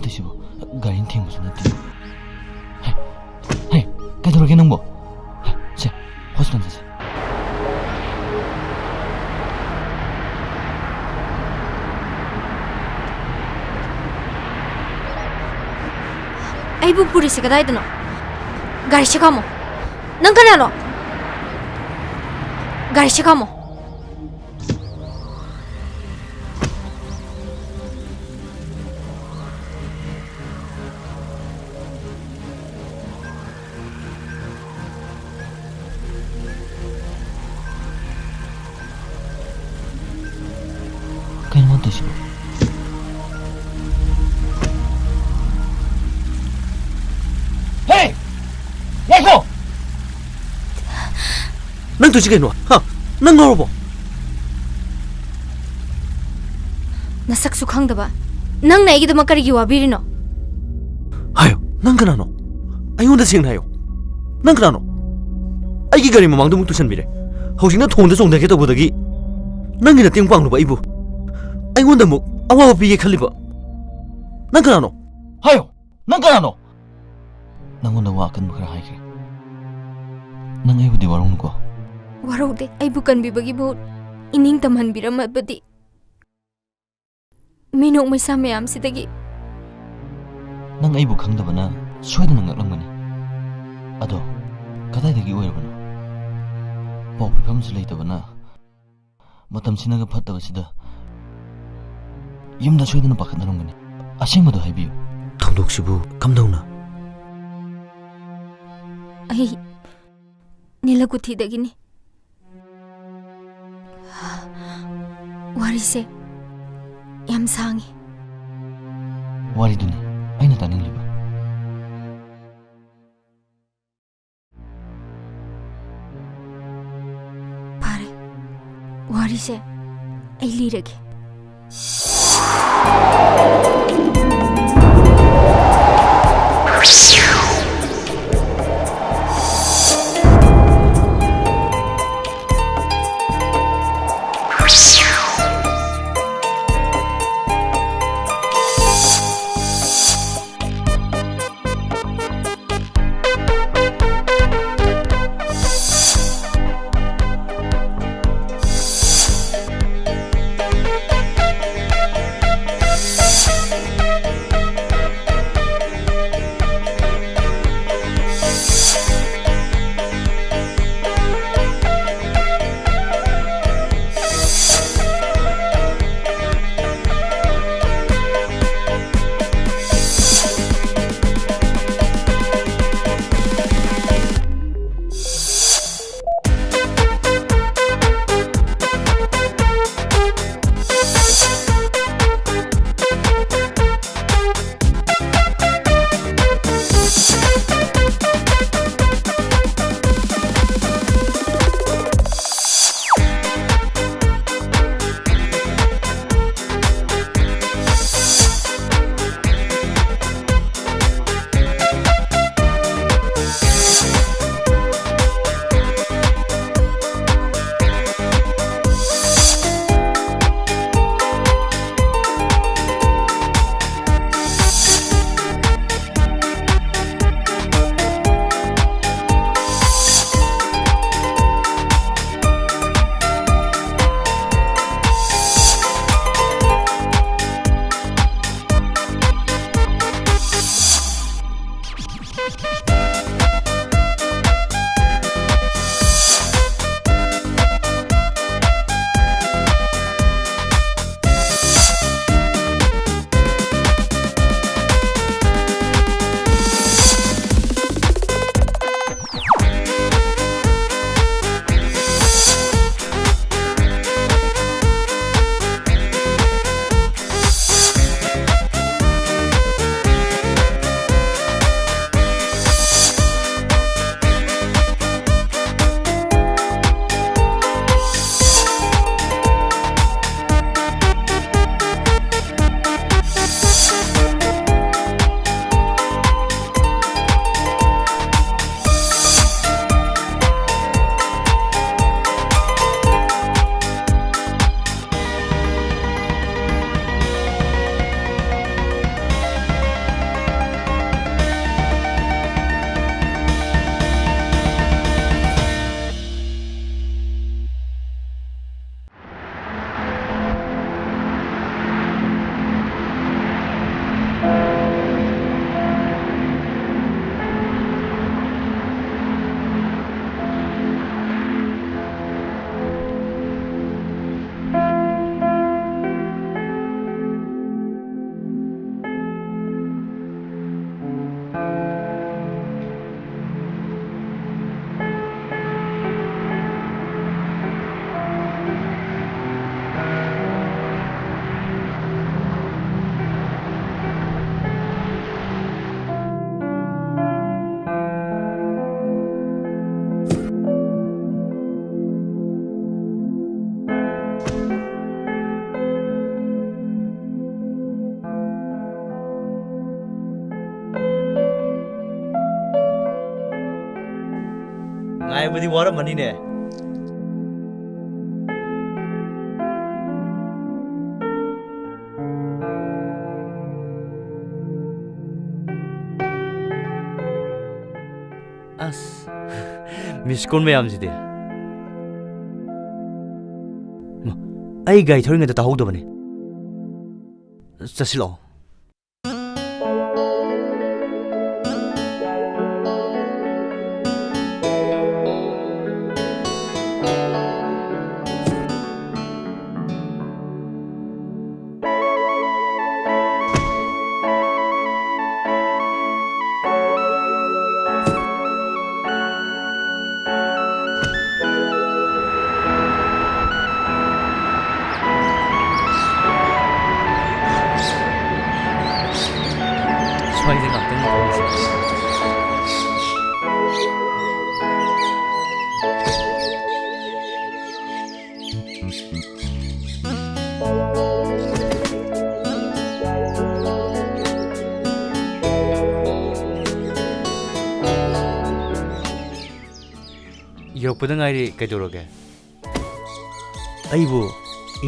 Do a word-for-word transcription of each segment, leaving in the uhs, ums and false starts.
ꯁꯤꯕꯨ ꯒꯥꯔꯤꯅ ꯊꯦꯡꯕꯁꯨ ꯅꯠꯇꯦ꯫ ꯍꯦ, ꯍꯦ, ꯀꯩꯗꯧꯔꯒꯦ ꯅꯪꯕꯣ? ꯍꯦ, ꯁꯦ, ꯍꯣꯁꯄꯤꯇꯥꯜ ꯆꯠꯁꯦ꯫ ꯑꯩꯕꯨ ꯄꯨꯔꯤꯁꯦ ꯀꯗꯥꯏꯗꯅꯣ? ꯒꯥꯔꯤꯁꯦ ꯈꯥꯝꯃꯣ꯫ ꯅꯪ ꯀꯅꯥꯅꯣ? ꯒꯥꯔꯤꯁꯦ ꯈꯥꯝꯃꯣ꯫ ꯀꯩꯅꯣ ꯃꯥ ꯇꯧꯏꯁꯤꯕꯣ? ꯍꯦ! ꯉꯥꯏꯈꯣ! ꯅꯪ ꯇꯧꯏꯁꯤ ꯀꯩꯅꯣ? ꯍꯥ? ꯅꯪ ꯉꯥꯎꯔꯕꯣ? ꯅꯁꯛꯁꯨ ꯈꯪꯗꯕ꯫ ꯅꯪꯅ ꯑꯩꯒꯤꯗꯃꯛ ꯀꯔꯤꯒꯤ ꯋꯥꯕꯤꯔꯤꯅꯣ? ꯍꯥꯏꯌꯣ, ꯅꯪ ꯀꯅꯥꯅꯣ? ꯑꯩꯉꯣꯟꯗ ꯁꯦꯡꯅ ꯍꯥꯏꯌꯣ꯫ ꯅꯪ ꯀꯅꯥꯅꯣ? ꯑꯩꯒꯤ ꯒꯥꯔꯤ ꯃꯃꯥꯡꯗ ꯑꯃꯨꯛ ꯇꯨꯁꯟꯕꯤꯔꯦ꯫ ꯍꯧꯖꯤꯛꯅ ꯊꯣꯡꯗ ꯆꯣꯡꯊꯒꯦ ꯇꯧꯕꯗꯒꯤ ꯅꯪꯒꯤ ꯅꯇꯦꯡ ꯄꯥꯡꯂꯨꯕ ꯑꯩꯕꯨ ꯑꯩꯉꯣꯟꯗ ꯑꯃꯨꯛ ꯑꯋꯥꯕ ꯄꯤꯒꯦ ꯈꯜꯂꯤꯕ꯫ ꯅꯪ ꯀꯅꯥꯅꯣ? ꯍꯥꯏꯌꯣ, ꯅꯪ ꯀꯅꯥꯅꯣ? ꯅꯪꯉꯣꯟꯗ ꯋꯥ ꯑꯀꯟꯕ ꯈꯔ ꯍꯥꯏꯈ꯭ꯔꯦ꯫ ꯅꯪ ꯑꯩꯕꯨꯗꯤ ꯋꯥꯔꯧꯅꯨꯀꯣ꯫ ꯋꯥꯔꯧꯗꯦ, ꯑꯩꯕꯨ ꯀꯟꯕꯤꯕꯒꯤ ꯃꯍꯨꯠ ꯏꯅꯤꯡ ꯇꯝꯍꯟꯕꯤꯔꯝꯃꯕꯗꯤ꯫ ꯃꯤꯅꯣꯛ ꯃꯩꯁꯥ ꯃꯌꯥꯝꯁꯤꯗꯒꯤ꯫ ꯅꯪ ꯑꯩꯕꯨ ꯈꯪꯗꯕꯅ ꯁꯣꯏꯗꯅ ꯉꯛꯂꯝꯒꯅꯤ꯫ ꯑꯗꯣ ꯀꯗꯥꯏꯗꯒꯤ ꯑꯣꯏꯔꯕꯅꯣ? ꯄꯥꯎ ꯄꯤꯐꯝꯁꯨ ꯂꯩꯇꯕꯅ ꯃꯇꯝꯁꯤꯅꯒ ꯐꯠꯇꯕꯁꯤꯗ ꯌꯨꯝꯗ ꯁꯣꯏꯗꯅ ꯄꯥꯈꯠꯅꯔꯝꯒꯅꯤ꯫ ꯑꯁꯦꯡꯕꯗꯣ ꯍꯥꯏꯕꯤꯌꯨ꯫ ꯊꯧꯗꯣꯛꯁꯤꯕꯨ ꯀꯝꯗꯧꯅ? ꯑꯩ ꯅꯤꯂꯀꯨꯊꯤꯗꯒꯤꯅꯤ꯫ ꯋꯥꯔꯤꯁꯦ ꯌꯥꯝ ꯁꯥꯡꯉꯤ꯫ ꯋꯥꯔꯤꯗꯨꯅꯤ ꯑꯩꯅ ꯇꯥꯅꯤꯡꯂꯤꯕ꯫ ꯐꯔꯦ, ꯋꯥꯔꯤꯁꯦ ꯑꯩ ꯂꯤꯔꯒꯦ꯫ ꯉꯥꯏꯕꯗꯤ ꯋꯥꯔꯝꯃꯅꯤꯅꯦ꯫ ꯑꯁ, ꯃꯤꯁ ꯀꯣꯜ ꯃꯌꯥꯝꯁꯤꯗꯤ꯫ ꯃ, ꯑꯩ ꯒꯥꯔꯤ ꯊꯧꯔꯤꯉꯩꯗ ꯇꯥꯍꯧꯗꯕꯅꯤ꯫ ꯆꯠꯁꯤꯜꯂꯛꯑꯣ꯫ ꯁ꯭ꯋꯥꯏꯗ ꯉꯥꯛꯇꯪ ꯐꯝꯁꯤ꯫ ꯌꯧꯔꯛꯄꯗ ꯉꯥꯏꯔꯤ, ꯀꯩꯗꯧꯔꯒꯦ? ꯑꯩꯕꯨ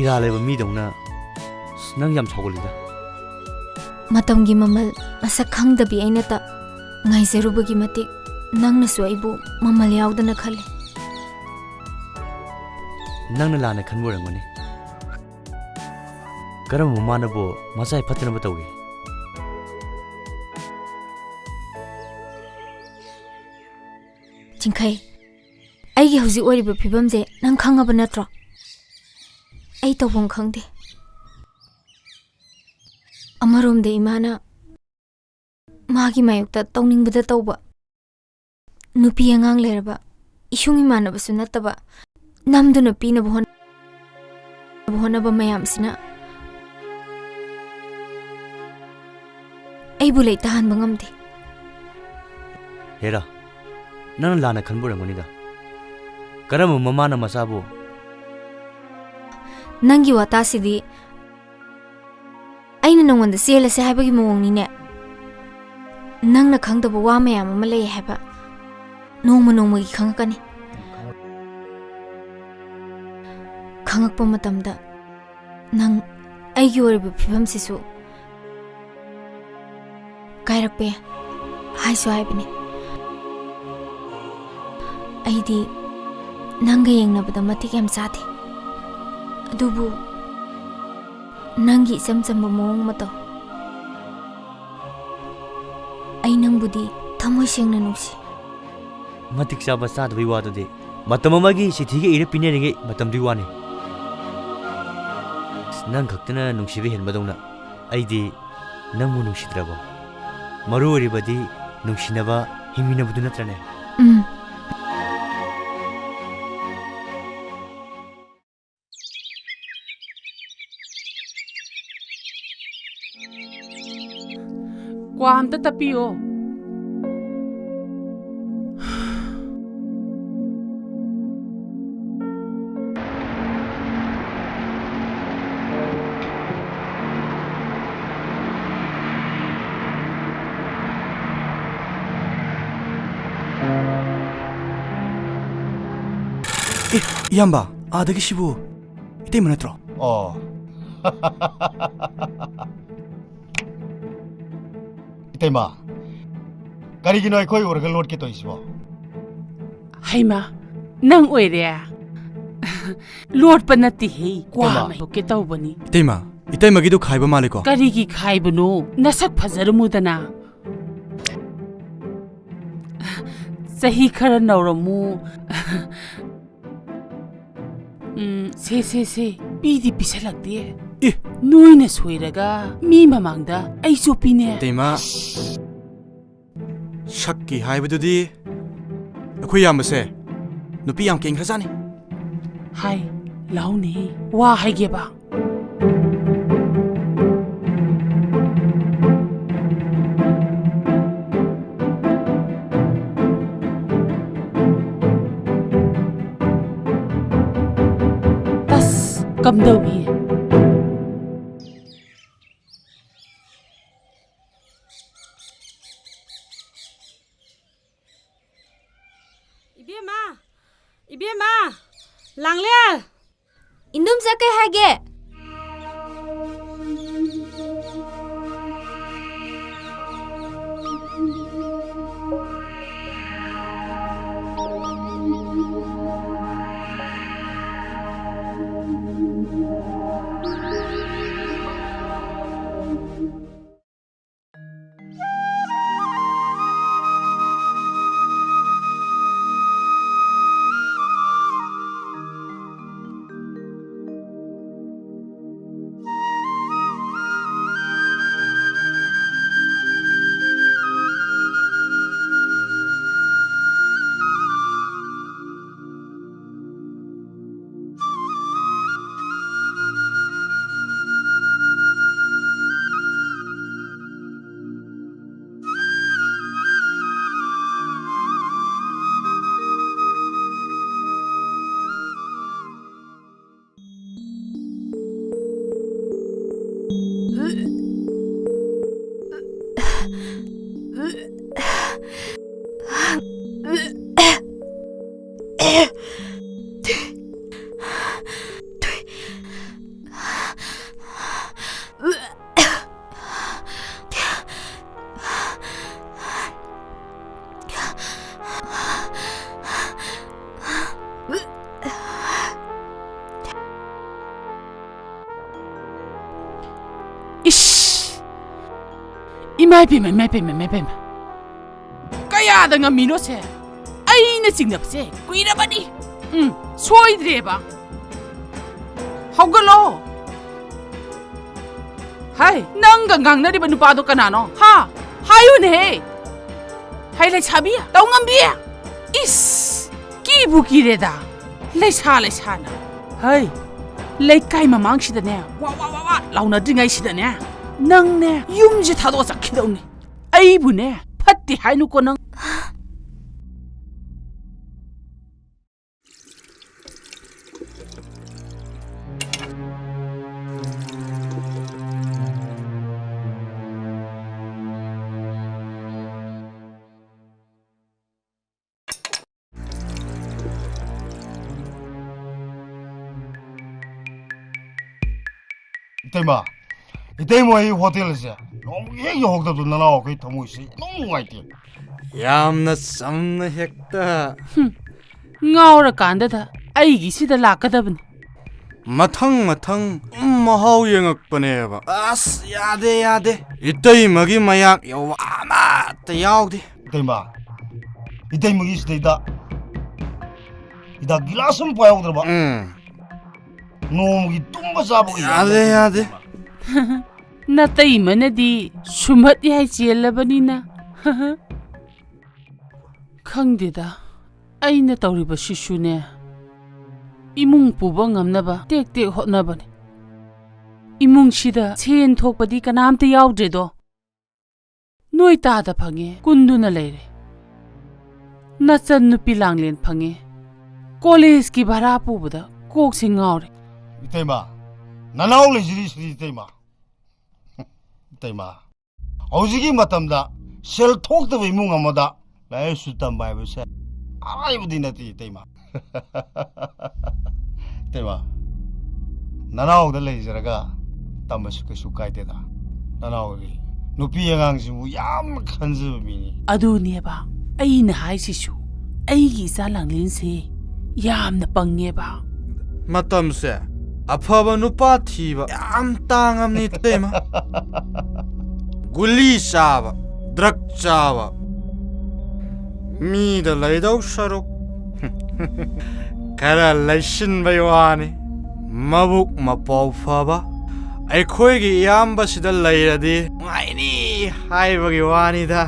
ꯏꯔꯥ ꯂꯩꯕ ꯃꯤꯗꯧꯅ, ꯑꯁ, ꯅꯪ ꯌꯥꯝ ꯁꯥꯎꯒꯜꯂꯤꯗ꯫ ꯃꯇꯝꯒꯤ ꯃꯃꯜ ꯃꯁꯛ ꯈꯪꯗꯕꯤ ꯑꯩꯅꯇ ꯉꯥꯏꯖꯔꯨꯕꯒꯤ ꯃꯇꯤꯛ ꯅꯪꯅꯁꯨ ꯑꯩꯕꯨ ꯃꯃꯜ ꯌꯥꯎꯗꯅ ꯈꯜꯂꯤ꯫ ꯅꯪꯅ ꯂꯥꯟꯅ ꯈꯟꯕ ꯑꯣꯏꯔꯝꯒꯅꯤ꯫ ꯀꯔꯝꯕ ꯃꯃꯥꯅꯕꯨ ꯃꯆꯥ ꯐꯠꯇꯅꯕ ꯇꯧꯏ? ꯆꯤꯡꯈꯩ, ꯑꯩꯒꯤ ꯍꯧꯖꯤꯛ ꯑꯣꯏꯔꯤꯕ ꯐꯤꯕꯝꯁꯦ ꯅꯪ ꯈꯪꯉꯕ ꯅꯠꯇ꯭ꯔꯣ? ꯑꯩ ꯇꯧꯐꯝ ꯈꯪꯗꯦ꯫ ꯑꯃꯔꯣꯝꯗ ꯏꯃꯥꯅ ꯃꯥꯒꯤ ꯃꯥꯌꯣꯛꯇ ꯇꯧꯅꯤꯡꯕꯗ ꯇꯧꯕ, ꯅꯨꯄꯤ ꯑꯉꯥꯡ ꯂꯩꯔꯕ, ꯏꯁꯨꯡ ꯏꯃꯥꯟꯅꯕꯁꯨ ꯅꯠꯇꯕ, ꯅꯝꯗꯨꯅ ꯄꯤꯅꯕ ꯍꯣꯠꯅ-, ꯍꯣꯠꯅꯕ ꯃꯌꯥꯝꯁꯤꯅ ꯑꯩꯕꯨ ꯂꯩꯇꯍꯟꯕ ꯉꯝꯗꯦ꯫ ꯍꯦꯔꯥ, ꯅꯪꯅ ꯂꯥꯟꯅ ꯈꯟꯕ ꯑꯣꯏꯔꯝꯒꯅꯤꯗ꯫ ꯀꯔꯝꯕ ꯃꯃꯥꯅ ꯃꯆꯥꯕꯨ? ꯅꯪꯒꯤ ꯋꯥꯇꯥꯁꯤꯗꯤ ꯑꯩꯅ ꯅꯉꯣꯟꯗ ꯆꯦꯜꯂꯁꯦ ꯍꯥꯏꯕꯒꯤ ꯃꯑꯣꯡꯅꯤꯅꯦ꯫ ꯅꯪꯅ ꯈꯪꯗꯕ ꯋꯥ ꯃꯌꯥꯝ ꯑꯃ ꯂꯩ ꯍꯥꯏꯕ꯫ ꯅꯣꯡꯃ ꯅꯣꯡꯃꯒꯤ ꯈꯪꯉꯛꯀꯅꯤ꯫ ꯈꯪꯉꯛꯄ ꯃꯇꯝꯗ ꯅꯪ ꯑꯩꯒꯤ ꯑꯣꯏꯔꯤꯕ ꯐꯤꯕꯝꯁꯤꯁꯨ ꯀꯥꯏꯔꯛꯄ ꯌꯥꯏ ꯍꯥꯏꯁꯨ ꯍꯥꯏꯕꯅꯤ꯫ ꯑꯩꯗꯤ ꯅꯪꯒ ꯌꯦꯡꯅꯕꯗ ꯃꯇꯤꯛ ꯌꯥꯝ ꯆꯥꯗꯦ, ꯑꯗꯨꯕꯨ ꯅꯪꯒꯤ ꯏꯆꯝ ꯆꯝꯕ ꯃꯑꯣꯡ ꯃꯇꯧ, ꯑꯩ ꯅꯪꯕꯨꯗꯤ ꯊꯃꯣꯏ ꯁꯦꯡꯅ ꯅꯨꯡꯁꯤ꯫ ꯃꯇꯤꯛ ꯆꯥꯕ ꯆꯥꯗꯕꯩ ꯋꯥꯗꯨꯗꯤ ꯃꯇꯝ ꯑꯃꯒꯤ ꯆꯤꯊꯤꯒ ꯏꯔ ꯄꯤꯅꯔꯤꯉꯩ ꯃꯇꯝꯗꯨꯒꯤ ꯋꯥꯅꯤ꯫ ꯑꯁ, ꯅꯪ ꯈꯛꯇꯅ ꯅꯨꯡꯁꯤꯕ ꯍꯦꯟꯕꯗꯧꯅ ꯑꯩꯗꯤ ꯅꯪꯕꯨ ꯅꯨꯡꯁꯤꯗ꯭ꯔꯕꯣ? ꯃꯔꯨ ꯑꯣꯏꯔꯤꯕꯗꯤ ꯅꯨꯡꯁꯤꯅꯕ, ꯍꯤꯡꯃꯤꯟꯅꯕꯗꯨ ꯅꯠꯇ꯭ꯔꯅꯦ? ꯎꯝ꯫ ꯀ꯭ꯋꯥ ꯑꯝꯇ ꯇꯞꯄꯤꯌꯣ꯫ ꯑꯦ, ꯏꯌꯥꯝꯕ, ꯑꯥꯗꯒꯤ ꯁꯤꯕꯨ ꯏꯇꯩꯃ ꯅꯠꯇ꯭ꯔꯣ? ꯑꯣ꯫ ꯏꯇꯩꯃ, ꯀꯔꯤꯒꯤꯅꯣ ꯑꯩꯈꯣꯏ ꯎꯔꯒ ꯂꯣꯠꯀꯦ ꯇꯧꯔꯤꯁꯤꯕꯣ? ꯍꯩꯃꯥ, ꯅꯪ ꯑꯣꯏꯔꯦ? ꯂꯣꯠꯄ ꯅꯠꯇꯦꯍꯦ, ꯀ꯭ꯋꯥ ꯏꯇꯩꯃ꯫ ꯃꯩ ꯍꯧꯀꯦ ꯇꯧꯕꯅꯤ꯫ ꯏꯇꯩꯃ, ꯏꯇꯩꯃꯒꯤꯗꯨ ꯈꯥꯏꯕ ꯃꯥꯜꯂꯦꯀꯣ? ꯀꯔꯤꯒꯤ ꯈꯥꯏꯕꯅꯣ? ꯅꯁꯛ ꯐꯖꯔꯝꯃꯨꯗꯅ꯫ ꯆꯍꯤ ꯈꯔ ꯅꯧꯔꯝꯃꯨ꯫ ꯎꯝ, ꯁꯦ, ꯁꯦ, ꯁꯦ, ꯄꯤꯗꯤ ꯄꯤꯁꯜꯂꯛꯇꯦ꯫ ꯑꯦ! ꯅꯣꯏꯅ ꯁꯣꯏꯔꯒ ꯃꯤ ꯃꯃꯥꯡꯗ ꯑꯩ ꯆꯣꯞꯄꯤꯅꯦ꯫ ꯏꯇꯩꯃ, ꯁꯛꯀꯤ ꯍꯥꯏꯕꯗꯨꯗꯤ ꯑꯩꯈꯣꯏ ꯏꯌꯥꯝꯕꯁꯦ ꯅꯨꯄꯤ ꯌꯥꯝ ꯀꯦꯟꯈ꯭ꯔꯖꯥꯠꯅꯤ꯫ ꯍꯥꯏ, ꯂꯥꯎꯅꯦ, ꯋꯥ ꯍꯥꯏꯒꯦꯕ꯫ ꯇꯁ! ꯀꯝꯗꯧꯏ? ꯏꯕꯦꯝꯃ! ꯏꯕꯦꯝꯃ! ꯂꯥꯡꯂꯦꯟ! ꯏꯟꯗꯣꯝꯆꯥ, ꯀꯩ ꯍꯥꯏꯒꯦ? ꯏꯁ! ꯏꯃꯥꯏ ꯄꯦꯝꯃ, ꯏꯃꯥꯏ ꯄꯦꯝꯃ, ꯏꯃꯥꯏ ꯄꯦꯝꯃ꯫ ꯀꯌꯥꯗ ꯉꯝꯃꯤꯅꯣꯁꯦ? ꯑꯩꯅ ꯆꯤꯡꯅꯕꯁꯦ ꯀꯨꯏꯔꯕꯅꯤ꯫ ꯎꯝ, ꯁꯣꯏꯗ꯭ꯔꯦꯕ꯫ ꯍꯧꯒꯠꯂꯣ꯫ ꯍꯥꯏ, ꯅꯪꯒ ꯉꯥꯡꯅꯔꯤꯕ ꯅꯨꯄꯥꯗꯣ ꯀꯅꯥꯅꯣ? ꯍꯥ? ꯍꯥꯏꯌꯨꯅꯦꯍꯦ꯫ ꯍꯥꯏ, ꯂꯩꯁꯥꯕꯤ, ꯇꯧꯉꯝꯕꯤ꯫ ꯏꯁ, ꯀꯤꯕꯨ ꯀꯤꯔꯦꯗ꯫ ꯂꯩꯁꯥ ꯂꯩꯁꯥꯅ꯫ ꯍꯩ, ꯂꯩꯀꯥꯏ ꯃꯃꯥꯡꯁꯤꯗꯅꯦ, ꯋꯥ, ꯋꯥ, ꯋꯥ, ꯋꯥ ꯂꯥꯎꯅꯗ꯭ꯔꯤꯉꯩꯁꯤꯗꯅꯦ, ꯅꯪꯅꯦ, ꯌꯨꯝꯁꯦ ꯊꯥꯗꯣꯛꯑ ꯆꯠꯈꯤꯗꯧꯅꯤ꯫ ꯑꯩꯕꯨꯅꯦ, ꯐꯠꯇꯦ ꯍꯥꯏꯅꯨꯀꯣ ꯅꯪ꯫ ꯏꯇꯩꯃ, ꯏꯇꯩꯃ, ꯑꯩ ꯍꯣꯇꯦꯜ ꯑꯁꯦ ꯅꯣꯡꯃꯒꯤ ꯍꯦꯛ ꯌꯧꯍꯧꯗꯕꯗꯣ ꯅꯅꯥꯎ ꯑꯩꯈꯣꯏ ꯊꯃꯣꯏꯁꯦ ꯏꯅꯨꯡ ꯅꯨꯡꯉꯥꯏꯇꯦ꯫ ꯌꯥꯝꯅ ꯆꯝꯅ ꯍꯦꯛꯇ꯫ ꯉꯥꯎꯔꯀꯥꯟꯗꯗ ꯑꯩꯒꯤꯁꯤꯗ ꯂꯥꯛꯀꯗꯕꯅꯤ꯫ ꯃꯊꯪ ꯃꯊꯪ ꯎꯝ ꯃꯍꯥꯎ ꯌꯦꯡꯉꯛꯄꯅꯦꯕ꯫ ꯑꯁ, ꯌꯥꯗꯦ, ꯌꯥꯗꯦ꯫ ꯏꯇꯩꯃꯒꯤ ꯃꯌꯥꯛ ꯌꯧꯕ ꯑꯃꯠꯇ ꯌꯥꯎꯗꯦ꯫ ꯏꯇꯩꯃ, ꯏꯇꯩꯃꯒꯤ ꯁꯤꯗꯩꯗ ꯍꯤꯗꯥꯛ ꯒꯤꯂꯥꯁ ꯑꯃ ꯄꯥꯏꯍꯧꯗ꯭ꯔꯕ꯫ ꯎꯝ꯫ ꯅꯣꯡꯃꯒꯤ ꯇꯨꯝꯕ ꯆꯥꯕꯒ ꯌꯥꯗꯦ, ꯌꯥꯗꯦ꯫ ꯅꯇꯩꯃꯅꯗꯤ ꯁꯨꯝꯍꯠ ꯌꯥꯏ ꯆꯦꯜꯂꯕꯅꯤꯅ꯫ ꯈꯪꯗꯦꯗ, ꯑꯩꯅ ꯇꯧꯔꯤꯕꯁꯤꯁꯨꯅꯦ, ꯏꯃꯨꯡ ꯄꯨꯕ ꯉꯝꯅꯕ ꯇꯦꯛ ꯇꯦꯛ ꯍꯣꯠꯅꯕꯅꯤ꯫ ꯏꯃꯨꯡꯁꯤꯗ ꯁꯦꯟ ꯊꯣꯛꯄꯗꯤ ꯀꯅꯥꯝꯇ ꯌꯥꯎꯗ꯭ꯔꯦꯗꯣ꯫ ꯅꯣꯏ ꯇꯥꯗ ꯐꯪꯉꯦ, ꯀꯨꯟꯗꯨꯅ ꯂꯩꯔꯦ꯫ ꯅꯆꯟ ꯅꯨꯄꯤ ꯂꯥꯡꯂꯦꯟ ꯐꯪꯉꯦ, ꯀꯣꯂꯦꯖꯀꯤ ꯚꯔꯥ ꯄꯨꯕꯗ ꯀꯣꯛꯁꯦ ꯉꯥꯎꯔꯦ꯫ ꯏꯇꯩꯃ, ꯅꯅꯥꯎ ꯂꯩꯖꯔꯤꯁꯤꯗꯤ ꯏꯇꯩꯃ꯫ ꯏꯇꯩꯃ, ꯍꯧꯖꯤꯛꯀꯤ ꯃꯇꯝꯗ ꯁꯦꯜ ꯊꯣꯛꯇꯕ ꯏꯃꯨꯡ ꯑꯃꯗ ꯂꯥꯏꯔꯤꯛ ꯂꯥꯏꯁꯨ ꯇꯝꯕ ꯍꯥꯏꯕꯁꯦ ꯑꯔꯥꯏꯕꯗꯤ ꯅꯠꯇꯦ ꯏꯇꯩꯃ꯫ ꯏꯇꯩꯃ, ꯅꯅꯥꯎꯗ ꯂꯩꯖꯔꯒ ꯇꯝꯕꯁꯨ ꯀꯩꯁꯨ ꯀꯥꯏꯗꯦꯗ꯫ ꯅꯅꯥꯎꯗꯤ ꯅꯨꯄꯤ ꯑꯉꯥꯡꯁꯤꯕꯨ ꯌꯥꯝꯅ ꯈꯟꯖꯕ ꯃꯤꯅꯤ꯫ ꯑꯗꯨꯅꯦꯕ ꯑꯩꯅ ꯍꯥꯏꯁꯤꯁꯨ, ꯑꯩꯒꯤ ꯏꯆꯥ ꯂꯥꯡꯂꯦꯟꯁꯦ ꯌꯥꯝꯅ ꯄꯪꯉꯦꯕ꯫ ꯃꯇꯝꯁꯦ ꯑꯐꯕ ꯅꯨꯄꯥ ꯊꯤꯕ ꯌꯥꯝ ꯇꯥꯡꯉꯝꯅꯤ ꯏꯇꯩꯃ꯫ ꯒꯨꯂꯤ ꯆꯥꯕ, ꯗ꯭ꯔꯛ ꯆꯥꯕ, ꯃꯤꯗ ꯂꯩꯗꯧ ꯁꯔꯨꯛ ꯈꯔ ꯂꯩꯁꯤꯟꯕꯩ ꯋꯥꯅꯤ꯫ ꯃꯕꯨꯛ ꯃꯄꯥꯎ ꯐꯕ ꯑꯩꯈꯣꯏꯒꯤ ꯏꯌꯥꯝꯕꯁꯤꯗ ꯂꯩꯔꯗꯤ ꯅꯨꯡꯉꯥꯏꯅꯤ ꯍꯥꯏꯕꯒꯤ ꯋꯥꯅꯤꯗ꯫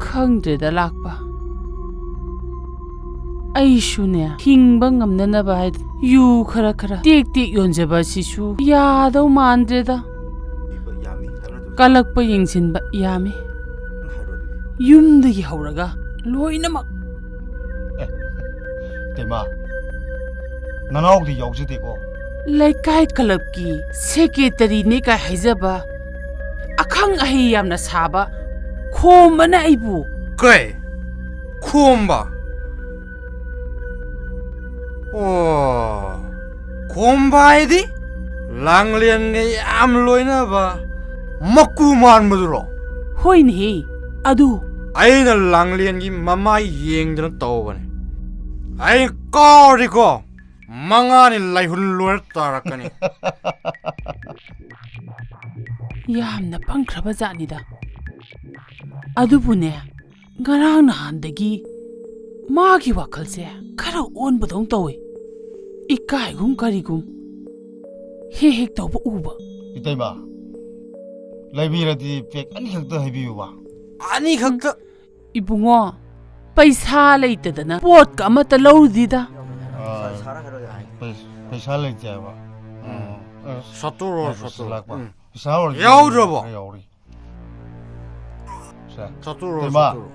ꯈꯪꯗ꯭ꯔꯦꯗ ꯂꯥꯛꯄ꯫ ꯑꯩꯁꯨꯅꯦ, ꯍꯤꯡꯕ ꯉꯝꯅꯅꯕ ꯍꯥꯏꯗꯅ ꯌꯨ ꯈꯔ ꯈꯔ ꯇꯦꯛ ꯇꯦꯛ ꯌꯣꯟꯖꯕ ꯑꯁꯤꯁꯨ ꯌꯥꯗꯧ ꯃꯥꯟꯗ꯭ꯔꯦꯗ꯫ ꯀꯜꯂꯛꯄ ꯌꯦꯡꯁꯤꯟꯕ ꯌꯥꯝꯃꯤ꯫ ꯌꯨꯝꯗꯒꯤ ꯍꯧꯔꯒ ꯂꯣꯏꯅꯃꯛ꯫ ꯏꯇꯩꯃ, ꯅꯅꯥꯎꯗꯤ ꯌꯥꯎꯖꯗꯦꯀꯣ꯫ ꯂꯩꯀꯥꯏ ꯀ꯭ꯂꯕꯀꯤ ꯁꯦꯀ꯭ꯔꯦꯇꯔꯤꯅꯦ ꯀꯥꯏ ꯍꯥꯏꯖꯕ, ꯑꯈꯪ ꯑꯍꯩ ꯌꯥꯝꯅ ꯁꯥꯕ ꯈꯣꯝꯕꯅ ꯑꯩꯕꯨ꯫ ꯀꯩ? ꯈꯣꯝꯕ? ꯑꯣ, ꯈꯣꯝꯕ ꯍꯥꯏꯗꯤ? ꯂꯥꯡꯂꯦꯟꯒ ꯌꯥꯝ ꯂꯣꯏꯅꯕ ꯃꯀꯨ ꯃꯥꯟꯕꯗꯨꯔꯣ? ꯍꯣꯏꯅꯦꯍꯦ, ꯑꯗꯨ꯫ ꯑꯩꯅ ꯂꯥꯡꯂꯦꯟꯒꯤ ꯃꯃꯥꯏ ꯌꯦꯡꯗꯅ ꯇꯧꯕꯅꯦ꯫ ꯑꯩ ꯀꯥꯎꯔꯗꯤꯀꯣ, ꯃꯉꯥꯅꯤ ꯂꯥꯏꯍꯨꯟ ꯂꯣꯏꯔ ꯇꯥꯔꯛꯀꯅꯤ꯫ ꯌꯥꯝꯅ ꯄꯪꯈ꯭ꯔꯕ ꯖꯥꯠꯅꯤꯗ꯫ ꯑꯗꯨꯕꯨꯅꯦ, ꯉꯔꯥꯡ ꯅꯍꯥꯟꯗꯒꯤ ꯃꯥꯒꯤ ꯋꯥꯈꯜꯁꯦ ꯈꯔ ꯑꯣꯟꯕꯗꯧ ꯇꯧꯏ꯫ ꯏꯀꯥꯏꯒꯨꯝ ꯀꯔꯤꯒꯨꯝ ꯍꯦꯛ ꯍꯦꯛ ꯇꯧꯕ ꯎꯕ꯫ ꯏꯇꯩꯃ, ꯂꯩꯕꯤꯔꯗꯤ ꯄꯦꯛ ꯑꯅꯤꯈꯛꯇ ꯍꯩꯕꯤꯌꯨꯕ꯫ ꯑꯅꯤꯈꯛꯇ? ꯏꯕꯨꯡꯉꯣ, ꯄꯩꯁꯥ ꯂꯩꯇꯗꯅ ꯄꯣꯠꯀ ꯑꯃꯠꯇ ꯂꯧꯔꯨꯗꯤꯗ꯫ ꯑꯥ, ꯄꯩ-, ꯄꯩꯁꯥ ꯂꯩꯇꯦ ꯍꯥꯏꯕ꯫ ꯎꯝ꯫ ꯑꯥ, ꯁꯠꯇꯣꯔꯣ, ꯄꯩꯁꯥ ꯁꯠꯇꯣꯔꯣ꯫ ꯂꯥꯛꯄ꯫ ꯎꯝ꯫ ꯄꯩꯁꯥ ꯑꯣꯏꯔꯗꯤ ꯌꯥꯎꯗ꯭ꯔꯕꯣ? ꯈꯔ ꯌꯥꯎꯔꯤ꯫ ꯁꯦ꯫ ꯁꯠꯇꯣꯔꯣ, ꯏꯇꯩꯃ꯫ ꯁꯠꯇꯣꯔꯣ꯫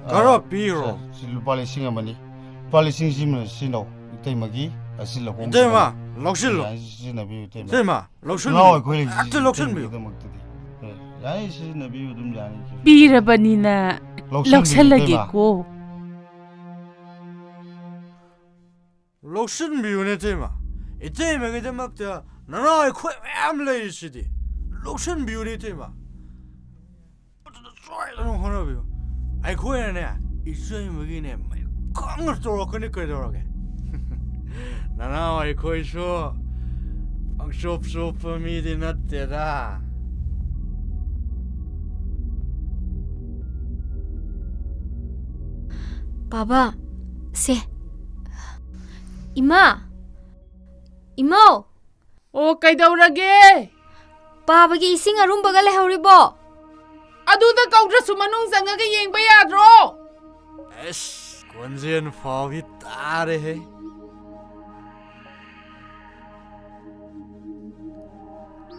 ꯑꯥ, ꯈꯔ ꯄꯤꯔꯣ꯫ ꯁꯦ, ꯁꯤ ꯂꯨꯄꯥ ꯂꯤꯁꯤꯡ ꯑꯃꯅꯤ꯫ ꯂꯨꯄꯥ ꯂꯤꯁꯤꯡ ꯁꯤꯃ ꯁꯤꯖꯤꯟꯅꯧ꯫ ꯏꯇꯩꯃꯒꯤ ꯑꯁꯤ ꯂꯧꯍꯣꯡ ꯏꯇꯩꯃ, ꯈꯤꯇꯪ ꯂꯧꯁꯤꯜꯂꯨ꯫ ꯌꯥꯅꯤ, ꯁꯤꯖꯤꯟꯅꯕꯤꯌꯨ, ꯏꯇꯩꯃ꯫ ꯏꯇꯩꯃ, ꯂꯧꯁꯤꯜꯂꯨ꯫ ꯏꯅꯥꯎ ꯑꯩꯈꯣꯏ ꯂꯩꯁꯤꯗꯤ ꯍꯦꯛꯇ ꯂꯧꯁꯤꯟꯕꯤꯌꯨ꯫ ꯏꯇꯩꯃꯒꯤꯗꯃꯛꯇꯗꯤ꯫ ꯑꯦ, ꯌꯥꯅꯤ, ꯁꯤꯖꯤꯟꯅꯕꯤꯌꯨ ꯑꯗꯨꯝ ꯌꯥꯅꯤ꯫ ꯄꯤꯔꯕꯅꯤꯅ ꯂꯧꯁꯤꯟꯕꯤꯌꯨ, ꯏꯇꯩꯃ꯫ ꯂꯧꯁꯜꯂꯒꯦꯀꯣ꯫ ꯂꯧꯁꯤꯟꯕꯤꯌꯨꯅꯦ, ꯏꯇꯩꯃ꯫ ꯏꯇꯩꯃꯒꯤꯗꯃꯛꯇ ꯅꯅꯥꯎ ꯑꯩꯈꯣꯏ ꯃꯌꯥꯝ ꯂꯩꯔꯤꯁꯤꯗꯤ꯫ ꯂꯧꯁꯤꯟꯕꯤꯌꯨꯅꯦ, ꯏꯇꯩꯃ꯫ ꯑꯗꯨꯗ ꯁꯣꯏꯗꯅ ꯍꯣꯠꯅꯕꯤꯌꯨ꯫ ꯑꯩꯈꯣꯏꯅꯅꯦ, ꯏꯇꯩꯃꯒꯤꯅꯦ, ꯃꯩ ꯈꯪꯅ ꯇꯧꯔꯛꯀꯅꯤ, ꯀꯩꯗꯧꯔꯒꯦ? ꯅꯅꯥꯎ ꯑꯩꯈꯣꯏꯁꯨ ꯄꯪꯆꯣꯞ ꯆꯣꯞꯄ ꯃꯤꯗꯤ ꯅꯠꯇꯦꯗ꯫ ꯕꯥꯕꯥ, ꯁꯦ꯫ ꯏꯃꯥ! ꯏꯃꯧ! ꯑꯣ, ꯀꯩꯗꯧꯔꯒꯦ? ꯄꯥꯕꯒꯤ ꯏꯁꯤꯡ ꯑꯔꯨꯝꯕꯒ ꯂꯩꯍꯧꯔꯤꯕꯣ? ꯑꯗꯨꯗ ꯀꯧꯗ꯭ꯔꯁꯨ ꯃꯅꯨꯡ ꯆꯪꯉꯒ ꯌꯦꯡꯕ ꯌꯥꯗ꯭ꯔꯣ? ꯑꯁ, ꯈꯣꯟꯖꯦꯜ ꯐꯥꯎꯗꯤ ꯇꯥꯔꯦꯍꯦ꯫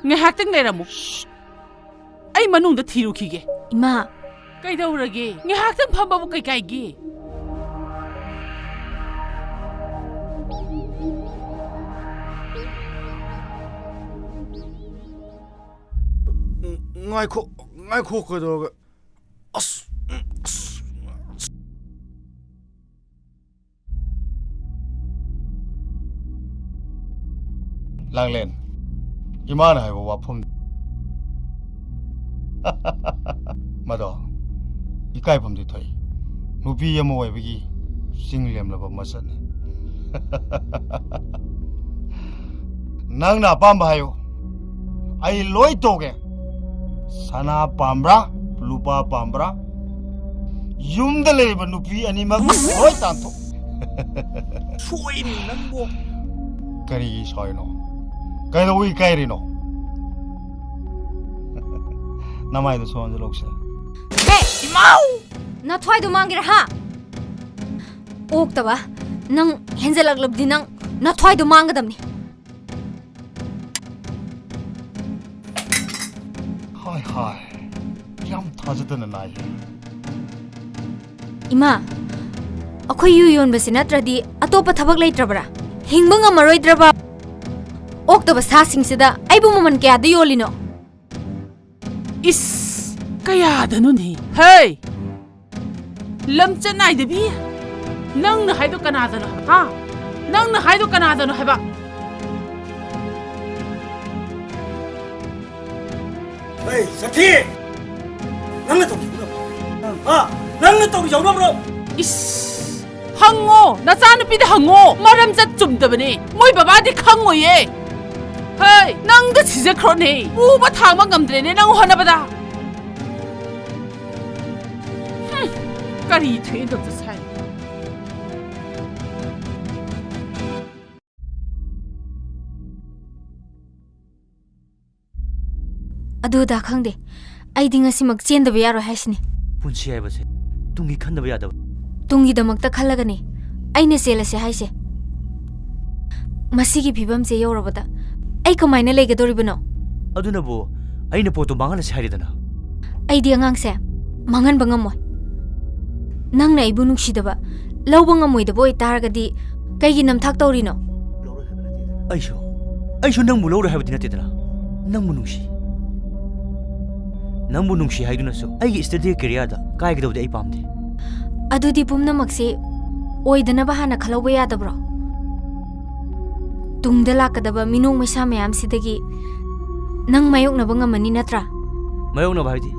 ꯉꯥꯏꯍꯥꯛꯇꯪ ꯂꯩꯔꯝꯃꯨ꯫ ꯑꯩ ꯃꯅꯨꯡꯗ ꯊꯤꯔꯨꯈꯤꯒꯦ꯫ ꯏꯃꯥ! ꯀꯩꯗꯧꯔꯒꯦ? ꯉꯥꯏꯍꯥꯛꯇꯪ ꯐꯝꯕꯕꯨ ꯀꯩꯀꯥꯏꯒꯦ? ꯉꯥꯏꯈꯣ, ꯉꯥꯏꯈꯣ, ꯀꯩꯗꯧꯔꯒꯦ? ꯑꯁ, ꯑꯁ꯫ ꯂꯥꯡꯂꯦꯟ, ꯏꯃꯥꯅ ꯍꯥꯏꯕ ꯋꯥꯐꯝ ꯃꯗꯣ ꯏꯀꯥꯏꯐꯝꯗꯤ ꯊꯣꯛꯏ꯫ ꯅꯨꯄꯤ ꯑꯃ ꯑꯣꯏꯕꯒꯤ ꯆꯤꯡ ꯂꯦꯝꯂꯕ ꯃꯆꯠꯅꯤ꯫ ꯅꯪꯅ ꯑꯄꯥꯝꯕ ꯍꯥꯏꯌꯨ, ꯑꯩ ꯂꯣꯏ ꯇꯧꯒꯦ꯫ ꯁꯅꯥ ꯄꯥꯝꯕ꯭ꯔꯥ, ꯂꯨꯄꯥ ꯄꯥꯝꯕ꯭ꯔꯥ? ꯌꯨꯝꯗ ꯂꯩꯔꯤꯕ ꯅꯨꯄꯤ ꯑꯅꯤꯃꯛ ꯂꯣꯏ ꯇꯥꯟꯊꯣꯛ꯫ ꯁꯣꯏꯅꯤ ꯅꯪꯕꯨ꯫ ꯀꯔꯤꯒꯤ ꯁꯣꯏꯅꯣ? ꯀꯩꯗꯧꯕꯒꯤ ꯀꯥꯏꯔꯤꯅꯣ? ꯅꯃꯥꯏꯗꯣ ꯁꯣꯟꯁꯤꯜꯂꯣꯛꯁꯦ꯫ ꯍꯦ! ꯏꯃꯥꯎ! ꯅꯊ꯭ꯋꯥꯏꯗꯣ ꯃꯥꯡꯒꯦꯔꯥ, ꯍꯥ? ꯑꯣꯛꯇꯕ, ꯅꯪ ꯍꯦꯟꯖꯜꯂꯛꯂꯕꯗꯤ ꯅꯪ ꯅꯊ꯭ꯋꯥꯏꯗꯣ ꯃꯥꯡꯒꯗꯕꯅꯤ꯫ ꯍꯥꯏ ꯍꯥꯏ, ꯌꯥꯝ ꯊꯥꯖꯗꯅ ꯅꯥꯏꯍꯦ꯫ ꯏꯃꯥ, ꯑꯩꯈꯣꯏ ꯌꯨ ꯌꯣꯟꯕꯁꯤ ꯅꯠꯇ꯭ꯔꯗꯤ ꯑꯇꯣꯞꯄ ꯊꯕꯛ ꯂꯩꯇ꯭ꯔꯕ꯭ꯔꯥ? ꯍꯤꯡꯕ ꯉꯝꯃꯔꯣꯏꯗ꯭ꯔꯕ? ꯑꯣꯛꯇꯕ ꯁꯥꯁꯤꯡꯁꯤꯗ ꯑꯩꯕꯨ ꯃꯃꯜ ꯀꯌꯥꯗ ꯌꯣꯜꯂꯤꯅꯣ? ꯏꯁ, ꯀꯌꯥꯗꯅꯣꯅꯦ? ꯍꯦ! ꯂꯝꯆꯠ ꯅꯥꯏꯗꯕꯤ! ꯅꯪꯅ ꯍꯥꯏꯗꯣ ꯀꯅꯥꯗꯅꯣ ꯍꯥꯏꯕ? ꯍꯥ? ꯅꯪꯅ ꯍꯥꯏꯗꯣ ꯀꯅꯥꯗꯅꯣ ꯍꯥꯏꯕ? ꯍꯦ, ꯁꯊꯤ! ꯅꯪꯅ ꯇꯧꯔꯤꯁꯤ ꯎꯔꯕ꯭ꯔꯣ? ꯍꯥ? ꯅꯪꯅ ꯇꯧꯔꯤꯁꯤ ꯎꯔꯕ꯭ꯔꯣ? ꯏꯁ! ꯍꯪꯉꯣ! ꯅꯆꯥꯅꯨꯄꯤꯗ ꯍꯪꯉꯣ! ꯃꯔꯝ ꯆꯠ ꯆꯨꯝꯗꯕꯅꯦ! ꯃꯣꯏ ꯕꯕꯥꯗꯤ ꯈꯪꯉꯣꯏꯌꯦ! ꯍꯦ! ꯅꯪꯗ ꯁꯤꯖꯈ꯭ꯔꯣꯅꯦ! ꯄꯨꯕ ꯊꯥꯡꯕ ꯉꯝꯗ꯭ꯔꯦꯅꯦ ꯅꯪ ꯍꯣꯠꯅꯕꯗ! ꯍꯨꯝ! ꯀꯔꯤ ꯊꯣꯛꯑꯦ ꯗꯣꯛꯇꯔ ꯁꯥꯏ? ꯑꯗꯨ ꯑꯗꯥ ꯈꯪꯗꯦ꯫ ꯑꯩꯗꯤ ꯉꯁꯤꯃꯛ ꯆꯦꯟꯗꯕ ꯌꯥꯔꯣꯏ ꯍꯥꯏꯁꯤꯅꯤ꯫ ꯄꯨꯟꯁꯤ ꯍꯥꯏꯕꯁꯦ ꯇꯨꯡꯒꯤ ꯈꯟꯗꯕ ꯌꯥꯗꯕ꯫ ꯇꯨꯡꯒꯤꯗꯃꯛꯇ ꯈꯜꯂꯒꯅꯤ ꯑꯩꯅ ꯆꯦꯜꯂꯁꯦ ꯍꯥꯏꯁꯦ꯫ ꯃꯁꯤꯒꯤ ꯐꯤꯕꯝꯁꯦ ꯌꯧꯔꯕꯗ ꯑꯩ ꯀꯃꯥꯏꯅ ꯂꯩꯒꯗꯧꯔꯤꯕꯅꯣ? ꯑꯗꯨꯅꯕꯨ ꯑꯩꯅ ꯄꯣꯠꯇꯣ ꯃꯥꯡꯍꯜꯂꯁꯦ ꯍꯥꯏꯔꯤꯗꯅ꯫ ꯑꯩꯗꯤ ꯑꯉꯥꯡꯁꯦ ꯃꯥꯡꯍꯟꯕ ꯉꯝꯃꯣꯏ꯫ ꯅꯪꯅ ꯑꯩꯕꯨ ꯅꯨꯡꯁꯤꯗꯕ, ꯂꯧꯕ ꯉꯝꯃꯣꯏꯗꯕ ꯑꯣꯏꯇꯥꯔꯒꯗꯤ ꯀꯩꯒꯤ ꯅꯝꯊꯥꯛ ꯇꯧꯔꯤꯅꯣ? ꯑꯩꯁꯨ, ꯑꯩꯁꯨ ꯅꯪꯕꯨ ꯂꯧꯔꯣꯏ ꯍꯥꯏꯕꯗꯤ ꯅꯠꯇꯦꯗꯅ, ꯅꯪꯕꯨ ꯅꯨꯡꯁꯤ꯫ ꯅꯪꯕꯨ ꯅꯨꯡꯁꯤ ꯍꯥꯏꯗꯨꯅꯁꯨ ꯑꯩꯒꯤ study careerꯗ ꯀꯥꯏꯒꯗꯕꯗꯤ ꯑꯩ ꯄꯥꯝꯗꯦ꯫ ꯑꯗꯨꯗꯤ ꯄꯨꯝꯅꯃꯛꯁꯤ ꯑꯣꯏꯗꯅꯕ ꯍꯥꯟꯅ ꯈꯜꯍꯧꯕ ꯌꯥꯗꯕ꯭ꯔꯣ? ꯇꯨꯡꯗ ꯂꯥꯛꯀꯗꯕ ꯃꯤꯅꯣꯛ ꯃꯩꯁꯥ ꯃꯌꯥꯝꯁꯤꯗꯒꯤ ꯅꯪ ꯃꯥꯌꯣꯛꯅꯕ ꯉꯝꯃꯅꯤ ꯅꯠꯇ꯭ꯔꯥ? ꯃꯥꯌꯣꯛꯅꯕ ꯍꯥꯏꯗꯤ?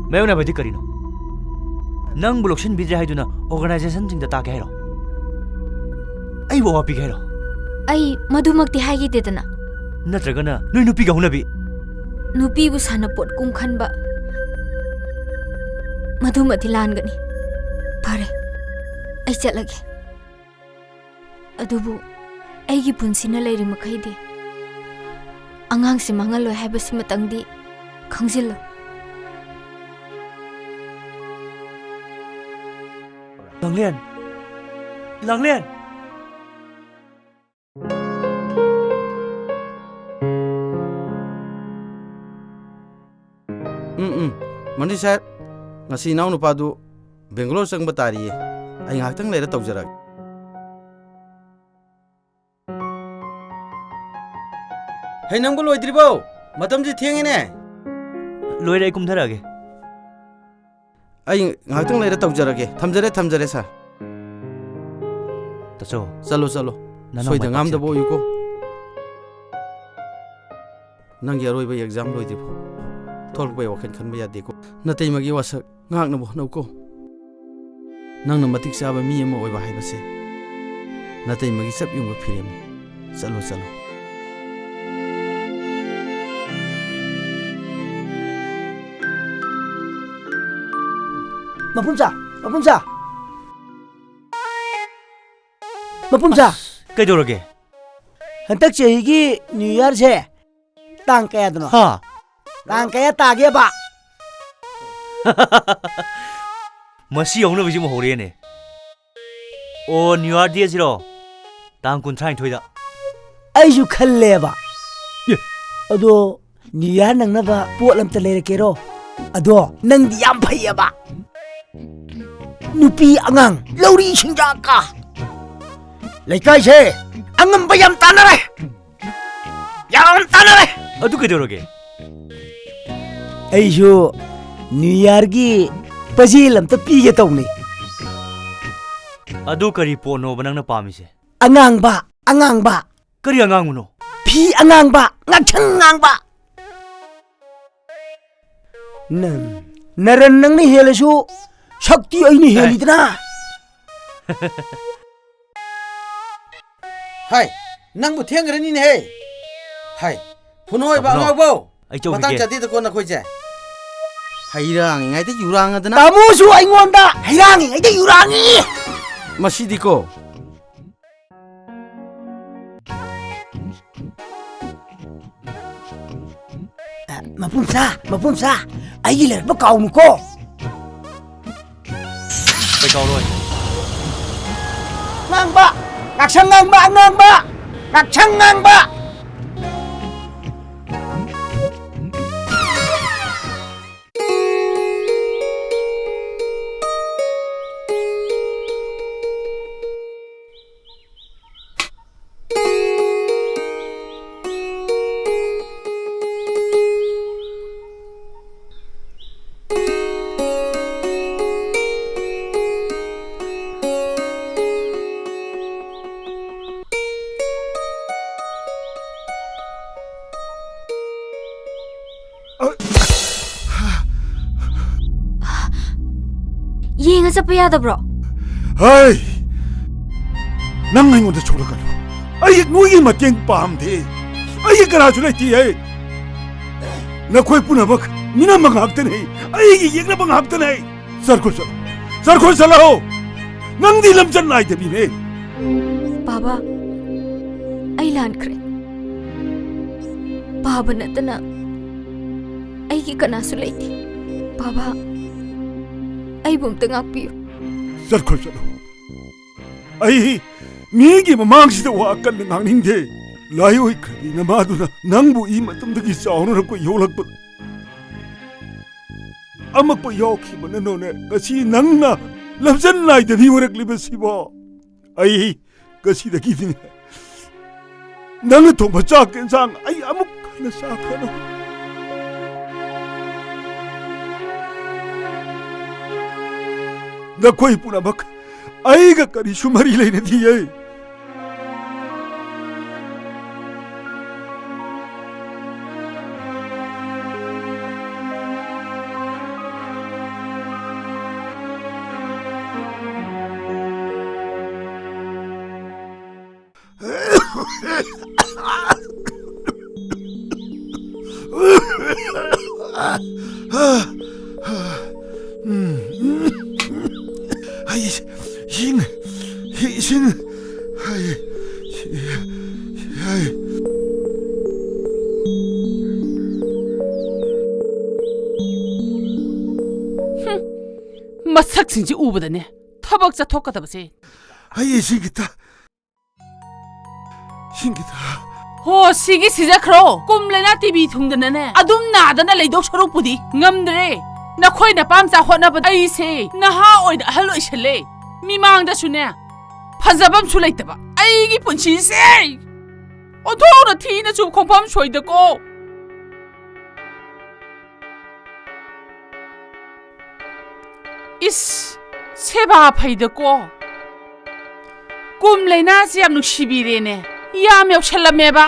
ꯃꯥꯌꯣꯛꯅꯕ ꯍꯥꯏꯗꯤ ꯀꯔꯤꯅꯣ? ꯅꯪꯕꯨ ꯂꯧꯁꯤꯟꯕꯤꯗ꯭ꯔꯦ ꯍꯥꯏꯗꯨꯅ organization ꯁꯤꯡꯗ ꯇꯥꯛꯀꯦ ꯍꯥꯏꯔꯣ? ꯑꯩꯕꯨ ꯑꯋꯥ ꯄꯤꯒꯦ ꯍꯥꯏꯔꯣ? ꯑꯩ ꯃꯗꯨꯃꯛꯇꯤ ꯍꯥꯏꯈꯤꯗꯦꯗꯅ꯫ ꯅꯠꯇ꯭ꯔꯒꯅ ꯅꯣꯏ ꯅꯨꯄꯤꯒ ꯍꯧꯅꯕꯤ? ꯅꯨꯄꯤꯕꯨ ꯁꯥꯟꯅꯄꯣꯠ ꯀꯨꯝ ꯈꯟꯕ꯫ ꯃꯗꯨꯃꯗꯤ ꯂꯥꯟꯒꯅꯤ꯫ ꯐꯔꯦ, ꯑꯩ ꯆꯠꯂꯒꯦ꯫ ꯑꯗꯨꯕꯨ ꯑꯩꯒꯤ ꯄꯨꯟꯁꯤꯅ ꯂꯩꯔꯤ ꯃꯈꯩꯗꯤ ꯑꯉꯥꯡꯁꯤ ꯃꯥꯡꯍꯜꯂꯣꯏ ꯍꯥꯏꯕꯁꯤꯃꯇꯪꯗꯤ ꯈꯪꯖꯤꯜꯂꯨ꯫ ꯂꯥꯡꯂꯦꯟ! ꯂꯥꯡꯂꯦꯟ! ꯎꯝ, ꯎꯝ꯫ ꯃꯟꯇ꯭ꯔꯤ ꯁꯥꯍꯦꯕ, ꯉꯁꯤ ꯏꯅꯥꯎ ꯅꯨꯄꯥꯗꯨ ꯕꯦꯡꯒꯂꯣꯔ ꯆꯪꯕ ꯇꯥꯔꯤꯌꯦ꯫ ꯑꯩ ꯉꯥꯏꯍꯥꯛꯇꯪ ꯂꯩꯔ ꯇꯧꯖꯔꯛꯑꯒꯦ꯫ ꯍꯩ, ꯅꯪꯕꯨ ꯂꯣꯏꯗ꯭ꯔꯤꯕꯣ? ꯃꯇꯝꯁꯤ ꯊꯦꯡꯉꯦꯅꯦ꯫ ꯂꯣꯏꯔꯦ, ꯑꯩ ꯀꯨꯝꯊꯔꯛꯑꯒꯦ꯫ ꯑꯩ ꯉꯥꯏꯍꯥꯛꯇꯪ ꯂꯩꯔ ꯇꯧꯖꯔꯒꯦ꯫ ꯊꯝꯖꯔꯦ, ꯊꯝꯖꯔꯦ, ꯁꯥꯔ꯫ ꯇꯥꯆꯧ, ꯆꯠꯂꯣ, ꯆꯠꯂꯣ꯫ ꯅꯅꯥꯎ ꯁꯣꯏꯗ ꯃꯥꯏ ꯉꯥꯝꯗꯕ ꯄꯥꯛꯆꯔꯒꯦ꯫ ꯑꯣꯏꯌꯨꯀꯣ꯫ ꯅꯪꯒꯤ ꯑꯔꯣꯏꯕ ꯑꯦꯛꯖꯥꯝ ꯂꯣꯏꯗ꯭ꯔꯤꯐꯥꯎ ꯊꯣꯛꯂꯛꯄꯩ ꯋꯥꯈꯜ ꯈꯟꯕ ꯌꯥꯗꯦꯀꯣ꯫ ꯅꯇꯩꯃꯒꯤ ꯋꯥꯁꯛ ꯉꯥꯛꯅꯕ ꯍꯣꯠꯅꯧꯀꯣ꯫ ꯅꯪꯅ ꯃꯇꯤꯛ ꯆꯥꯕ ꯃꯤ ꯑꯃ ꯑꯣꯏꯕ ꯍꯥꯏꯕꯁꯦ ꯅꯇꯩꯃꯒꯤ ꯆꯞ ꯌꯨꯡꯕ ꯐꯤꯔꯦꯞꯅꯤ꯫ ꯆꯠꯂꯣ, ꯆꯠꯂꯣ꯫ ꯃꯄꯨꯝꯆꯥ, ꯃꯄꯨꯝꯆꯥ, ꯃꯄꯨꯝꯆꯥ꯫ ꯑꯁ, ꯀꯩꯗꯧꯔꯒꯦ? ꯍꯟꯗꯛ ꯆꯍꯤꯒꯤ ꯅ꯭ꯌꯨ ꯌꯥꯔꯁꯦ ꯇꯥꯡ ꯀꯌꯥꯗꯅꯣ? ꯍꯥ? ꯇꯥꯡ ꯀꯌꯥ ꯇꯥꯒꯦꯕ? ꯃꯁꯤ ꯍꯧꯅꯕꯤꯁꯤꯃꯨꯛ ꯍꯧꯔꯦꯅꯦ꯫ ꯑꯣ, ꯅ꯭ꯌꯨ ꯌꯥꯔ ꯗꯦꯁꯤꯔꯣ? ꯇꯥꯡ ꯀꯨꯟꯊ꯭ꯔꯥꯅꯤꯊꯣꯏꯗ꯫ ꯑꯩꯁꯨ ꯈꯜꯂꯦꯕ꯫ ꯑꯦ꯫ ꯑꯗꯣ ꯅ꯭ꯌꯨ ꯌꯥꯔ ꯅꯪꯅꯕ ꯄꯣꯠ ꯑꯝꯇ ꯂꯩꯔꯛꯀꯦꯔꯣ? ꯑꯗꯣ ꯅꯪꯗꯤ ꯌꯥꯝ ꯐꯩꯌꯦꯕ꯫ ꯅꯨꯄꯤ ꯑꯉꯥꯡ ꯂꯧꯔꯤ ꯁꯤꯡꯖꯥꯛꯀ ꯂꯩꯀꯥꯏꯁꯦ ꯑꯉꯝꯕ ꯌꯥꯝ ꯇꯥꯟꯅꯔꯦ꯫ ꯌꯥꯝ ꯇꯥꯟꯅꯔꯦ꯫ ꯑꯗꯨ ꯀꯩꯗꯧꯔꯒꯦ? ꯑꯩꯁꯨ ꯅ꯭ꯌꯨ ꯌꯥꯔꯒꯤ ꯄꯖꯦꯜ ꯑꯝꯇ ꯄꯤꯒꯦ ꯇꯧꯅꯤ꯫ ꯑꯗꯨ ꯀꯔꯤ ꯄꯣꯠꯅꯣꯕ ꯅꯪꯅ ꯄꯥꯝꯃꯤꯁꯦ? ꯑꯉꯥꯡꯕ, ꯑꯉꯥꯡꯕ꯫ ꯀꯔꯤ ꯑꯉꯥꯡꯕꯅꯣ? ꯐꯤ ꯑꯉꯥꯡꯕ, ꯉꯛꯁꯪ ꯉꯥꯡꯕ꯫ ꯅꯪ, ꯅꯔꯟ ꯅꯪꯅ ꯍꯦꯜꯂꯁꯨ ꯁꯛꯇꯤ ꯑꯩꯅ ꯍꯦꯜꯂꯤꯗꯅ꯫ ꯍꯥꯏ, ꯅꯪꯕꯨ ꯊꯦꯡꯈ꯭ꯔꯅꯤꯅꯦꯍꯦ꯫ ꯍꯥꯏ, ꯈꯨꯅꯣꯏꯕ ꯇꯥꯃꯣ, ꯑꯉꯥꯎꯕꯧ꯫ ꯑꯩ ꯆꯧꯈꯤꯒꯦ꯫ ꯃꯇꯥꯡ ꯆꯥꯗꯦꯗꯀꯣ ꯅꯈꯣꯏꯁꯦ꯫ ꯍꯩꯔꯥꯡꯉꯤꯉꯩꯗ ꯌꯨꯔꯥꯡꯉꯗꯅ꯫ ꯇꯥꯃꯣꯁꯨ ꯑꯩꯉꯣꯟꯗ ꯍꯩꯔꯥꯡꯉꯤꯉꯩꯗ ꯌꯨꯔꯥꯡꯉꯤ꯫ ꯃꯁꯤꯗꯤꯀꯣ꯫ ꯑ, ꯃꯄꯨꯝꯁꯥ, ꯃꯄꯨꯝꯁꯥ, ꯑꯩꯒꯤ ꯂꯩꯔꯛꯄ ꯀꯥꯎꯅꯨꯀꯣ꯫ ꯀꯩ ꯀꯥꯎꯔꯣꯏ? ꯉꯥꯡꯕ! ꯉꯥꯛꯁꯪ ꯉꯥꯡꯕ ꯑꯉꯥꯡꯕ! ꯉꯥꯛꯁꯪ ꯉꯥꯡꯕ! ꯌꯦꯡꯉ ꯆꯠꯄ ꯌꯥꯗꯕ꯭ꯔꯣ? ꯍꯩ! ꯅꯪ ꯑꯩꯉꯣꯟꯗ ꯁꯣꯛꯂꯛꯀꯅꯨ꯫ ꯑꯩ ꯅꯣꯏꯒꯤ ꯃꯇꯦꯡ ꯄꯥꯝꯗꯦ꯫ ꯑꯩꯒꯤ ꯀꯅꯥꯁꯨ ꯂꯩꯇꯦ꯫ ꯅꯈꯣꯏ ꯄꯨꯝꯅꯃꯛ ꯃꯤꯅꯝꯕ ꯉꯥꯛꯇꯅꯦ꯫ ꯑꯩꯒꯤ ꯌꯦꯛꯅꯕ ꯉꯥꯛꯇꯅꯦ꯫ ꯆꯠꯈ꯭ꯔꯣ ꯆꯠꯂꯣ꯫ ꯆꯠꯈ꯭ꯔꯣ ꯆꯠꯂꯣ꯫ ꯅꯪꯗꯤ ꯂꯝꯆꯠ ꯅꯥꯏꯗꯕꯤꯅꯦ꯫ ꯕꯥꯕꯥ, ꯑꯩ ꯂꯥꯟꯈ꯭ꯔꯦ꯫ ꯕꯥꯕꯥ ꯅꯠꯇꯅ ꯑꯩꯒꯤ ꯀꯅꯥꯁꯨ ꯂꯩꯇꯦ꯫ ꯕꯥꯕꯥ, ꯑꯩꯕꯨ ꯑꯝꯇ ꯉꯥꯛꯄꯤꯌꯨ꯫ ꯆꯠꯈ꯭ꯔꯣ ꯆꯠꯂꯣ꯫ ꯑꯩ ꯃꯤꯒꯤ ꯃꯃꯥꯡꯁꯤꯗ ꯋꯥ ꯑꯀꯟꯕ ꯉꯥꯡꯅꯤꯡꯗꯦ꯫ ꯂꯥꯏꯑꯣꯏꯈ꯭ꯔꯕꯤ ꯅꯃꯥꯗꯨꯅ ꯅꯪꯕꯨ ꯏ ꯃꯇꯨꯝꯗꯒꯤ ꯆꯥꯎꯅꯔꯛꯄ ꯌꯣꯛꯂꯛꯄ ꯑꯃꯛꯄ ꯌꯥꯎꯈꯤꯕꯅꯅꯣꯅꯦ ꯉꯁꯤ ꯅꯪꯅ ꯂꯝꯆꯠ ꯅꯥꯏꯗꯕꯤ ꯑꯣꯏꯔꯛꯂꯤꯕꯁꯤꯕꯣ꯫ ꯑꯩ ꯉꯁꯤꯗꯒꯤꯗꯤꯅꯦ ꯅꯪꯅ ꯊꯣꯡꯕ ꯆꯥꯛ ꯌꯦꯟꯁꯥꯡ ꯑꯩ ꯑꯃꯨꯛ ꯍꯟꯅ ꯆꯥꯈ꯭ꯔꯅꯨ꯫ ꯅꯈꯣꯏ ꯄꯨꯝꯅꯃꯛ ꯑꯩꯒ ꯀꯔꯤꯁꯨ ꯃꯔꯤ ꯂꯩꯅꯗꯤꯌꯦ꯫ ꯍꯩ, ꯏꯁꯤꯡ, ꯏꯁꯤꯡ, ꯍꯩ, ꯍꯩ꯫ ꯍꯨꯝ, ꯃꯁꯛꯁꯤꯡꯁꯤ ꯎꯕꯗꯅꯦ ꯊꯕꯛ ꯆꯠꯊꯣꯛꯀꯗꯕꯁꯦ꯫ ꯍꯩ, ꯏꯁꯤꯡ ꯈꯤꯇ꯫ ꯁꯤꯡꯒꯤꯗ꯫ ꯍꯣ, ꯁꯤꯒꯤ ꯁꯤꯖꯈ꯭ꯔꯣ꯫ ꯀꯨꯝ ꯂꯩꯅꯥ ꯇꯤꯕꯤ ꯊꯨꯡꯗꯅꯅꯦ ꯑꯗꯨꯝ ꯅꯥꯗꯅ ꯂꯩꯗꯧ ꯁꯔꯨꯛꯄꯨꯗꯤ꯫ ꯉꯝꯗ꯭ꯔꯦ꯫ ꯅꯈꯣꯏ ꯅꯄꯥꯝꯆꯥ ꯍꯣꯠꯅꯕꯗ ꯑꯩꯁꯦ ꯅꯍꯥ ꯑꯣꯏꯅ ꯑꯍꯜ ꯑꯣꯏꯁꯜꯂꯦ꯫ ꯃꯤꯃꯥꯡꯗꯁꯨꯅꯦ ꯐꯖꯕꯝꯁꯨ ꯂꯩꯇꯕ ꯑꯩꯒꯤ ꯄꯨꯟꯁꯤꯁꯦ ꯑꯣꯟꯊꯣꯛꯅ ꯊꯤꯅ ꯆꯨꯝ ꯈꯣꯡꯐꯝ ꯁꯣꯏꯗꯀꯣ꯫ ꯏꯁ, ꯁꯦꯕꯥ ꯐꯩꯗꯀꯣ꯫ ꯀꯨꯝ ꯂꯩꯅꯥꯁꯦ ꯌꯥꯝ ꯅꯨꯡꯁꯤꯕꯤꯔꯦꯅꯦ꯫ ꯌꯥꯝ ꯌꯧꯁꯜꯂꯝꯃꯦꯕ꯫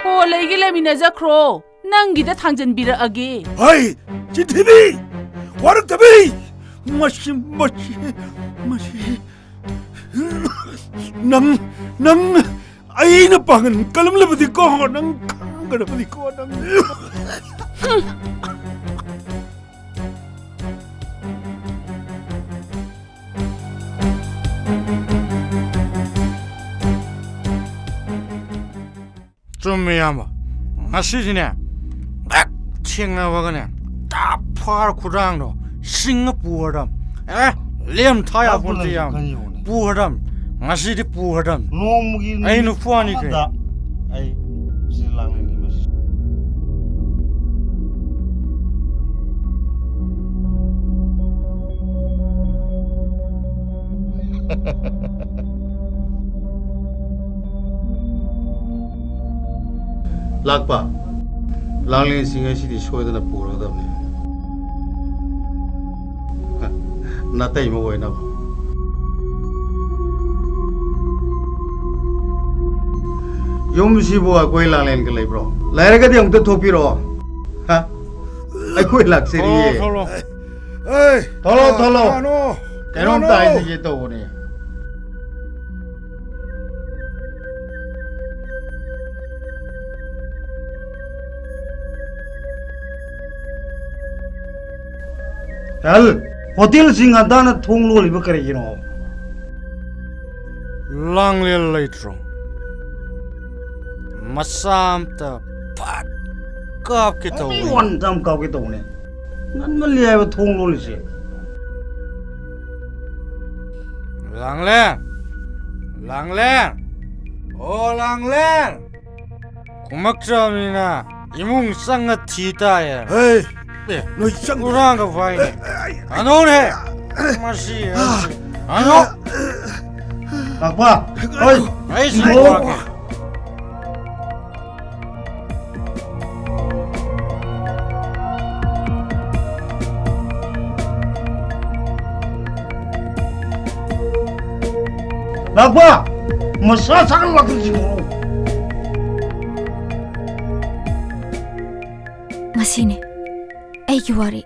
ꯍꯣ, ꯂꯩꯒꯦ ꯂꯩꯃꯤꯟꯅꯖꯈ꯭ꯔꯣ꯫ ꯅꯪꯒꯤꯗ ꯊꯥꯡꯖꯟꯕꯤꯔꯛꯑꯒꯦ꯫ ꯍꯩ, ꯆꯤꯟꯊꯤꯕꯤ! ꯋꯥꯔꯛꯇꯕꯤ! ꯃꯁꯤ, ꯃꯁꯤ, ꯃꯁꯤ꯫ ꯅꯪ, ꯅꯪ ꯑꯩꯅ ꯄꯥꯡꯒꯜ ꯀꯜꯂꯝꯂꯕꯗꯤꯀꯣ, ꯅꯪ ꯈꯪꯒꯗꯕꯅꯤꯀꯣ, ꯅꯪ꯫ ꯆꯨꯝꯃꯦ, ꯏꯌꯥꯝꯕ꯫ ꯉꯁꯤꯁꯤꯅꯦ, ꯍꯦꯛ ꯊꯦꯡꯅꯕꯒꯅꯦ, ꯇꯥꯞ ꯐꯥꯔ ꯈꯨꯗꯥꯡꯗꯣ ꯁꯤꯡꯉ ꯄꯨꯔꯗꯝ꯫ ꯑꯦ, ꯂꯦꯝ ꯊꯥ ꯌꯥꯄꯣꯟꯇꯦ, ꯏꯌꯥꯝꯕ꯫ ꯄꯨꯔꯗꯝ꯫ ꯉꯁꯤꯗꯤ ꯄꯨꯔꯗꯝ꯫ ꯅꯣꯡꯃꯒꯤ ꯑꯩ ꯅꯨꯄꯥꯅꯤ ꯀꯩꯅꯣ꯫ ꯑꯃꯗ ꯑꯩ ꯁꯤ ꯂꯥꯛꯂꯦꯟꯒꯤ ꯃꯁꯤ꯫ ꯂꯥꯛꯄ, ꯂꯥꯡꯂꯦꯟꯁꯤꯡ ꯑꯁꯤꯗꯤ ꯁꯣꯏꯗꯅ ꯄꯨꯔꯒꯗꯕꯅꯤ꯫ ꯅꯥꯇꯩꯃ ꯑꯣꯏꯅꯕ꯫ ꯌꯨꯝꯁꯤꯕꯨ ꯑꯩꯈꯣꯏ ꯂꯥꯡꯂꯦꯟꯒ ꯂꯩꯕ꯭ꯔꯣ? ꯂꯩꯔꯒꯗꯤ ꯑꯃꯨꯛꯇ ꯊꯣꯛꯄꯤꯔꯛꯑꯣ꯫ ꯍꯥ? ꯑꯩꯈꯣꯏ ꯂꯥꯛꯆꯔꯤꯌꯦ꯫ ꯊꯣꯛꯂꯛꯑꯣ, ꯊꯣꯛꯂꯛꯑꯣ꯫ ꯑꯦ, ꯊꯣꯛꯂꯛꯑꯣ, ꯊꯣꯛꯂꯛꯑꯣ꯫ ꯀꯅꯥꯅꯣ? ꯀꯩꯅꯣꯝꯇ ꯀꯅꯥꯅꯣ? ꯍꯥꯏꯖꯒꯦ ꯇꯧꯕꯅꯦ꯫ ꯍꯦꯜ, ꯍꯣꯇꯦꯜꯁꯤ ꯉꯟꯇꯥꯅ ꯊꯣꯡ ꯂꯣꯜꯂꯤꯕ ꯀꯔꯤꯒꯤꯅꯣ? ꯂꯥꯡꯂꯦꯟ ꯂꯩꯇ꯭ꯔꯣ? ꯃꯆꯥ ꯑꯝꯇ ꯐꯠ ꯀꯥꯞꯀꯦ ꯇꯧꯕꯅꯤ꯫ ꯋꯥꯟ ꯇꯥꯝ ꯀꯥꯞꯀꯦ ꯇꯧꯕꯅꯦ꯫ ꯉꯟꯃꯜꯂꯤ ꯍꯥꯏꯕ ꯊꯣꯡ ꯂꯣꯜꯂꯤꯁꯦ꯫ ꯂꯥꯡꯂꯦꯟ! ꯂꯥꯡꯂꯦꯟ! ꯑꯣ ꯂꯥꯡꯂꯦꯟ! ꯈꯨꯝꯃꯛꯇ꯭ꯔꯕꯅꯤꯅ ꯏꯃꯨꯡ ꯆꯪꯉ ꯊꯤ ꯇꯥꯏꯌꯦ꯫ ꯍꯦ! ꯑꯦ, ꯅꯣꯏ ꯆꯪ-, ꯍꯨꯔꯥꯟꯒ ꯐꯥꯏꯅꯦ꯫ ꯑꯦ, ꯑꯦ, ꯑꯦ, ꯀꯅꯥꯅꯣꯅꯦ? ꯑꯦ, ꯃꯁꯤ ꯑꯦ, ꯑꯉꯥꯡꯁꯤ꯫ ꯀꯅꯥꯅꯣ? ꯂꯥꯛꯄ! ꯍꯣꯏ! ꯑꯩ ꯁꯤ ꯉꯥꯏꯈꯣ꯫ ꯄꯨꯔꯛꯀꯦ꯫ ꯂꯥꯛꯄ! ꯃꯁꯥ ꯁꯥꯒꯠꯂꯛꯇ꯭ꯔꯤꯁꯤꯕꯣ? ꯃꯁꯤꯅꯤ ꯑꯩꯒꯤ ꯋꯥꯔꯤ꯫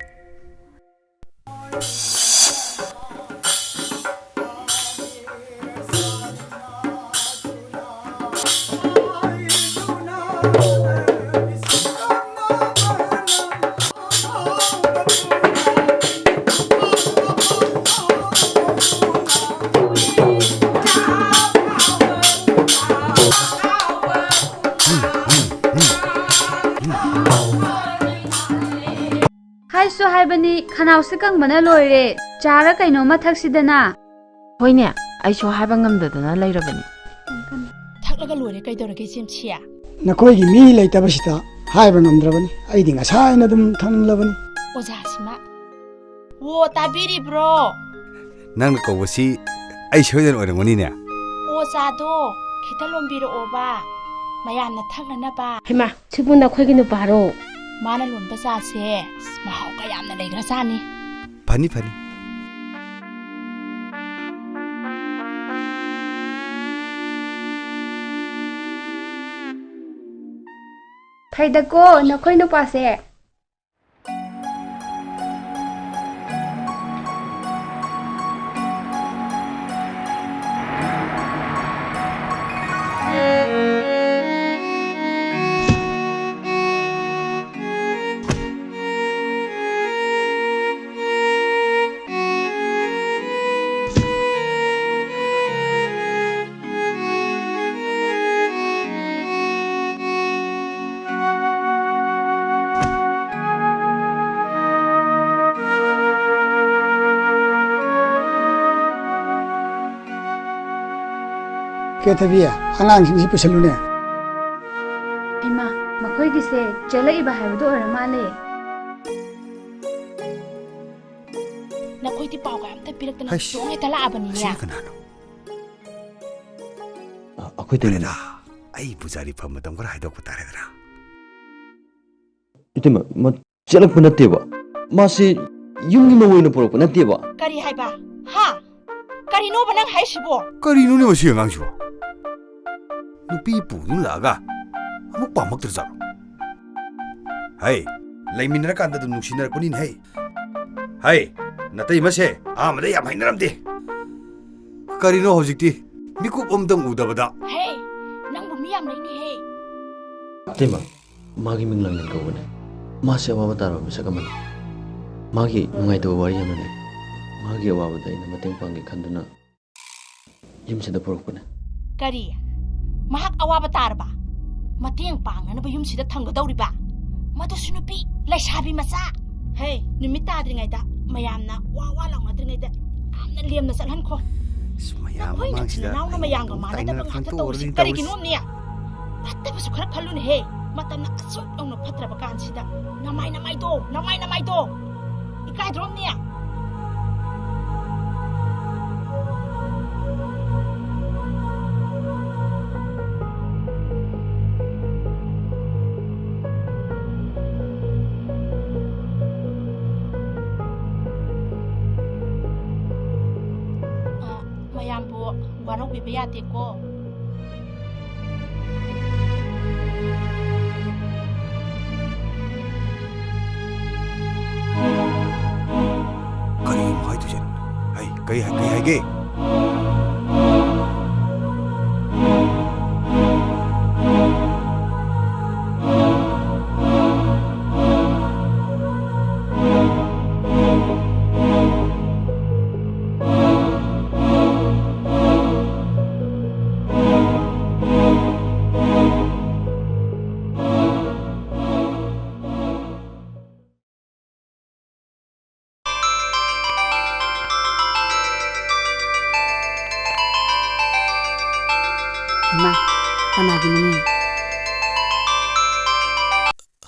ꯍꯥꯏꯁꯨ ꯍꯥꯏꯕꯅꯤ, ꯈꯅꯥꯎꯁꯤ ꯀꯪꯕꯅ ꯂꯣꯏꯔꯦ꯫ ꯆꯥꯔ ꯀꯩꯅꯣꯝꯃ ꯊꯛꯁꯤꯗꯅ꯫ ꯍꯣꯏꯅꯦ, ꯑꯩꯁꯨ ꯍꯥꯏꯕ ꯉꯝꯗꯗꯅ ꯂꯩꯔꯕꯅꯤ꯫ ꯊꯛꯂꯒ ꯂꯣꯏꯔꯦ ꯀꯩꯗꯧꯔꯒꯦ, ꯏꯆꯦꯝꯁꯤ? ꯅꯈꯣꯏꯒꯤ ꯃꯤ ꯂꯩꯇꯕꯁꯤꯗ ꯍꯥꯏꯕ ꯉꯝꯗ꯭ꯔꯕꯅꯤ꯫ ꯑꯩꯗꯤ ꯉꯁꯥꯏꯅ ꯑꯗꯨꯝ ꯊꯛꯅꯤꯡꯂꯕꯅꯤ꯫ ꯑꯣꯖꯥꯁꯤꯃ꯫ ꯑꯣ, ꯇꯥꯕꯤꯔꯤꯕ꯭ꯔꯣ? ꯅꯪꯅ ꯀꯧꯕꯁꯤ ꯑꯩ ꯁꯣꯏꯗꯅ ꯑꯣꯏꯔꯝꯒꯅꯤꯅꯦ꯫ ꯑꯣ, ꯆꯥꯗꯣ ꯈꯤꯇ ꯂꯣꯟꯕꯤꯔꯛꯑꯣꯕ, ꯃꯌꯥꯝꯅ ꯊꯛꯅꯅꯕ꯫ ꯍꯩꯃꯥ, ꯁꯤꯕꯨ ꯅꯈꯣꯏꯒꯤ ꯅꯨꯄꯥꯔꯣ? ꯃꯥꯅ ꯂꯣꯟꯕ ꯆꯥꯁꯦ ꯃꯍꯥꯎ ꯀꯌꯥꯝꯅ ꯂꯩꯈ꯭ꯔꯖꯥꯠꯅꯤ꯫ ꯐꯅꯤ, ꯐꯅꯤ꯫ ꯐꯩꯗꯀꯣ ꯅꯈꯣꯏ ꯅꯨꯄꯥꯁꯦ꯫ ꯀꯦꯊꯕꯤ, ꯑꯉꯥꯡꯁꯤꯡꯁꯤ ꯄꯨꯁꯜꯂꯨꯅꯦ꯫ ꯏꯃꯥ, ꯃꯈꯣꯏꯒꯤꯁꯦ ꯆꯦꯜꯂꯛꯏꯕ ꯍꯥꯏꯕꯗꯨ ꯑꯣꯏꯔ ꯃꯥꯜꯂꯦ꯫ ꯅꯈꯣꯏꯗꯤ ꯄꯥꯎꯒ ꯑꯝꯇ ꯄꯤꯔꯛꯇꯅ ꯍꯩꯁ, ꯆꯣꯡ ꯍꯦꯛꯇ ꯂꯥꯛꯑꯕꯅꯤꯅꯦ꯫ ꯑꯁꯤꯅ ꯀꯅꯥꯅꯣ? ꯑ, ꯑꯩꯈꯣꯏ ꯇꯅꯤꯗ꯫ ꯐꯔꯦꯗ, ꯑꯩ ꯄꯨꯖꯥꯔꯤ ꯐꯝ ꯃꯇꯝ ꯈꯔ ꯍꯥꯏꯗꯣꯛꯄ ꯇꯥꯔꯦꯗꯅ꯫ ꯏꯇꯩꯃ, ꯃ-, ꯆꯦꯜꯂꯛꯄ ꯅꯠꯇꯦꯕ꯫ ꯃꯥꯁꯤ ꯌꯨꯝꯒꯤ ꯃꯧ ꯑꯣꯏꯅ ꯄꯨꯔꯛꯄ ꯅꯠꯇꯦꯕ꯫ ꯀꯔꯤ ꯍꯥꯏꯕ? ꯍꯥ? ꯀꯔꯤꯅꯣꯕ ꯅꯪ ꯍꯥꯏꯁꯤꯕꯣ? ꯀꯔꯤꯅꯣꯅꯦ ꯃꯁꯤ ꯑꯉꯥꯡꯁꯤꯕꯣ? ꯅꯨꯄꯤ ꯄꯨꯗꯨꯅ ꯂꯥꯛꯑꯒ ꯑꯃꯨꯛ ꯄꯥꯝꯃꯛꯇ꯭ꯔꯖꯥꯠꯂꯣ? ꯍꯩ, ꯂꯩꯃꯤꯟꯅꯔꯀꯥꯟꯗ ꯑꯗꯨꯝ ꯅꯨꯡꯁꯤꯅꯔꯛꯄꯅꯤꯅꯦ ꯍꯩ꯫ ꯍꯩ, ꯅꯇꯩꯃꯁꯦ ꯑꯍꯥꯟꯕꯗ ꯌꯥꯝ ꯍꯩꯅꯔꯝꯗꯦ꯫ ꯀꯔꯤꯅꯣ ꯍꯧꯖꯤꯛꯇꯤ ꯃꯤꯀꯨꯞ ꯑꯝꯇꯪ ꯎꯗꯕꯗ? ꯍꯦ, ꯅꯪꯕꯨ ꯃꯤ ꯌꯥꯝ ꯂꯩꯅꯦꯍꯦ꯫ ꯏꯇꯩꯃ, ꯃꯥꯒꯤ ꯃꯤꯡ ꯂꯥꯡꯂꯦꯟ ꯀꯧꯕꯅꯦ꯫ ꯃꯥꯁꯦ ꯑꯋꯥꯕ ꯇꯥꯔꯕ ꯃꯤꯁꯛ ꯑꯃꯅꯤ꯫ ꯃꯥꯒꯤ ꯅꯨꯡꯉꯥꯏꯇꯕ ꯋꯥꯔꯤ ꯑꯃꯅꯦ꯫ ꯃꯥꯒꯤ ꯑꯋꯥꯕꯗ ꯑꯩꯅ ꯃꯇꯦꯡ ꯄꯥꯡꯒꯦ ꯈꯟꯗꯨꯅ ꯌꯨꯝꯁꯤꯗ ꯄꯨꯔꯛꯄꯅꯦ꯫ ꯀꯔꯤ? ꯃꯍꯥꯛ ꯑꯋꯥꯕ ꯇꯥꯔꯕ? ꯃꯇꯦꯡ ꯄꯥꯡꯅꯅꯕ ꯌꯨꯝꯁꯤꯗ ꯊꯝꯒꯗꯧꯔꯤꯕ? ꯃꯗꯨꯁꯨ ꯅꯨꯄꯤ ꯂꯩꯁꯥꯕꯤ ꯃꯆꯥ? ꯍꯦ, ꯅꯨꯃꯤꯠ ꯇꯥꯗ꯭ꯔꯤꯉꯩꯗ ꯃꯌꯥꯝꯅ ꯋꯥ ꯋꯥ ꯂꯥꯎꯅꯗ꯭ꯔꯤꯉꯩꯗ ꯌꯥꯝꯅ ꯂꯦꯝꯅ ꯆꯠꯍꯟꯈꯣ꯫ ꯑꯁ, ꯃꯌꯥꯝ ꯅꯈꯣꯏ ꯃꯃꯥꯡꯁꯤꯗ ꯅꯆꯤꯟ ꯅꯅꯥꯎꯅ ꯑꯩ ꯃꯌꯥꯝꯒ ꯃꯇꯧ ꯃꯥꯟꯅꯗꯕ ꯇꯥꯏꯅꯅ ꯉꯥꯛꯇ ꯈꯪꯇꯣꯛꯑꯔꯣꯏ ꯇꯧꯔꯤꯁꯤ ꯇꯧꯔꯤꯁꯤ꯫ ꯀꯔꯤꯒꯤꯅꯣꯅꯦ? ꯐꯠꯇꯕꯁꯨ ꯈꯔ ꯈꯜꯂꯨꯅꯦꯍꯦ꯫ ꯃꯇꯝꯅ ꯑꯁꯨꯛ ꯌꯧꯅ ꯐꯠꯇ꯭ꯔꯕ ꯀꯥꯟꯁꯤꯗ ꯅꯃꯥꯏ ꯅꯃꯥꯏꯗꯣ, ꯅꯃꯥꯏ ꯅꯃꯥꯏꯗꯣ꯫ ꯏꯀꯥꯏꯗ꯭ꯔꯣꯝꯅꯦ? ꯑ, ꯃꯌꯥꯝꯕꯨ ꯋꯥꯔꯧꯕꯤꯕ ꯌꯥꯗꯦꯀꯣ꯫ ꯀꯔꯤꯅꯣ ꯍꯥꯏꯗꯣꯏꯁꯦ? ꯍꯩ, ꯀꯔꯤ ꯍꯥꯏ-, ꯀꯔꯤ ꯍꯥꯏꯒꯦ? ꯃꯥ, ꯀꯅꯥꯒꯤꯅꯣꯅꯦ?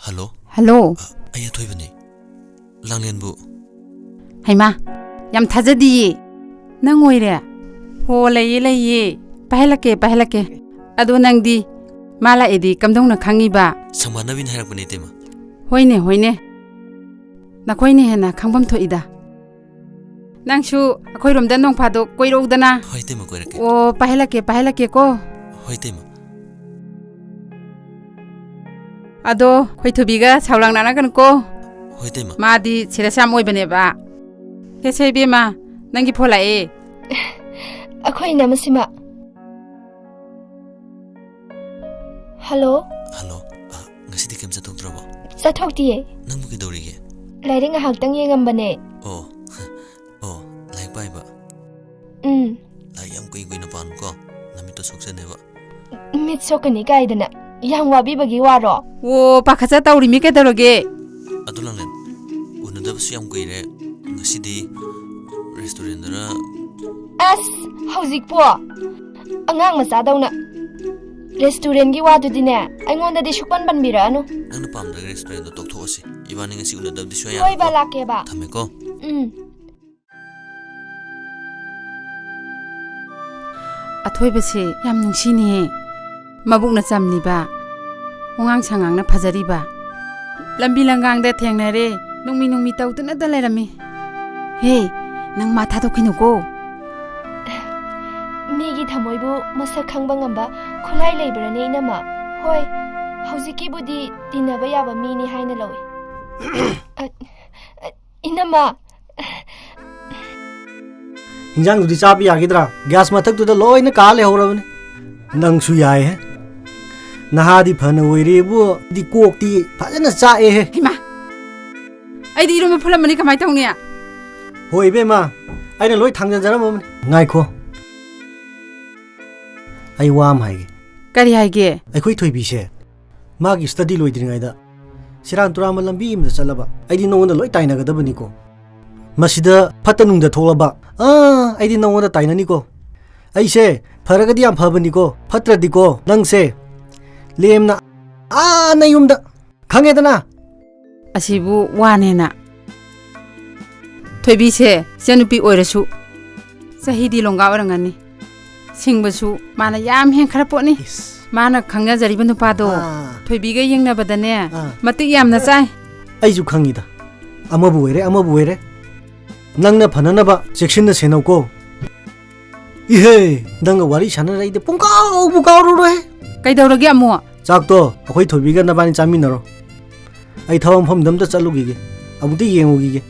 ꯍꯜꯂꯣ꯫ ꯍꯜꯂꯣ꯫ ꯑ, ꯑꯩ ꯑꯊꯣꯏꯕꯅꯦ꯫ ꯂꯥꯡꯂꯦꯟꯕꯨ? ꯍꯩꯃꯥ, ꯌꯥꯝ ꯊꯥꯖꯗꯤꯌꯦ꯫ ꯅꯪ ꯑꯣꯏꯔꯦ? ꯍꯣ, ꯂꯩꯌꯦ, ꯂꯩꯌꯦ꯫ ꯄꯥꯏꯍꯜꯂꯛꯀꯦ, ꯄꯥꯏꯍꯜꯂꯛꯀꯦ꯫ ꯑꯗꯣ ꯅꯪꯗꯤ ꯃꯥ ꯂꯥꯛꯑꯦꯗꯤ ꯀꯝꯗꯧꯅ ꯈꯪꯉꯤꯕ? ꯁꯪꯕꯥꯟꯅꯕꯤꯅ ꯍꯥꯏꯔꯛꯄꯅꯦ, ꯏꯇꯩꯃ꯫ ꯍꯣꯏꯅꯦ, ꯍꯣꯏꯅꯦ꯫ ꯅꯈꯣꯏꯅ ꯍꯦꯟꯅ ꯈꯪꯐꯝ ꯊꯣꯛꯏꯗ꯫ ꯅꯪꯁꯨ ꯑꯩꯈꯣꯏꯔꯣꯝꯗ ꯅꯣꯡ ꯐꯥꯗꯣꯛ ꯀꯣꯏꯔꯛꯎꯗꯅ꯫ ꯍꯣꯏ, ꯏꯇꯩꯃ, ꯀꯣꯏꯔꯛꯀꯦ꯫ ꯑꯣ, ꯄꯥꯏꯍꯜꯂꯛꯀꯦ, ꯄꯥꯏꯍꯜꯂꯛꯀꯦꯀꯣ꯫ ꯍꯣꯏ, ꯏꯇꯩꯃ꯫ ꯑꯗꯣ, ꯈꯣꯏꯊꯨꯕꯤꯒ ꯁꯥꯎ ꯂꯥꯡꯅꯔꯒꯅꯨꯀꯣ꯫ ꯍꯣꯏ, ꯏꯇꯩꯃ꯫ ꯃꯥꯗꯤ ꯁꯦꯔꯤꯌꯁ ꯌꯥꯝ ꯑꯣꯏꯕꯅꯦꯕ꯫ ꯁꯦ, ꯁꯦ, ꯏꯕꯦꯝꯃ, ꯅꯪꯒꯤ ꯐꯣꯟ ꯂꯥꯛꯑꯦ꯫ ꯑꯩꯈꯣꯏ ꯏꯅꯝꯃꯁꯤꯃ꯫ ꯍꯜꯂꯣ꯫ ꯍꯜꯂꯣ꯫ ꯑ, ꯉꯁꯤꯗꯤ ꯀꯩꯝ ꯆꯠꯊꯣꯛꯇ꯭ꯔꯕꯣ? ꯆꯠꯊꯣꯛꯇꯤꯌꯦ꯫ ꯅꯪꯕꯨ ꯀꯩꯗꯧꯔꯤꯒꯦ? ꯂꯥꯏꯔꯤꯛ ꯉꯥꯏꯍꯥꯛꯇꯪ ꯌꯦꯡꯉꯝꯕꯅꯦ꯫ ꯑꯣ, ꯑꯣ, ꯂꯥꯏꯔꯤꯛ ꯄꯥꯏꯕ? ꯎꯝ꯫ ꯂꯥꯏꯔꯤꯛ ꯌꯥꯝ ꯀꯨꯏ ꯀꯨꯏꯅ ꯄꯥꯅꯨꯀꯣ, ꯅꯃꯤꯠꯇꯣ ꯁꯣꯛꯆꯅꯦꯕ꯫ ꯃꯤꯠ ꯁꯣꯛꯀꯅꯤ ꯀꯥꯏꯗꯅ? ꯌꯥꯝ ꯋꯥꯕꯤꯕꯒꯤ ꯋꯥꯔꯣ? ꯑꯣ, ꯄꯥꯈꯠꯆ ꯇꯧꯔꯤꯃꯤ ꯀꯩꯗꯧꯔꯒꯦ? ꯑꯗꯨ ꯂꯥꯡꯂꯦꯟ, ꯎꯅꯗꯕꯁꯨ ꯌꯥꯝ ꯀꯨꯏꯔꯦ, ꯉꯁꯤꯗꯤ ꯔꯦꯁꯇꯨꯔꯦꯟꯗꯔ? ꯑꯁ, ꯍꯧꯖꯤꯛꯄꯣ? ꯑꯉꯥꯡ ꯃꯆꯥꯗꯧꯅ꯫ ꯔꯦꯁꯇꯨꯔꯦꯟꯒꯤ ꯋꯥꯗꯨꯗꯤꯅꯦ, ꯑꯩꯉꯣꯟꯗꯗꯤ ꯁꯨꯛꯄꯟ ꯄꯟꯕꯤꯔꯛꯑꯅꯨ꯫ ꯅꯪꯅ ꯄꯥꯝꯗ꯭ꯔꯒ ꯔꯦꯁꯇꯨꯔꯦꯟꯗꯣ ꯇꯣꯛꯊꯣꯛꯑꯁꯤ꯫ ꯏꯕꯥꯅꯤ ꯉꯁꯤ ꯎꯅꯗꯕꯗꯤ ꯁꯨꯡꯌꯥ ꯍꯣꯏꯕ, ꯌꯥꯔꯣꯏꯀꯣ꯫ ꯂꯥꯛꯀꯦꯕ꯫ ꯊꯝꯃꯦꯀꯣ꯫ ꯎꯝ꯫ ꯑꯊꯣꯏꯕꯁꯦ ꯌꯥꯝ ꯅꯨꯡꯁꯤꯅꯦꯍꯦ꯫ ꯃꯕꯨꯛꯅ ꯆꯝꯂꯤꯕ, ꯋꯥꯉꯥꯡ ꯁꯉꯥꯡꯅ ꯐꯖꯔꯤꯕ꯫ ꯂꯝꯕꯤ ꯂꯝꯒꯥꯡꯗ ꯊꯦꯡꯅꯔꯦ, ꯅꯨꯡꯃꯤ ꯅꯨꯡꯃꯤ ꯇꯧꯗꯨꯅꯇ ꯂꯩꯔꯝꯃꯤ꯫ ꯍꯦ, ꯅꯪ ꯃꯥ ꯊꯥꯗꯣꯛꯈꯤꯅꯨꯀꯣ꯫ ꯃꯤꯒꯤ ꯊꯃꯣꯏꯕꯨ ꯃꯁꯛ ꯈꯪꯕ ꯉꯝꯕ ꯈꯨꯠꯂꯥꯏ ꯂꯩꯕ꯭ꯔꯅꯦ, ꯏꯅꯝꯃ? ꯍꯣꯏ, ꯍꯧꯖꯤꯛꯀꯤꯕꯨꯗꯤ ꯇꯤꯟꯅꯕ ꯌꯥꯕ ꯃꯤꯅꯤ ꯍꯥꯏꯅ ꯂꯧꯏ꯫ ꯑ, ꯑ, ꯏꯅꯝꯃ! ꯍꯤꯟꯖꯥꯡꯗꯨꯗꯤ ꯆꯥꯕ ꯌꯥꯈꯤꯗ꯭ꯔꯥ? ꯒ꯭ꯌꯥꯁ ꯃꯊꯛꯇꯨꯗ ꯂꯣꯏꯅ ꯀꯥ ꯂꯩꯍꯧꯔꯕꯅꯤ꯫ ꯅꯪꯁꯨ ꯌꯥꯏꯍꯦ꯫ ꯅꯍꯥꯗꯤ ꯐꯅ ꯑꯣꯏꯔꯦꯕꯨ, ꯗꯤ ꯀꯣꯛꯇꯤ ꯐꯖꯅ ꯆꯥꯛꯑꯦꯍꯦ꯫ ꯏꯃꯥ! ꯑꯩꯗꯤ ꯏꯔꯣꯟꯕ ꯐꯨꯠꯂꯝꯃꯅꯤ, ꯀꯃꯥꯏ ꯇꯧꯅꯤ? ꯍꯣꯏ ꯏꯕꯦꯝꯃ, ꯑꯩꯅ ꯂꯣꯏ ꯊꯥꯡꯖꯟꯖꯔꯝꯃꯕꯅꯤ꯫ ꯉꯥꯏꯈꯣ, ꯑꯩ ꯋꯥ ꯑꯃ ꯍꯥꯏꯒꯦ꯫ ꯀꯔꯤ ꯍꯥꯏꯒꯦ? ꯑꯩꯈꯣꯏ ꯊꯣꯏꯕꯤꯁꯦ ꯃꯥꯒꯤ ꯁ꯭ꯇꯗꯤ ꯂꯣꯏꯗ꯭ꯔꯤꯉꯩꯗ ꯁꯦꯔꯥꯟ ꯇꯨꯔꯥꯟꯕ ꯂꯝꯕꯤ ꯑꯃꯗ ꯆꯠꯂꯕ, ꯑꯩꯗꯤ ꯅꯉꯣꯟꯗ ꯂꯣꯏ ꯇꯥꯏꯅꯒꯗꯕꯅꯤꯀꯣ꯫ ꯃꯁꯤꯗ ꯐꯠꯇ ꯅꯨꯡꯗ ꯊꯣꯛꯂꯕ, ꯑꯥ, ꯑꯩꯗꯤ ꯅꯉꯣꯟꯗ ꯇꯥꯏꯅꯅꯤꯀꯣ꯫ ꯑꯩꯁꯦ ꯐꯔꯒꯗꯤ ꯌꯥꯝ ꯐꯕꯅꯤꯀꯣ, ꯐꯠꯇ꯭ꯔꯗꯤꯀꯣ ꯅꯪꯁꯦ ꯂꯦꯝꯅ ꯑꯥ ꯅꯌꯨꯝꯗ, ꯈꯪꯉꯦꯗꯅ? ꯑꯁꯤꯕꯨ ꯋꯥꯅꯦꯅ? ꯊꯣꯏꯕꯤꯁꯦ ꯏꯆꯟꯅꯨꯄꯤ ꯑꯣꯏꯔꯁꯨ ꯆꯍꯤꯗꯤ ꯂꯣꯡꯒꯥ ꯑꯣꯏꯔꯝꯒꯅꯤ꯫ ꯁꯤꯡꯕꯁꯨ ꯃꯥꯅ ꯌꯥꯝ ꯍꯦꯟꯈ꯭ꯔ ꯄꯣꯠꯅꯤ꯫ ꯏꯁ꯫ ꯃꯥꯅ ꯈꯪꯅꯖꯔꯤꯕ ꯅꯨꯄꯥꯗꯣ ꯑꯥ꯫ ꯊꯣꯏꯕꯤꯒ ꯌꯦꯡꯅꯕꯗꯅꯦ ꯑꯥ꯫ ꯃꯇꯤꯛ ꯌꯥꯝꯅ ꯆꯥꯏ꯫ ꯑꯩꯁꯨ ꯈꯪꯉꯤꯗ꯫ ꯑꯃꯕꯨ ꯑꯣꯏꯔꯦ, ꯑꯃꯕꯨ ꯑꯣꯏꯔꯦ꯫ ꯅꯪꯅ ꯐꯅꯅꯕ ꯆꯦꯛꯁꯤꯟꯅ ꯁꯦꯟꯅꯧꯀꯣ꯫ ꯏꯍꯦ, ꯅꯪꯒ ꯋꯥꯔꯤ ꯁꯥꯟꯅꯔ ꯑꯩꯗꯤ ꯄꯨꯡꯀꯥꯎꯕꯨ ꯀꯥꯎꯔꯨꯔꯣꯏ꯫ ꯀꯩꯗꯧꯔꯒꯦ ꯑꯃꯨꯛ? ꯆꯥꯛꯇꯣ ꯑꯩꯈꯣꯏ ꯊꯣꯏꯕꯤꯒ ꯅꯕꯥꯅꯤ ꯆꯥꯃꯤꯟꯅꯔꯣ꯫ ꯑꯩ ꯊꯕꯛ ꯃꯐꯝꯗ ꯑꯝꯇ ꯆꯠꯂꯨꯈꯤꯒꯦ꯫ ꯑꯃꯨꯛꯇ ꯌꯦꯡꯉꯨꯈꯤꯒꯦ꯫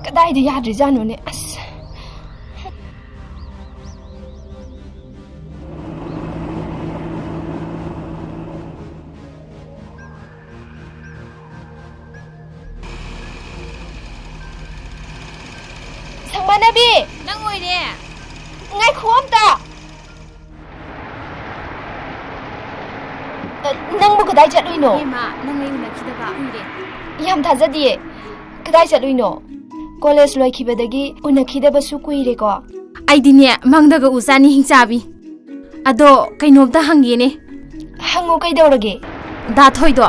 ꯀꯗꯥꯏꯗ ꯌꯥꯗ꯭ꯔꯤꯖꯥꯠꯅꯣꯅꯦ? ꯑꯁ꯫ ꯁꯪꯕꯥꯅꯕꯤ! ꯅꯪ ꯑꯣꯏꯔꯦ꯫ ꯉꯥꯏꯈꯣ ꯑꯝꯇ꯫ ꯑ, ꯅꯪꯕꯨ ꯀꯗꯥꯏ ꯆꯠꯂꯨꯏꯅꯣ? ꯏꯕꯦꯝꯃ, ꯅꯪ ꯑꯩ ꯎꯅꯈꯤꯗꯕ ꯀꯨꯏꯔꯦ꯫ ꯌꯥꯝ ꯊꯥꯖꯗꯤꯌꯦ꯫ ꯀꯗꯥꯏ ꯆꯠꯂꯨꯏꯅꯣ? ꯀꯣꯂꯦꯖ ꯂꯣꯏꯈꯤꯕꯗꯒꯤ ꯎꯅꯈꯤꯗꯕꯁꯨ ꯀꯨꯏꯔꯦꯀꯣ꯫ ꯑꯩꯗꯤꯅꯦ, ꯃꯪꯗꯒ ꯎ ꯆꯥꯅꯤ ꯍꯤꯡꯆꯥꯕꯤ꯫ ꯑꯗꯣ ꯀꯩꯅꯣꯝꯇ ꯍꯪꯒꯦꯅꯦ꯫ ꯍꯪꯉꯨ, ꯀꯩꯗꯧꯔꯒꯦ? ꯗꯥ ꯊꯣꯏꯗꯣ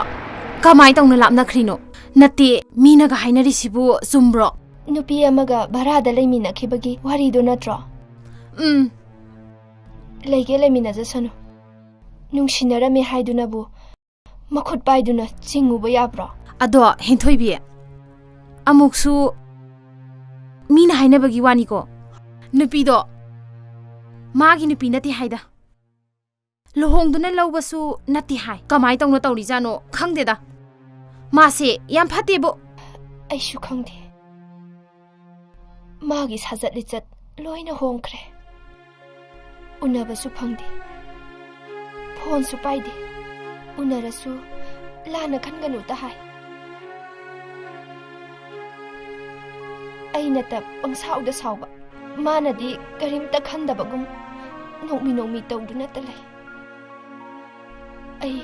ꯀꯃꯥꯏ ꯇꯧꯅ ꯂꯥꯞꯅꯈ꯭ꯔꯤꯅꯣ? ꯅꯠꯇꯦ, ꯃꯤꯅꯒ ꯍꯥꯏꯅꯔꯤꯁꯤꯕꯨ ꯆꯨꯝꯕ꯭ꯔꯣ? ꯅꯨꯄꯤ ꯑꯃꯒ ꯚꯔꯥꯗ ꯂꯩꯃꯤꯟꯅꯈꯤꯕꯒꯤ ꯋꯥꯔꯤꯗꯣ ꯅꯠꯇ꯭ꯔꯣ? ꯎꯝ꯫ ꯂꯩꯒꯦ ꯂꯩꯃꯤꯟꯅꯖꯁꯅꯨ꯫ ꯅꯨꯡꯁꯤꯅꯔꯝꯃꯦ ꯍꯥꯏꯗꯨꯅꯕꯨ ꯃꯈꯨꯠ ꯄꯥꯏꯗꯨꯅ ꯆꯤꯡꯉꯨꯕ ꯌꯥꯕ꯭ꯔꯣ? ꯑꯗꯣ ꯍꯦꯟꯊꯣꯏꯕꯤ, ꯑꯃꯨꯛꯁꯨ ꯃꯤꯅ ꯍꯥꯏꯅꯕꯒꯤ ꯋꯥꯅꯤꯀꯣ, ꯅꯨꯄꯤꯗꯣ ꯃꯥꯒꯤ ꯅꯨꯄꯤ ꯅꯠꯇꯦ ꯍꯥꯏꯗ, ꯂꯨꯍꯣꯡꯗꯨꯅ ꯂꯧꯕꯁꯨ ꯅꯠꯇꯦ ꯍꯥꯏ꯫ ꯀꯃꯥꯏ ꯇꯧꯅ ꯇꯧꯔꯤꯖꯥꯠꯅꯣ ꯈꯪꯗꯦꯗ꯫ ꯃꯥꯁꯦ ꯌꯥꯝ ꯐꯠꯇꯦꯕꯣ꯫ ꯑꯩꯁꯨ ꯈꯪꯗꯦ꯫ ꯃꯥꯒꯤ ꯁꯥꯖꯠ ꯂꯤꯆꯠ ꯂꯣꯏꯅ ꯍꯣꯡꯈ꯭ꯔꯦ꯫ ꯎꯅꯕꯁꯨ ꯐꯪꯗꯦ, ꯐꯣꯟꯁꯨ ꯄꯥꯏꯗꯦ꯫ ꯎꯅꯔꯁꯨ ꯂꯥꯟꯅ ꯈꯟꯒꯅꯨꯇ ꯍꯥꯏ꯫ ꯑꯩꯅꯇ ꯄꯪꯁꯥꯎꯗ ꯁꯥꯎꯕ, ꯃꯥꯅꯗꯤ ꯀꯔꯤꯝꯇ ꯈꯟꯗꯕꯒꯨꯝ ꯅꯣꯛꯃꯤ ꯅꯣꯛꯃꯤ ꯇꯧꯗꯨꯅꯇ ꯂꯩ꯫ ꯑꯩ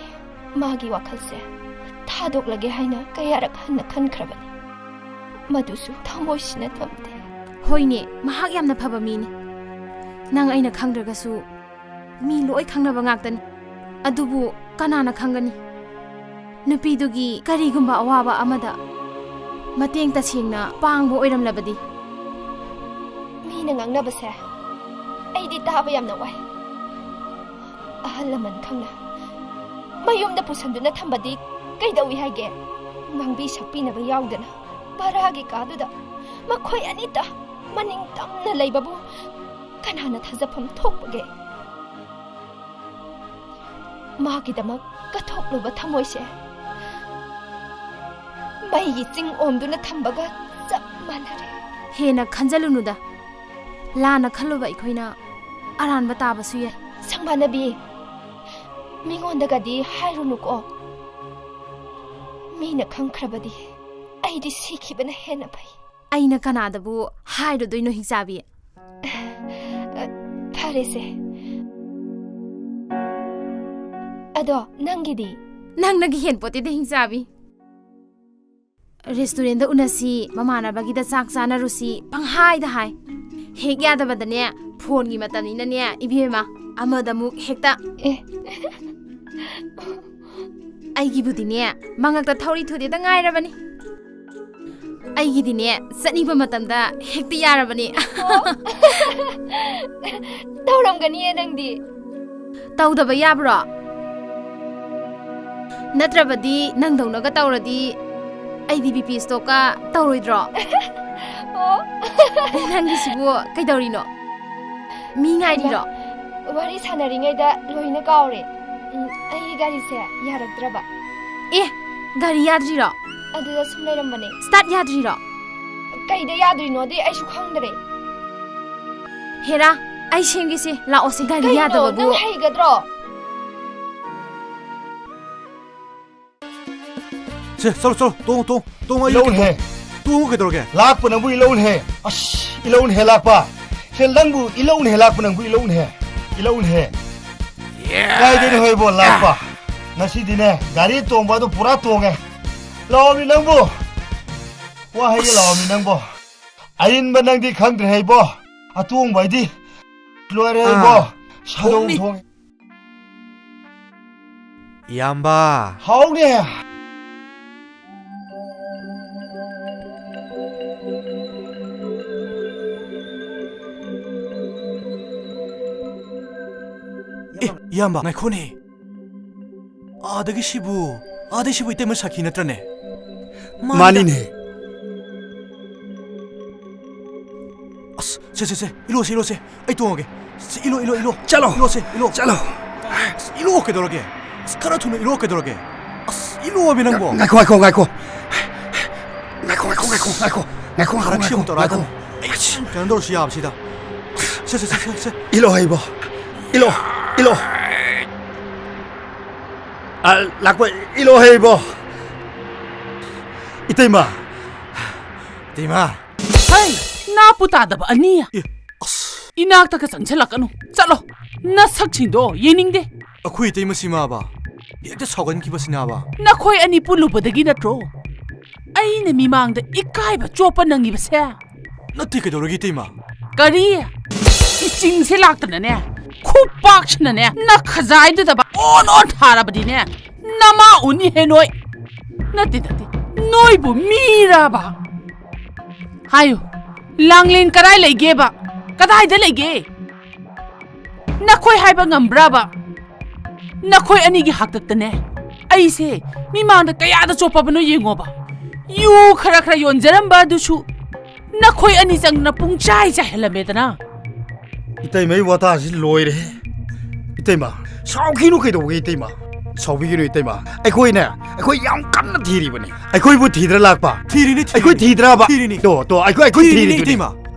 ꯃꯥꯒꯤ ꯋꯥꯈꯜꯁꯦ ꯊꯥꯗꯣꯛꯂꯒꯦ ꯍꯥꯏꯅ ꯀꯌꯥꯔꯛ ꯍꯟꯅ ꯈꯟꯈ꯭ꯔꯕꯅꯤ, ꯃꯗꯨꯁꯨ ꯊꯃꯣꯏꯁꯤꯅ ꯇꯝꯗꯦ꯫ ꯍꯣꯏꯅꯦ, ꯃꯍꯥꯛ ꯌꯥꯝꯅ ꯐꯕ ꯃꯤꯅꯤ꯫ ꯅꯪ ꯑꯩꯅ ꯈꯪꯗ꯭ꯔꯒꯁꯨ ꯃꯤ ꯂꯣꯏ ꯈꯪꯅꯕ ꯉꯥꯛꯇꯅꯤ꯫ ꯑꯗꯨꯕꯨ ꯀꯅꯥꯅ ꯈꯪꯒꯅꯤ? ꯅꯨꯄꯤꯗꯨꯒꯤ ꯀꯔꯤꯒꯨꯝꯕ ꯑꯋꯥꯕ ꯑꯃꯗ ꯃꯇꯦꯡ ꯇꯁꯦꯡꯅ ꯄꯥꯡꯕ ꯑꯣꯏꯔꯝꯂꯕꯗꯤ? ꯃꯤꯅ ꯉꯥꯡꯅꯕꯁꯦ ꯑꯩꯗꯤ ꯇꯥꯕ ꯌꯥꯝꯅ ꯋꯥꯏ꯫ ꯑꯍꯜ ꯂꯃꯟ ꯈꯪꯅ ꯃꯌꯨꯝꯗ ꯄꯨꯁꯟꯗꯨꯅ ꯊꯝꯕꯗꯤ ꯀꯩꯗꯧꯏ ꯍꯥꯏꯒꯦ? ꯉꯥꯡꯕꯤ ꯁꯛꯄꯤꯅꯕ ꯌꯥꯎꯗꯅ ꯚꯔꯥꯒꯤ ꯀꯥꯗꯨꯗ ꯃꯈꯣꯏ ꯑꯅꯤꯇ ꯃꯅꯤꯡ ꯇꯝꯅ ꯂꯩꯕꯕꯨ ꯀꯅꯥꯅ ꯊꯥꯖꯐꯝ ꯊꯣꯛꯄꯒꯦ? ꯃꯥꯒꯤꯗꯃꯛ ꯀꯠꯊꯣꯛꯂꯨꯕ ꯊꯃꯣꯏꯁꯦ ꯃꯩꯒꯤ ꯆꯤꯡ ꯑꯣꯝꯗꯨꯅ ꯊꯝꯕꯒ ꯆꯞ ꯃꯥꯟꯅꯔꯦ꯫ ꯍꯦꯟꯅ ꯈꯟꯖꯜꯂꯨꯅꯨꯗ꯫ ꯂꯥꯟꯅ ꯈꯜꯂꯨꯕ ꯑꯩꯈꯣꯏꯅ ꯑꯔꯥꯟꯕ ꯇꯥꯕꯁꯨ ꯌꯥꯏ꯫ ꯁꯪꯕꯥꯅꯕꯤ, ꯃꯤꯉꯣꯟꯗꯒꯗꯤ ꯍꯥꯏꯔꯨꯅꯨꯀꯣ꯫ ꯃꯤꯅ ꯈꯪꯈ꯭ꯔꯕꯗꯤ ꯑꯩꯗꯤ ꯁꯤꯈꯤꯕꯅ ꯍꯦꯟꯅ ꯐꯩ꯫ ꯑꯩꯅ ꯀꯅꯥꯗꯕꯨ ꯍꯥꯏꯔꯨꯗꯣꯏꯅꯣ, ꯍꯤꯡꯆꯥꯕꯤ? ꯐꯔꯦꯁꯦ꯫ ꯑꯗꯣ ꯅꯪꯒꯤꯗꯤ? ꯅꯪꯅꯒ ꯍꯦꯟꯄꯣꯠꯇꯦꯗ, ꯍꯤꯡꯆꯥꯕꯤ꯫ ꯔꯦꯁꯇꯨꯔꯦꯟꯗ ꯎꯅꯁꯤ, ꯃꯃꯥꯟꯅꯕꯒꯤꯗ ꯆꯥꯛ ꯆꯥꯅꯔꯨꯁꯤ ꯄꯪꯍꯥꯏꯗ ꯍꯥꯏ꯫ ꯍꯦꯛ ꯌꯥꯗꯕꯗꯅꯦ, ꯐꯣꯟꯒꯤ ꯃꯇꯝꯅꯤꯅꯅꯦ ꯏꯕꯦꯝꯃ, ꯑꯃꯗꯃꯨꯛ ꯍꯦꯛꯇ꯫ ꯑꯦ꯫ ꯑꯩꯒꯤꯕꯨꯗꯤꯅꯦ, ꯃꯉꯛꯇ ꯊꯧꯔꯤ ꯊꯨꯗꯦꯛꯇ ꯉꯥꯏꯔꯕꯅꯤ꯫ ꯑꯩꯒꯤꯗꯤꯅꯦ, ꯆꯠꯅꯤꯡꯕ ꯃꯇꯝꯗ ꯍꯦꯛꯇ ꯌꯥꯔꯕꯅꯤ꯫ ꯑꯣ꯫ ꯇꯧꯔꯝꯒꯅꯤꯌꯦ ꯅꯪꯗꯤ꯫ ꯇꯧꯗꯕ ꯌꯥꯕ꯭ꯔꯣ? ꯅꯠꯇ꯭ꯔꯕꯗꯤ ꯅꯪꯗꯧꯅꯒ ꯇꯧꯔꯗꯤ ꯑꯩꯗꯤ ꯕꯤ ꯄꯤ ꯁ꯭ꯇꯣꯛꯀ ꯇꯧꯔꯣꯏꯗ꯭ꯔꯣ? ꯑꯣ꯫ ꯅꯪꯒꯤꯁꯤꯕꯨ ꯀꯩꯗꯧꯔꯤꯅꯣ? ꯃꯤ ꯉꯥꯏꯔꯤꯔꯣ? ꯋꯥꯔꯤ ꯁꯥꯟꯅꯔꯤꯉꯩꯗ ꯂꯣꯏꯅ ꯀꯥꯎꯔꯦ꯫ ꯎꯝ, ꯑꯩꯒꯤ ꯒꯥꯔꯤꯁꯦ ꯌꯥꯔꯛꯇ꯭ꯔꯕ꯫ ꯑꯦ, ꯒꯥꯔꯤ ꯌꯥꯗ꯭ꯔꯤꯔꯣ? ꯑꯗꯨꯗ ꯁꯨꯝ ꯂꯩꯔꯝꯕꯅꯦ꯫ ꯁ꯭ꯇꯥꯔꯠ ꯌꯥꯗ꯭ꯔꯤꯔꯣ? ꯀꯩꯗ ꯌꯥꯗ꯭ꯔꯤꯅꯣꯗꯤ ꯑꯩꯁꯨ ꯈꯪꯗ꯭ꯔꯦ꯫ ꯍꯦꯔꯥ, ꯑꯩ ꯁꯦꯝꯒꯦꯁꯦ, ꯂꯥꯛꯑꯣꯁꯦ, ꯒꯥꯔꯤ ꯀꯩꯅꯣ, ꯌꯥꯗꯕꯕꯨ꯫ ꯅꯪ ꯍꯩꯒꯗ꯭ꯔꯣ? ꯁꯦ, ꯆꯠꯂꯣ, ꯆꯠꯂꯣ, ꯇꯣꯡꯉꯣ, ꯇꯣꯡꯉꯣ, ꯇꯣꯡꯉꯣ, ꯑꯩ ꯏꯂꯧꯅꯦꯍꯦ꯫ ꯇꯣꯡꯉꯣ, ꯀꯩꯗꯧꯔꯒꯦ? ꯂꯥꯛꯄ ꯅꯪꯕꯨ ꯏꯂꯧꯅꯦꯍꯦ꯫ ꯑꯁ, ꯏꯂꯧꯅꯦꯍꯦ ꯂꯥꯛꯄ꯫ ꯁꯦ, ꯅꯪꯕꯨ ꯏꯂꯧꯅꯦꯍꯦ ꯂꯥꯛꯄ ꯅꯪꯕꯨ ꯏꯂꯧꯅꯦꯍꯦ꯫ ꯏꯂꯧꯅꯦꯍꯦ꯫ ꯀꯥꯏꯗꯩꯅꯣ ꯍꯣꯏꯕꯣ ꯂꯥꯛꯄ? ꯉꯁꯤꯗꯤꯅꯦ, ꯒꯥꯔꯤ ꯇꯣꯡꯕ ꯑꯗꯨ ꯄꯨꯔꯥ ꯇꯣꯡꯉꯦ꯫ ꯂꯥꯛꯑꯣꯃꯤ ꯅꯪꯕꯨ꯫ ꯋꯥ ꯍꯥꯏꯒꯦ ꯂꯥꯛꯑꯣꯃꯤ ꯅꯪꯕꯨ꯫ ꯑꯏꯟꯕ ꯅꯪꯗꯤ ꯈꯪꯗ꯭ꯔꯦ ꯍꯩꯕꯣ꯫ ꯑꯇꯣꯡꯕ ꯍꯥꯏꯗꯤ ꯂꯣꯏꯔꯦ ꯍꯩꯕꯣ꯫ ꯑꯥ, ꯁꯥꯗꯣꯡ ꯊꯣꯡꯅꯤ꯫ ꯊꯣꯡꯉꯦ꯫ ꯏꯌꯥꯝꯕ꯫ ꯍꯥꯎꯅꯦ꯫ ꯑꯦ, ꯏꯌꯥꯝꯕ, ꯉꯥꯏꯈꯣꯅꯦ꯫ ꯑꯥꯗꯒꯤ ꯁꯤꯕꯨ, ꯑꯥꯗꯒꯤ ꯁꯤꯕꯨ ꯏꯇꯩꯃ ꯁꯥꯈꯤ ꯅꯠꯇ꯭ꯔꯅꯦ? ꯃꯥꯅꯤꯗ꯫ ꯃꯥꯅꯤꯅꯦ꯫ ꯑꯁ, ꯁꯦ, ꯁꯦ, ꯁꯦ, ꯏꯜꯂꯣꯁꯦ, ꯏꯜꯂꯣꯁꯦ꯫ ꯑꯩ ꯇꯣꯡꯉꯒꯦ꯫ ꯁꯤ ꯏꯂꯣ, ꯏꯂꯣ, ꯏꯂꯣ꯫ ꯆꯠꯂꯣ꯫ ꯏꯂꯣꯁꯦ, ꯏꯂꯣ꯫ ꯆꯠꯂꯣ꯫ ꯑꯁ, ꯏꯂꯣ ꯀꯩꯗꯧꯔꯒꯦ? ꯑꯁ, ꯈꯔ ꯊꯨꯅ ꯏꯂꯣ ꯀꯩꯗꯧꯔꯒꯦ? ꯑꯁ, ꯏꯂꯣꯃꯤ ꯅꯪꯕꯣ꯫ ꯉꯥꯏꯈꯣ, ꯉꯥꯏꯈꯣ, ꯉꯥꯏꯈꯣ꯫ ꯉꯥꯏꯈꯣ, ꯉꯥꯏꯈꯣ, ꯉꯥꯏꯈꯣ, ꯉꯥꯏꯈꯣ꯫ ꯉꯥꯏꯈꯣ, ꯉꯥꯏꯈꯣ, ꯐꯔꯛꯁꯤ ꯑꯃꯨꯛ ꯉꯥꯏꯈꯣ, ꯇꯧꯔꯛꯑꯗꯝꯅꯤ꯫ ꯉꯥꯏꯈꯣ꯫ ꯑꯩ ꯀꯩꯅꯣ ꯇꯧꯔꯁꯨ ꯌꯥꯕꯁꯤꯗ꯫ ꯁꯦ, ꯁꯦ, ꯁꯦ, ꯁꯦ, ꯁꯦ꯫ ꯏꯂꯣ ꯍꯩꯕꯣ꯫ ꯏꯂꯣ, ꯏꯂꯣ꯫ ꯑ, ꯂꯥꯛꯄ ꯏꯂꯣ ꯍꯩꯕꯣ꯫ ꯏꯇꯩꯃ꯫ ꯏꯇꯩꯃ꯫ ꯍꯩ, ꯅꯥꯄꯨ ꯇꯥꯗꯕ ꯑꯅꯤ꯫ ꯑꯦ, ꯑꯁ꯫ ꯏꯅꯥꯛꯇꯒ ꯆꯪꯁꯤꯜꯂꯛꯀꯅꯨ꯫ ꯆꯠꯂꯣ꯫ ꯅꯁꯛꯁꯤꯡꯗꯣ ꯌꯦꯡꯅꯤꯡꯗꯦ꯫ ꯑꯩꯈꯣꯏ ꯏꯇꯩꯃꯁꯤ ꯃꯥꯕ ꯍꯦꯛꯇ ꯁꯥꯎꯒꯟꯈꯤꯕꯁꯤꯅꯕ꯫ ꯅꯈꯣꯏ ꯑꯅꯤ ꯄꯨꯜꯂꯨꯕꯗꯒꯤ ꯅꯠꯇ꯭ꯔꯣ ꯑꯩꯅ ꯃꯤꯃꯥꯡꯗ ꯏꯀꯥꯏꯕ ꯆꯣꯞꯄ ꯅꯪꯉꯤꯕꯁꯦ? ꯅꯠꯇꯦ, ꯀꯩꯗꯧꯔꯒꯦ ꯏꯇꯩꯃ? ꯀꯔꯤ? ꯏꯆꯤꯡꯁꯦ ꯂꯥꯛꯇꯅꯅꯦ, ꯈꯨꯄꯥꯛꯁꯤꯅꯅꯦ, ꯅꯈꯖꯥꯏꯗꯨꯗ ꯑꯣꯟ ꯑꯣꯟ ꯊꯥꯔꯕꯗꯤꯅꯦ, ꯅꯃꯥ ꯎꯅꯤꯍꯦ ꯅꯣꯏ꯫ ꯅꯠꯇꯦ, ꯅꯠꯇꯦ, ꯅꯣꯏꯕꯨ ꯃꯤꯔꯕ? ꯍꯥꯏꯌꯨ, ꯂꯥꯡꯂꯦꯟ ꯀꯗꯥꯏ ꯂꯩꯒꯦꯕ? ꯀꯗꯥꯏꯗ ꯂꯩꯒꯦ? ꯅꯈꯣꯏ ꯍꯥꯏꯕ ꯉꯝꯕ꯭ꯔꯥꯕ? ꯅꯈꯣꯏ ꯑꯅꯤꯒꯤ ꯍꯥꯛꯇꯛꯇꯅꯦ ꯑꯩꯁꯦ ꯃꯤꯃꯥꯡꯗ ꯀꯌꯥꯗ ꯆꯣꯞꯄꯕꯅꯣ ꯌꯦꯡꯉꯣꯕ꯫ ꯌꯨ ꯈꯔ ꯈꯔ ꯌꯣꯟꯖꯔꯝꯕ ꯑꯗꯨꯁꯨ ꯅꯈꯣꯏ ꯑꯅꯤ ꯆꯪꯗꯅ ꯄꯨꯡ ꯆꯥꯏ ꯆꯥꯏꯍꯜꯂꯝꯃꯦꯗꯅ꯫ ꯏꯇꯩꯃꯩ ꯋꯥꯇꯥꯁꯤ ꯂꯣꯏꯔꯦ꯫ ꯏꯇꯩꯃ, ꯁꯥꯎꯈꯤꯅꯨ ꯀꯩꯗꯧꯕꯒꯤ ꯏꯇꯩꯃ? ꯁꯥꯎꯕꯤꯒꯅꯨ ꯏꯇꯩꯃ꯫ ꯑꯩꯈꯣꯏꯅꯦ, ꯑꯩꯈꯣꯏ ꯌꯥꯝ ꯀꯟꯅ ꯊꯤꯔꯤꯕꯅꯤ꯫ ꯑꯩꯈꯣꯏꯕꯨ ꯊꯤꯗ꯭ꯔ ꯂꯥꯛꯄ? ꯊꯤꯔꯤꯅꯤ, ꯑꯩꯈꯣꯏ ꯊꯤꯔꯤꯅꯤ꯫ ꯊꯤꯗ꯭ꯔꯕ? ꯊꯤꯔꯤꯅꯤ꯫ ꯇꯣ, ꯇꯣ, ꯑꯩꯈꯣꯏ, ꯑꯩꯈꯣꯏ ꯊꯤꯔꯤꯅꯤ ꯊꯤꯔꯤꯗꯨꯅꯤ꯫ ꯏꯇꯩꯃ꯫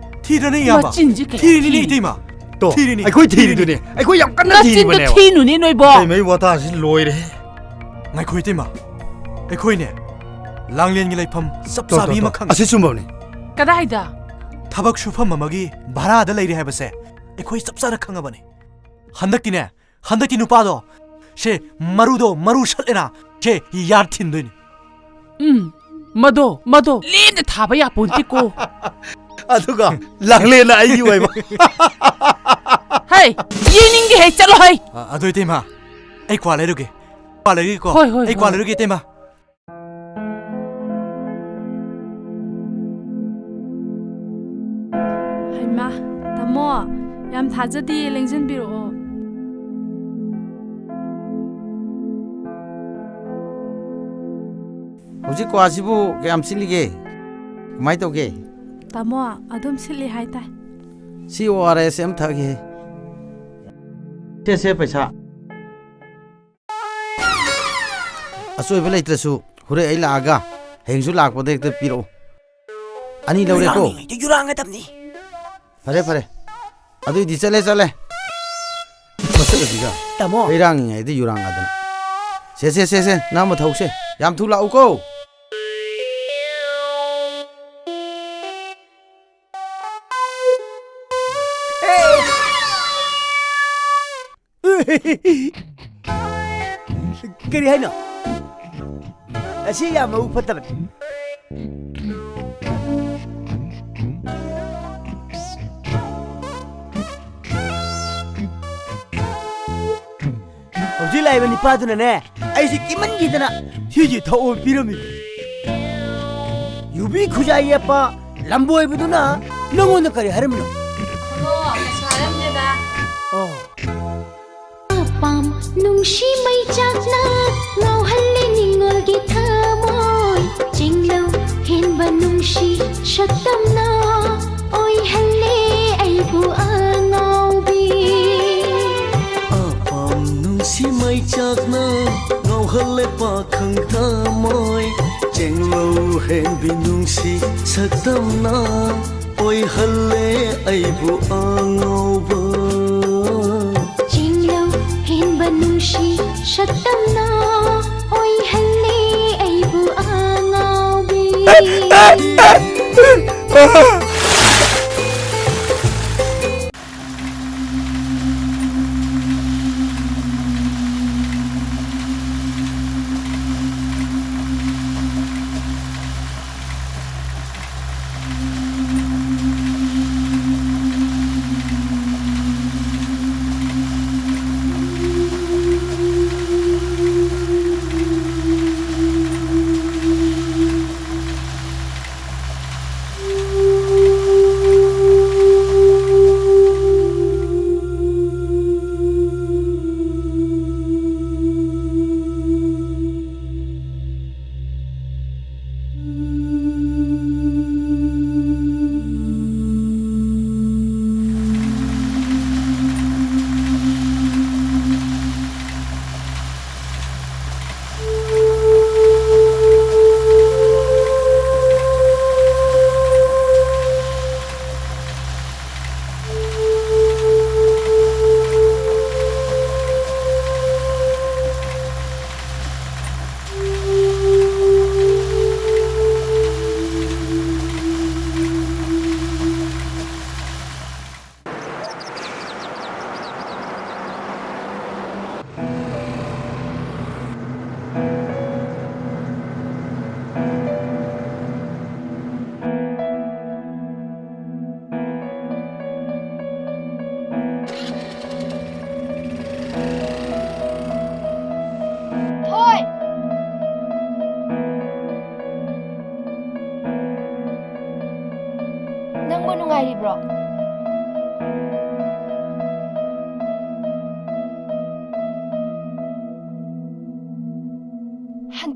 ꯊꯤꯗ꯭ꯔꯅꯤ ꯏꯌꯥꯝꯕ꯫ ꯃꯆꯤꯟꯁꯤ ꯀꯌꯥ ꯊꯤꯔꯤꯅꯤ ꯊꯤ꯫ ꯏꯇꯩꯃ꯫ ꯇꯣ, ꯊꯤꯔꯤꯅꯤ꯫ ꯑꯩꯈꯣꯏ ꯊꯤꯔꯤꯗꯨꯅꯤ꯫ ꯑꯩꯈꯣꯏ ꯌꯥꯝ ꯀꯟꯅ ꯅꯆꯤꯟꯗꯣ ꯊꯤꯔꯤꯕꯅꯦꯕ꯫ ꯊꯤꯅꯨꯅꯦ ꯅꯣꯏꯕꯣ꯫ ꯏꯇꯩꯃꯩ ꯋꯥꯇꯥꯁꯤ ꯂꯣꯏꯔꯦ꯫ ꯉꯥꯏꯈꯣ ꯏꯇꯩꯃ꯫ ꯑꯩꯈꯣꯏꯅꯦ ꯂꯥꯡꯂꯦꯟꯒꯤ ꯂꯩꯐꯝ ꯆꯞ ꯇꯣ, ꯇꯣ, ꯆꯥꯕꯤ ꯇꯣ꯫ ꯑꯃ ꯈꯪꯉꯦ꯫ ꯑꯁꯤ ꯆꯨꯝꯕꯅꯤ꯫ ꯀꯗꯥꯏꯗ? ꯊꯕꯛ ꯁꯨꯐꯝ ꯑꯃꯒꯤ ꯚꯔꯥꯗ ꯂꯩꯔꯦ ꯍꯥꯏꯕꯁꯦ ꯑꯩꯈꯣꯏ ꯆꯞ ꯆꯥꯅ ꯈꯪꯉꯕꯅꯤ꯫ ꯍꯟꯗꯛꯇꯤꯅꯦ, ꯍꯟꯗꯛꯇꯤ ꯅꯨꯄꯥꯗꯣ ꯁꯦ ꯃꯔꯨꯗꯣ ꯃꯔꯨ ꯁꯠꯂꯦꯅ ꯁꯦ ꯌꯥꯔ ꯊꯤꯟꯗꯣꯏꯅꯤ꯫ ꯎꯝ, ꯃꯗꯣ, ꯃꯗꯣ ꯂꯦꯝꯅ ꯊꯥꯕ ꯌꯥꯄꯣꯟꯇꯦꯀꯣ꯫ ꯑꯗꯨꯒ ꯂꯥꯡꯂꯦꯟꯅ ꯑꯩꯒꯤ ꯑꯣꯏꯕ꯫ ꯍꯩ, ꯌꯦꯡꯅꯤꯡꯗꯦ ꯍꯩ, ꯆꯠꯂꯣ ꯍꯩ꯫ ꯑ, ꯑꯗꯣ ꯏꯇꯩꯃ, ꯑꯩ ꯀ꯭ꯋꯥ ꯂꯩꯔꯨꯒꯦ꯫ ꯀ꯭ꯋꯥ ꯂꯩꯔꯨꯒꯦꯀꯣ꯫ ꯍꯣꯏ, ꯍꯣꯏ, ꯑꯩ ꯀ꯭ꯋꯥ ꯍꯣꯏ꯫ ꯂꯩꯔꯨꯒꯦ ꯏꯇꯩꯃ꯫ ꯍꯩꯃꯥ, ꯇꯥꯃꯣ, ꯌꯥꯝ ꯊꯥꯖꯗꯤꯌꯦ, ꯂꯦꯡꯁꯤꯟꯕꯤꯔꯛꯑꯣ꯫ ꯍꯧꯖꯤꯛ ꯀ꯭ꯋꯥꯁꯤꯕꯨ ꯀꯌꯥꯝ ꯁꯤꯠꯂꯤꯒꯦ? ꯀꯃꯥꯏ ꯇꯧꯒꯦ? ꯇꯥꯃꯣ, ꯑꯗꯨꯝ ꯁꯤꯠꯂꯤ ꯍꯥꯏꯇꯥꯏ꯫ ꯁꯤ ꯑꯣ ꯑꯥꯔ ꯑꯦꯁ ꯑꯃ ꯊꯛꯑꯒꯦ꯫ ꯁꯦ, ꯁꯦ, ꯄꯩꯁꯥ꯫ ꯑꯆꯣꯏꯕ ꯂꯩꯇ꯭ꯔꯁꯨ ꯍꯣꯔꯦꯟ ꯑꯩ ꯂꯥꯛꯑꯒ ꯍꯌꯦꯡꯁꯨ ꯂꯥꯛꯄꯗ ꯍꯦꯛꯇ ꯄꯤꯔꯛꯎ꯫ ꯑꯅꯤ ꯂꯧꯔꯦꯀꯣ? ꯌꯨꯔꯥꯡꯉꯩꯗ ꯌꯨꯔꯥꯡꯒꯗꯕꯅꯤ꯫ ꯐꯔꯦ, ꯐꯔꯦ꯫ ꯑꯗꯨꯏꯗꯤ ꯆꯠꯂꯦ, ꯆꯠꯂꯦ꯫ ꯃꯁꯛ ꯑꯁꯤꯒ꯫ ꯇꯥꯃꯣ꯫ ꯍꯩꯔꯥꯡꯉꯤꯉꯩꯗ ꯌꯨꯔꯥꯡ ꯍꯥꯏꯗꯅ꯫ ꯁꯦ, ꯁꯦ, ꯁꯦ, ꯁꯦ, ꯅꯪ ꯑꯃ ꯊꯧꯁꯦ꯫ ꯌꯥꯝ ꯊꯨ ꯂꯥꯛꯎꯀꯣ꯫ ꯀꯔꯤ ꯍꯥꯏꯅꯣ? ꯑꯁꯤ ꯌꯥꯝ ꯃꯕꯨꯛ ꯐꯠꯇꯕꯅꯤ꯫ ꯍꯧꯖꯤꯛ ꯂꯥꯛꯏꯕ ꯅꯤꯄꯥꯗꯨꯅꯅꯦ, ꯑꯩꯁꯤ ꯀꯤꯃꯟꯈꯤꯗꯅ ꯁꯤꯁꯤ ꯊꯛꯑꯣ ꯄꯤꯔꯝꯃꯤ꯫ ꯌꯨꯕꯤ ꯈꯨꯖꯥꯏ ꯌꯦꯞꯄ, ꯂꯝꯕꯣꯏꯕꯗꯨꯅ ꯅꯪꯉꯣꯟꯗ ꯀꯔꯤ ꯍꯥꯏꯔꯝꯃꯤꯅꯣ? ꯑꯗꯣ ꯀꯩꯁꯨ ꯍꯥꯏꯔꯝꯗꯦꯗ꯫ ꯑꯣ꯫ ꯑꯄꯥꯝ ꯅꯨꯡꯁꯤ ꯃꯩꯆꯥꯛꯅ ꯉꯥꯎꯍꯜꯂꯦ ꯅꯤꯡꯉꯣꯜꯒꯤ ꯊꯃꯣꯏ꯫ ꯆꯤꯡꯂꯧ ꯍꯦꯟꯕ ꯅꯨꯡꯁꯤ ꯁꯛꯇꯝꯅ ꯑꯣꯏꯍꯜꯂꯦ ꯑꯩꯕꯨ ꯑꯉꯥꯎꯕꯤ꯫ ꯑꯄꯥꯝ ꯅꯨꯡꯁꯤ ꯃꯩꯆꯥꯛꯅ ꯉꯥꯎꯍꯜꯂꯦ ꯄꯥꯈꯪ ꯊꯃꯣꯏ꯫ ꯆꯦꯡꯂꯧ ꯍꯦꯟꯕꯤ ꯅꯨꯡꯁꯤ ꯁꯛꯇꯝꯅ ꯑꯣꯏꯍꯜꯂꯦ ꯑꯩꯕꯨ ꯑꯉꯥꯎꯕ꯫ ꯆꯤꯡꯂꯧ ꯍꯦꯟꯕ ꯅꯨꯡꯁꯤ ꯁꯛꯇꯝꯅ ꯑꯣꯏꯍꯜꯂꯦ ꯑꯩꯕꯨ ꯑꯉꯥꯎꯕꯤ꯫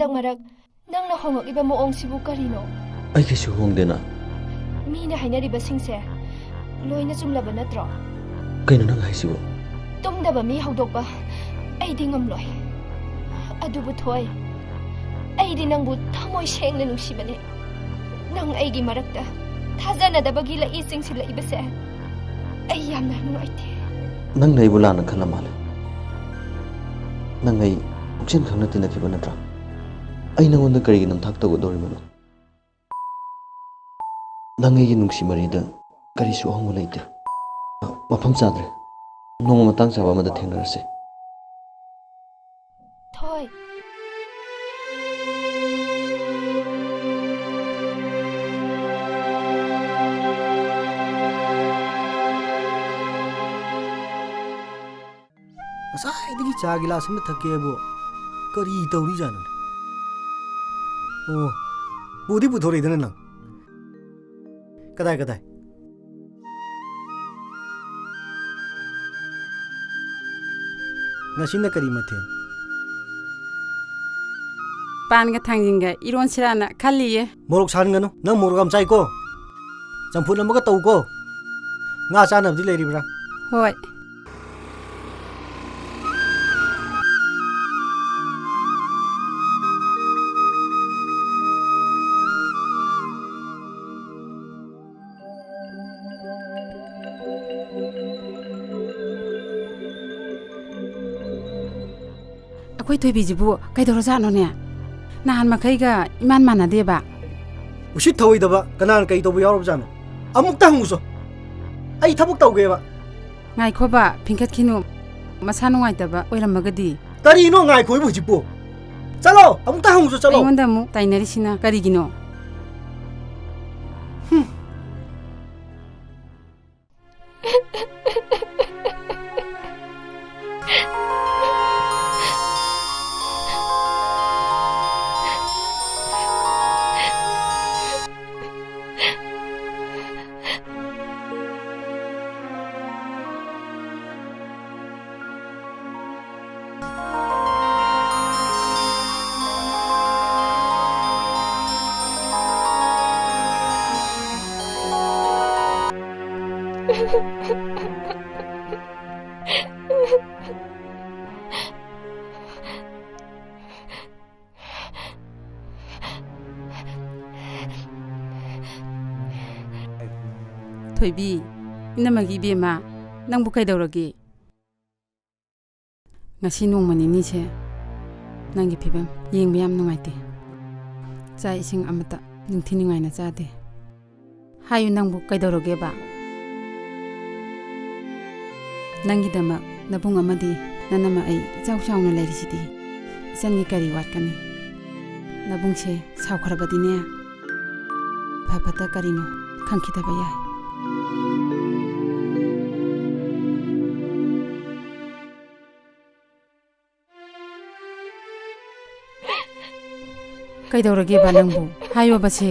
ꯃꯔꯛ ꯅꯪꯅ ꯍꯣꯡꯂꯛꯂꯤꯕ ꯃꯑꯣꯡꯁꯤꯕꯨ ꯀꯔꯤꯅꯣ? ꯑꯩ ꯀꯩꯁꯨ ꯍꯣꯡꯗꯦꯅ꯫ ꯃꯤꯅ ꯍꯥꯏꯅꯔꯤꯕꯁꯤꯡꯁꯦ ꯂꯣꯏꯅ ꯆꯨꯝꯂꯕ ꯅꯠꯇ꯭ꯔꯣ? ꯀꯩꯅꯣ ꯅꯪ ꯍꯥꯏꯁꯤꯕꯨ? ꯇꯨꯝꯗꯕ ꯃꯤ ꯍꯧꯗꯣꯛꯄ ꯑꯩꯗꯤ ꯉꯝꯂꯣꯏ꯫ ꯑꯗꯨꯕꯨ ꯊꯣꯏ, ꯑꯩꯗꯤ ꯅꯪꯕꯨ ꯊꯃꯣꯏ ꯁꯦꯡꯅ ꯅꯨꯡꯁꯤꯕꯅꯦ꯫ ꯅꯪ ꯑꯩꯒꯤ ꯃꯔꯛꯇ ꯊꯥꯖꯅꯗꯕꯒꯤ ꯂꯩꯏ ꯆꯤꯡꯁꯤꯜꯂꯛꯏꯕꯁꯦ ꯑꯩ ꯌꯥꯝꯅ ꯅꯨꯡꯉꯥꯏꯇꯦ꯫ ꯅꯪꯅ ꯑꯩꯕꯨ ꯂꯥꯟꯅ ꯈꯜꯂ ꯃꯥꯜꯂꯦ꯫ ꯅꯪ ꯑꯩ ꯄꯨꯛꯆꯦꯜ ꯈꯪꯅ ꯇꯤꯟꯅꯈꯤꯕ ꯅꯠꯇ꯭ꯔꯥ? ꯑꯩ ꯅꯪꯉꯣꯟꯗ ꯀꯔꯤꯒꯤ ꯅꯝꯊꯥꯛ ꯇꯧꯒꯗꯧꯔꯤꯕꯅꯣ? ꯅꯪ ꯑꯩꯒꯤ ꯅꯨꯡꯁꯤ ꯃꯔꯤꯗ ꯀꯔꯤꯁꯨ ꯑꯍꯣꯡꯕ ꯂꯩꯇꯦ꯫ ꯃꯐꯝ ꯆꯥꯗ꯭ꯔꯦ꯫ ꯅꯣꯡꯃ ꯃꯇꯥꯡ ꯆꯥꯕ ꯑꯃꯗ ꯊꯦꯡꯅꯔꯁꯦ꯫ ꯊꯣꯏ꯫ ꯉꯁꯥꯏꯗꯒꯤ ꯆꯥ ꯒꯤꯂꯥꯁ ꯑꯃ ꯊꯛꯀꯦꯕꯨ ꯀꯔꯤ ꯇꯧꯔꯤꯖꯥꯠꯅꯣꯅꯦ? ꯑꯣ, ꯄꯨꯗꯤ ꯄꯨꯊꯣꯔꯛꯏꯗꯅ ꯅꯪ꯫ ꯀꯗꯥꯏ, ꯀꯗꯥꯏ? ꯉꯁꯤꯅ ꯀꯔꯤ ꯃꯊꯦꯜ? ꯄꯥꯟꯒ ꯊꯥꯡꯖꯤꯡꯒ ꯏꯔꯣꯟꯁꯤꯔꯥꯅ ꯈꯜꯂꯤꯌꯦ꯫ ꯃꯣꯔꯣꯛ ꯁꯥꯍꯟꯒꯅꯨ, ꯅꯪ ꯃꯣꯔꯣꯛ ꯌꯥꯝ ꯆꯥꯏꯀꯣ꯫ ꯆꯝꯐꯨꯠ ꯑꯃꯒ ꯇꯧꯀꯣ꯫ ꯉꯥ ꯆꯥꯅꯕꯗꯤ ꯂꯩꯔꯤꯕ꯭ꯔꯥ? ꯍꯣꯏ꯫ ꯑꯩꯈꯣꯏ ꯊꯣꯏꯕꯤꯁꯤꯕꯨ ꯀꯩꯗꯧꯔꯖꯥꯠꯅꯣꯅꯦ? ꯅꯍꯥꯟ ꯃꯈꯩꯒ ꯏꯃꯥꯟ ꯃꯥꯟꯅꯗꯦꯕ꯫ ꯎꯁꯤꯠ ꯊꯑꯣꯏꯗꯕ, ꯀꯅꯥꯅ ꯀꯩ ꯇꯧꯕ ꯌꯥꯎꯔꯕꯖꯥꯠꯅꯣ? ꯑꯃꯨꯛꯇ ꯍꯪꯉꯨꯆꯣ꯫ ꯑꯩ ꯊꯕꯛ ꯇꯧꯒꯦꯕ꯫ ꯉꯥꯏꯈꯣꯕ, ꯐꯤꯡꯀꯠꯈꯤꯅꯨ꯫ ꯃꯁꯥ ꯅꯨꯡꯉꯥꯏꯇꯕ ꯑꯣꯏꯔꯝꯃꯒꯗꯤ? ꯀꯔꯤꯅꯣ ꯉꯥꯏꯈꯣ ꯍꯥꯏꯕꯨ ꯍꯧꯖꯤꯛꯄꯨ? ꯆꯠꯂꯣ, ꯑꯃꯨꯛꯇ ꯍꯪꯉꯨꯆꯣ, ꯆꯠꯂꯣ꯫ ꯑꯩꯉꯣꯟꯗ ꯑꯃꯨꯛ ꯇꯥꯏꯅꯔꯤꯁꯤꯅ ꯀꯔꯤꯒꯤꯅꯣ? ꯍꯨꯝ꯫ ꯊꯣꯏꯕꯤ, ꯏꯅꯝꯃꯒꯤ ꯏꯕꯦꯝꯃ, ꯅꯪꯕꯨ ꯀꯩꯗꯧꯔꯒꯦ? ꯉꯁꯤ ꯅꯣꯡꯃ ꯅꯤꯅꯤꯁꯦ ꯅꯪꯒꯤ ꯐꯤꯕꯝ ꯌꯦꯡꯕ ꯌꯥꯝ ꯅꯨꯡꯉꯥꯏꯇꯦ꯫ ꯆꯥꯛ ꯏꯁꯤꯡ ꯑꯃꯇ ꯅꯤꯡꯊꯤ ꯅꯨꯡꯉꯥꯏꯅ ꯆꯥꯗꯦ꯫ ꯍꯥꯏꯌꯨ, ꯅꯪꯕꯨ ꯀꯩꯗꯧꯔꯒꯦꯕ? ꯅꯪꯒꯤꯗꯃꯛ ꯅꯕꯨꯡ ꯑꯃꯗꯤ ꯅꯅꯝꯃ ꯑꯩ ꯏꯆꯥꯎ ꯆꯥꯎꯅ ꯂꯩꯔꯤꯁꯤꯗꯤ꯫ ꯏꯆꯟꯒꯤ ꯀꯔꯤ ꯋꯥꯠꯀꯅꯤ? ꯅꯕꯨꯡꯁꯦ ꯁꯥꯎꯈ꯭ꯔꯕꯗꯤꯅꯦ, ꯐ ꯐꯠꯇ ꯀꯔꯤꯅꯣ ꯈꯪꯈꯤꯗꯕ ꯌꯥꯏ꯫ ꯀꯩꯗꯧꯔꯒꯦꯕ ꯅꯪꯕꯨ? ꯍꯥꯏꯌꯣꯕꯁꯦ꯫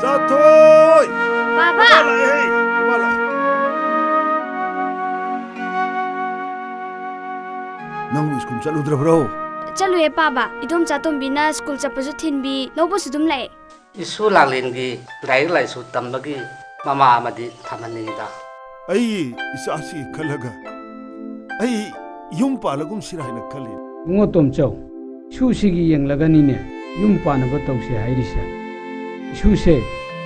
ꯆꯥꯊꯣꯏ! ꯄꯥꯕ! ꯄꯥꯕ ꯂꯥꯛꯑꯦ, ꯄꯥꯕ ꯂꯥꯛꯑꯦ꯫ ꯅꯪꯕꯨ ꯁ꯭ꯀꯨꯜ ꯆꯠꯂꯨꯗ꯭ꯔꯕ꯭ꯔꯣ? ꯆꯠꯂꯨꯌꯦ, ꯄꯥꯕ꯫ ꯏꯗꯣꯝꯆꯥ ꯇꯣꯝꯕꯤꯅ ꯁ꯭ꯀꯨꯜ ꯆꯠꯄꯁꯨ ꯊꯤꯟꯕꯤ, ꯂꯧꯕꯁꯨ ꯑꯗꯨꯝ ꯂꯥꯛꯑꯦ꯫ ꯏꯁꯨ ꯂꯥꯛꯂꯦꯟꯒꯤ ꯂꯥꯏꯔꯤꯛ ꯂꯥꯏꯁꯨ ꯇꯝꯕꯒꯤ ꯃꯃꯥ ꯑꯃꯗꯤ ꯊꯝꯍꯟꯅꯤꯡꯉꯤꯗ꯫ ꯑꯩ ꯏꯆꯥꯁꯤ ꯈꯜꯂꯒ ꯑꯩ ꯌꯨꯝ ꯄꯥꯜꯂꯒꯨꯝꯁꯤꯔꯥ ꯍꯥꯏꯅ ꯈꯜꯂꯤ꯫ ꯏꯕꯨꯡꯉꯣ ꯇꯣꯝꯆꯧ, ꯏꯁꯨꯁꯤꯒꯤ ꯌꯦꯡꯂꯒꯅꯤꯅꯦ ꯌꯨꯝ ꯄꯥꯟꯅꯕ ꯇꯧꯁꯦ ꯍꯥꯏꯔꯤꯁꯦ꯫ ꯏꯁꯨꯁꯦ